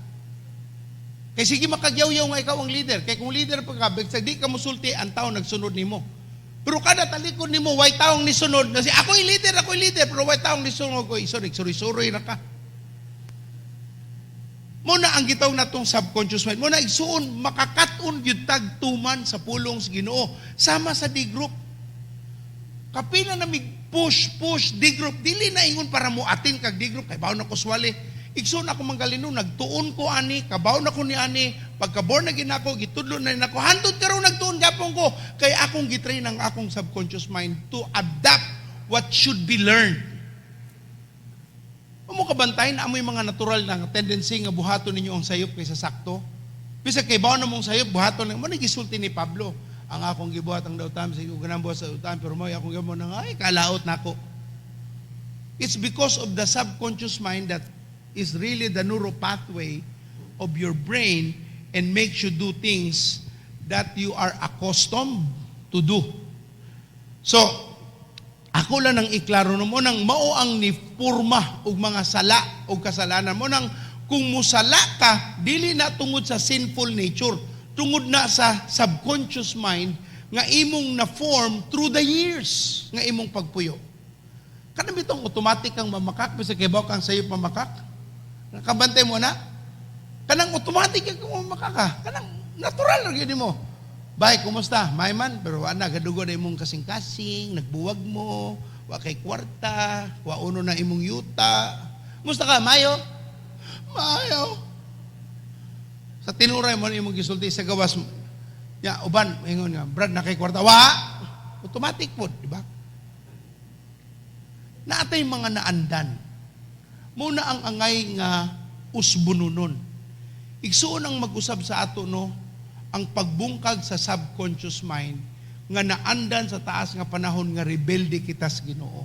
Kay sige makagyaw-yaw nga ikaw ang leader. Kay kung leader pa ka, bisag di ka musulti, ang tao nagsunod nimo. Pero kada talikod nimo, way taong nisunod. Na si, ako yung leader, pero way taong nisunod ko. Sorry, sorry, sorry na ka. Muna ang gitawag natong subconscious mind. Muna igsuon, makakaton gyud tag tuman sa pulong sa Ginoo. Sama sa D group. Kapila na mig push, push, D group. Dili na ingon para mo atin kag D group. Kay bawo na ko swali. Igsuon ako manggalino, nagtuon ko ani, kabaw na ko ni ani, pagka born na ginako, gitudlo na nako. Hantod karon nagtuon gapon ko. Kay akong gitrain ang akong subconscious mind to adapt what should be learned. Mo kabantay na amoy mga natural na tendency nga buhaton ninyo ang sayop kaysa sakto. Bisag kay bawo na mong sayop, buhaton lang. Mo gisulti ni Pablo. Ang akong gibuhat ang dautan sa ganang buhat sa dautan, pero mo akong gamo na ay kalaot nako. It's because of the subconscious mind that is really the neural pathway of your brain and makes you do things that you are accustomed to do. So, ako lang ang iklaro no mo nang mao ang ni forma og mga sala og kasalanan mo nang kung musala ka, dili na tungod sa sinful nature, tungod na sa subconscious mind nga imong na form through the years nga imong pagpuyo. Kanang bitong automatic kang mamakak bisag kibaw kang sayop mamakak. Nakabantay mo na? Kanang automatic kang mamakak ka. Kanang natural ra gyud mo. Bay, kumusta? May man, pero wala gadugo na imong kasing-kasing, nagbuwag mo, wa kay kwarta, wa uno na imong yuta. Kumusta ka? Mayo? Mayo. Sa tinuray mo na imong gisulti sa gawas mo. Ya, uban, ingon nga, Brad, na kay kwarta. Wa! Automatic po, di ba? Naatay mga naandan. Muna ang angay nga usbununon. Igsuon ang mag-usab sa ato, no, ang pagbungkag sa subconscious mind nga naandan sa taas nga panahon nga rebelde kita sa Ginoo.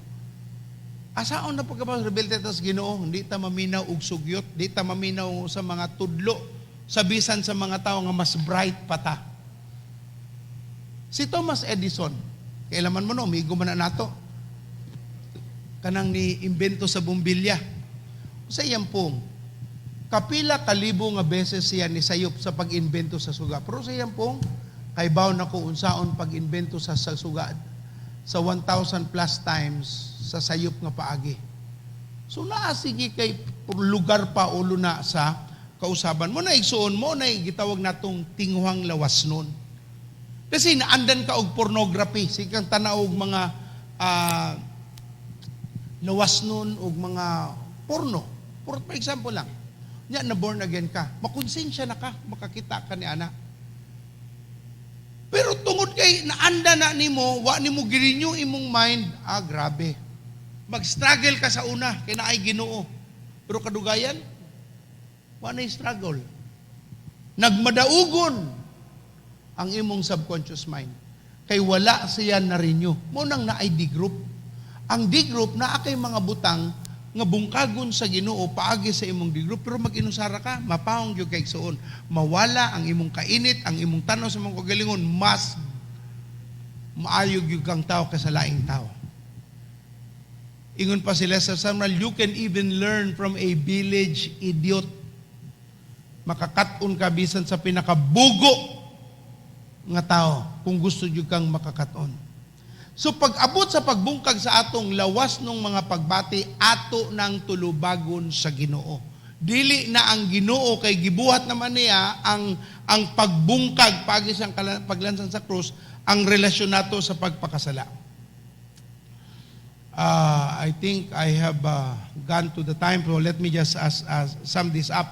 Asaon na pagkabas rebelde ta sa Ginoo, hindi ta maminaw og sugyot, di ta maminaw sa mga tudlo, sa bisan sa mga tao nga mas bright pa ta. Si Thomas Edison, kailaman mo no, migo man na nato. Kanang ni imbento sa bumbilya. Sa iyang pong, kapila kalibo nga beses siya ni sayop sa pag-imbento sa suga. Pero sa iyang pong, kay baw na ko unsaon pag-imbento sa suga sa 1,000 plus times sa sayop nga paagi. So naa sige kay lugar pa ulo na sa kausaban mo na igsuon mo na gitawag natong tinguhang lawas nun. Kasi naandan ka og pornography, sige kang tanaw og mga lawas nun og mga porno. For example lang, nya na born again ka, makonsensya na ka, makakita ka ni ana. Pero tungod kay naanda na nimo, wa nimo girenew imong mind, grabe. Mag-struggle ka sa una, kay naay Ginoo. Pero kadugayan, wa na struggle. Nagmadaugon ang imong subconscious mind. Kay wala siya na-renew. Mo nang naay D group. Ang D group naa kay mga butang nga bungkagon sa Ginoo paagi sa imong D group, pero mag-inusara ka, mapahong gyud kay igsuon. Mawala ang imong kainit, ang imong tanaw sa imong kagalingon, mas maayo gyud kang tao kaysa laing tao. Ingon pa si Lester Sumrall, "You can even learn from a village idiot." Makakaton ka bisan sa pinakabugo nga tao kung gusto jud kang makakaton. So pag-abot sa pagbungkag sa atong lawas ng mga pagbati, ato nang tulubagon sa Ginoo. Dili na ang Ginoo kay gibuhat naman niya ang pagbungkag pagi sa paglansang sa krus, ang relasyon nato sa pagpakasala. I think I have gone to the time, so let me just sum this up.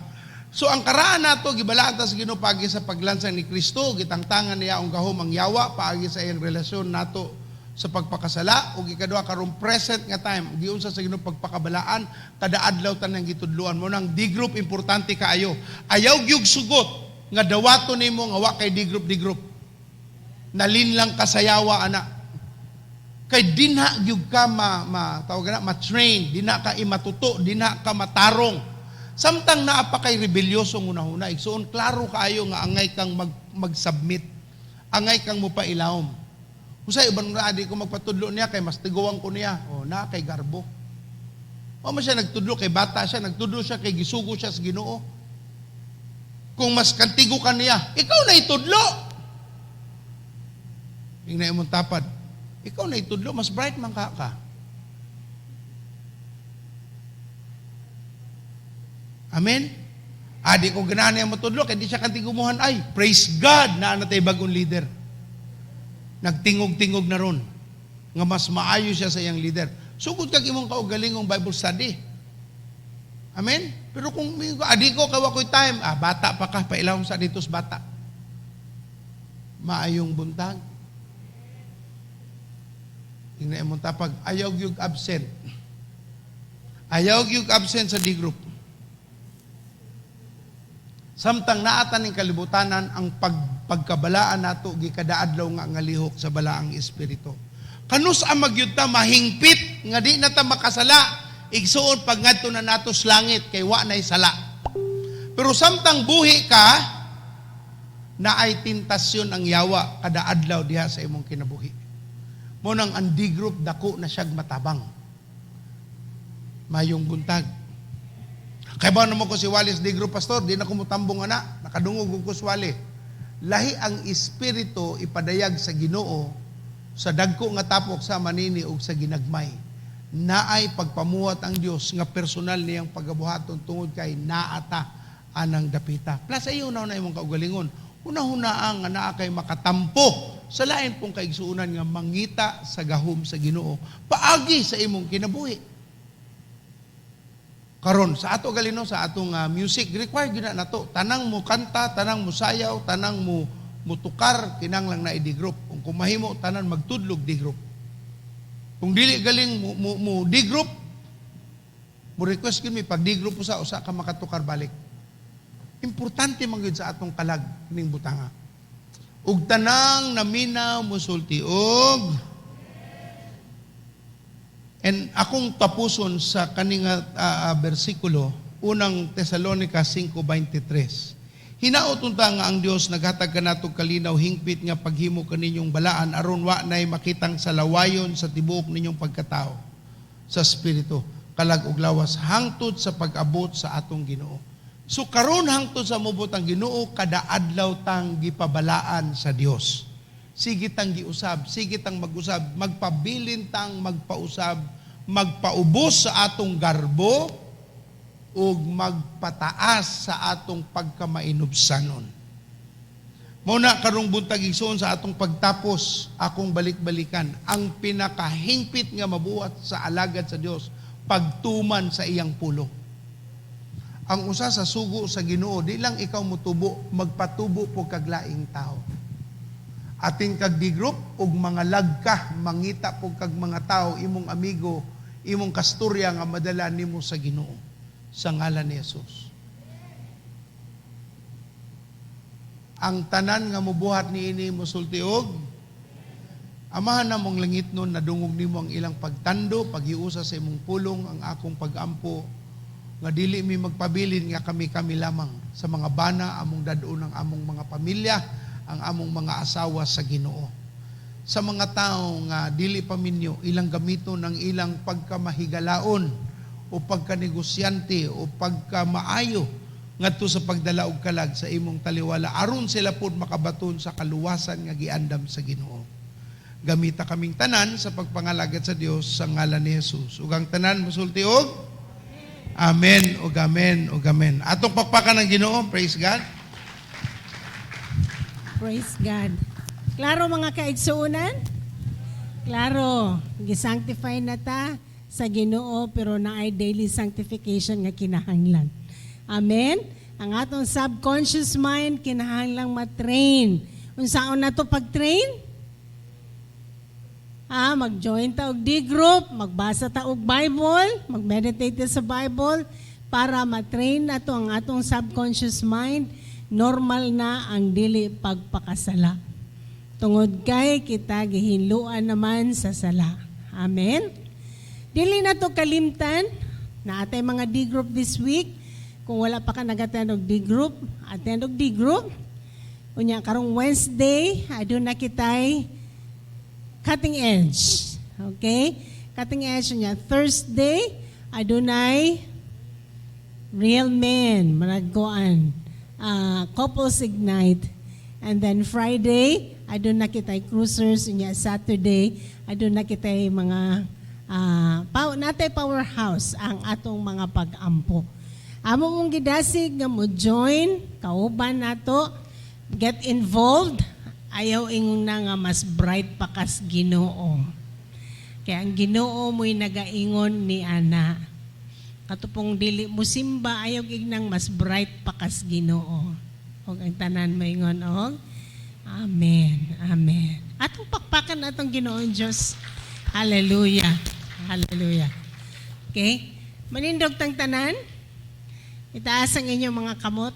So ang karaan nato gibalaan ta sa Ginoo paagi sa paglansang ni Kristo, gitangtangan niya ang gahom ang yawa paagi sa iyang relasyon nato. sa pagpakasala ug ikaduha, karong present nga time, giunsa sa Ginoo pagpakabalaan kada adlaw tanang gitudloan mo nang D group. Importante kaayo. Ayaw gyud sugot nga dawaton nimo nga wa kay D group. D group, nalin lang kasayawa ana, kay dinha gyud ka ma tawag na, ma-train, dinha ka imatuto, dinha ka matarong samtang naa pa kay rebelyoso hunahuna. Igsuon, klaro kaayo nga angay kang mag-submit, angay kang mopailawom. Usay uban nga di ko magpatudlo niya kay mas tiguang ko niya. O na kay garbo. Wa man siya nagtudlo kay bata siya, nagtudlo siya kay gisugo siya sa Ginoo. Kung mas kantigo ka niya, ikaw na itudlo. Ingna imong tapad. Ikaw na itudlo, mas bright man ka. Amen? Adi ko ganahan niya matudlo, kay di siya kantigumuhan. Ay, praise God, naa na tay bagong leader. Nagtingog-tingog na ron nga mas maayo siya sa iyang leader. Sugod kag imong kaugalingong Bible study. Amen? Pero kung adi ko kay wa ko'y time, bata pa ka, pailawom sa dito sa bata. Maayong buntag. Tingnan imong tapag, ayaw gyud absent. Ayaw gyud absent sa D group. Samtang naata ning kalibutanan, ang pagkabalaan nato gikadaadlaw nga ngalihok sa balaang espiritu. Kanus ang magyud ta mahingpit nga di na ta makasala, igsuon pag ngadto na nato sa langit kay wa nay sala. Pero samtang buhi ka, naay tentasyon ang yawa kada adlaw diha sa imong kinabuhi. Mo nang ang D group dako na siyag matabang. Mayong buntag. Kay ba naman ko si Wallace D group, pastor, di na ko mutambong ana, nakadungog ko si Wally. Lahi ang espiritu ipadayag sa Ginoo sa dagko nga tapok sa manini og sa ginagmay. Naay pagpamuhat ang Dios nga personal niyang pagabuhaton tungod kay naata anang dapita. Plus ayo na imong kaugalingon. Hunahunaa nga naa kay makatampo sa lain pong kaigsuonan nga mangita sa gahom sa Ginoo paagi sa imong kinabuhi. Karon sa ato galino, sa atong music, required gyud na nato. Tanang mo kanta, tanang mo sayaw, tanang mo mutukar, kinahanglan na D group. Kung kumahimo tanan magtudlog D group. Kung dili galing mo D group, mo request gyud mi pag D group usa usa ka makatukar balik. Importante man gyud sa atong kalag ning butanga. Ug tanang naminaw musulti og. And akong tapuson sa kaning bersikulo, Unang Tesalonica 5:23. Hinaot unta nga ang Dios naghatag kanato kalinaw hingpit nga paghimo kaninyong balaan aron wa nay makitang salawayon sa tibuok ninyong pagkatao sa espiritu, kalag ug lawas hangtod sa pag-abot sa atong Ginoo. So karon hangtod sa mobot ang Ginoo, kada adlaw tang gipabalaan sa Dios. Sige tang giusab, sige tang mag-usab, magpabilin tang magpausab, magpaubos sa atong garbo ug magpataas sa atong pagkamainubsanon. Mao na karong buntag, igsoon, sa atong pagtapos, akong balik-balikan ang pinakahingpit nga mabuhat sa alagad sa Dios, pagtuman sa iyang pulong. Ang usa sa sugo sa Ginoo, di lang ikaw motubo, magpatubo po kag laing tao. Atin kag di group ug mga lagka, mangita po kag mga tao, imong amigo, imong kasturya nga madala nimo sa Ginoo sa ngalan ni Jesus. Ang tanan nga mobuhat niini mosulti og Amahan namong langit nun, nadungog nimo ang ilang pagtando, paghiusa sa imong pulong, ang akong pagampo nga dili mi magpabilin nga kami-kami lamang sa mga bana, among dad-on ang among mga pamilya, ang among mga asawa sa Ginoo. Sa mga tao nga dili pa minyo, ilang gamiton ang ilang pagkamahigalaon o pagkanegosyante o pagkamaayo ngadto sa pagdala og kalag sa imong taliwala aron sila pud makabaton sa kaluwasan nga giandam sa Ginoo. Gamita kaming tanan sa pagpangalagad sa Dios sa ngalan ni Jesus. Ug ang tanan mosulti og Amen ug amen ug amen. Atong pakpakan ng Ginoo, praise God. Praise God. Klaro, mga kaigsuonan? Klaro, gisanctify na ta sa Ginoo pero naay daily sanctification nga kinahanglan. Amen. Ang atong subconscious mind kinahanglang ma-train. Unsaon na to pag-train? Ah, mag-join ta og D group, magbasa ta og Bible, mag-meditate ta sa Bible para ma-train nato ang atong subconscious mind, normal na ang dili pagpakasala. Tungod kay kita gihinluan naman sa sala. Amen. Dili na to kalimtan naa tay mga D group this week. Kung wala pa ka nag-attend og D group, attend og D group. Unya karong Wednesday, aduna kitay cutting edge. Okay? Cutting edge niya. Thursday, adunay real men, managgoan. Couples Ignite. And then Friday, aduna kitay cruisers. Unya Saturday, aduna kitay mga natay powerhouse ang atong mga pag-ampo. Amo mong gidasig nga mo join, kauban nato, get involved, ayaw ingon na nga mas bright pa kas Ginoo. Kaya ang Ginoo mo'y nagaingon ni ana. Katupong dili mo simba, ayaw ignang mas bright pa kas Ginoo. Og ang tanan moingon og Amen. Amen. Atong pakpakan atong Ginoong Diyos. Hallelujah. Hallelujah. Okay? Manindog tang tanan. Itaas ang inyong mga kamot.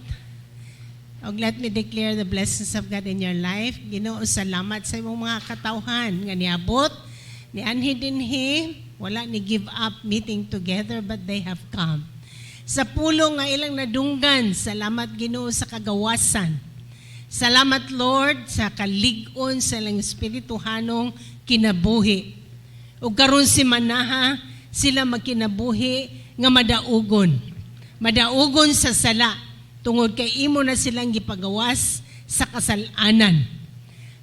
Og let me declare the blessings of God in your life. Ginoo, salamat sa imong mga katawhan nga niabot, ni anhi dinhi, wala ni give up meeting together, but they have come. Sa pulong nga ilang nadunggan, salamat, Ginoo, sa kagawasan. Salamat, Lord, sa kalig-on sa ilang espirituhanong kinabuhi. Ug karon simanaha sila magkinabuhi nga madaugon. Madaugon sa sala tungod kay imo na silang gipagawas sa kasalanan.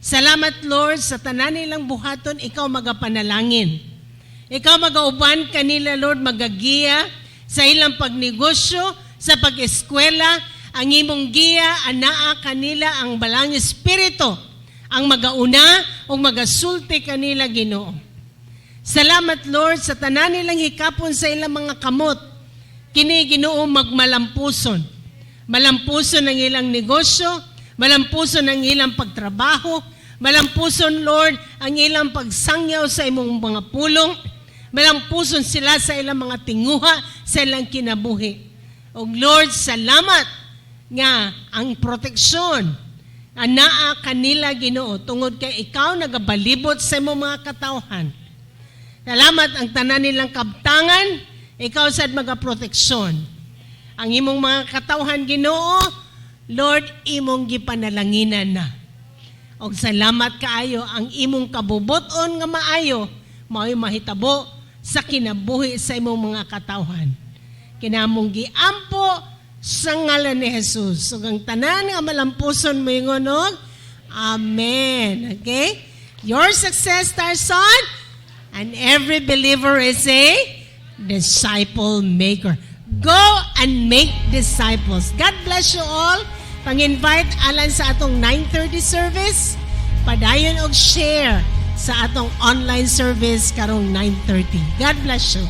Salamat, Lord, sa tanan nilang buhaton, ikaw magapanalangin. Ikaw magauban kanila, Lord, magagiya sa ilang pagnegosyo, sa pag-eskwela, ang imong giya anaa kanila, ang Balaang Espiritu ang magauna o magasulti kanila, Ginoo. Salamat, Lord, sa tanan nilang hikapon sa ilang mga kamot. Kini, Ginoo, magmalampuson. Malampuson ang ilang negosyo, malampuson ang ilang pagtrabaho, malampuson, Lord, ang ilang pagsangyaw sa imong mga pulong, malampuson sila sa ilang mga tinguha, sa ilang kinabuhi. O Lord, salamat nga ang proteksyon anaa kanila, Ginoo, tungod kay ikaw nagabalibot sa imong mga katawhan. Salamat ang tanan nilang kabtangan, ikaw sad magaproteksyon. Ang imong mga katawhan, Ginoo, Lord, imong gipanalanginan na. Og salamat kaayo ang imong kabubuton nga maayo mao'y mahitabo sa kinabuhi sa imong mga katawhan. Kinamong giampo sa ngalan ni Jesus. Ug ang tanan nga malampuson moingon og Amen. Okay? Your success starts on and every believer is a disciple maker. Go and make disciples. God bless you all. Pang-invite alang sa atong 9:30 service. Padayon og share sa atong online service karong 9:30. God bless you.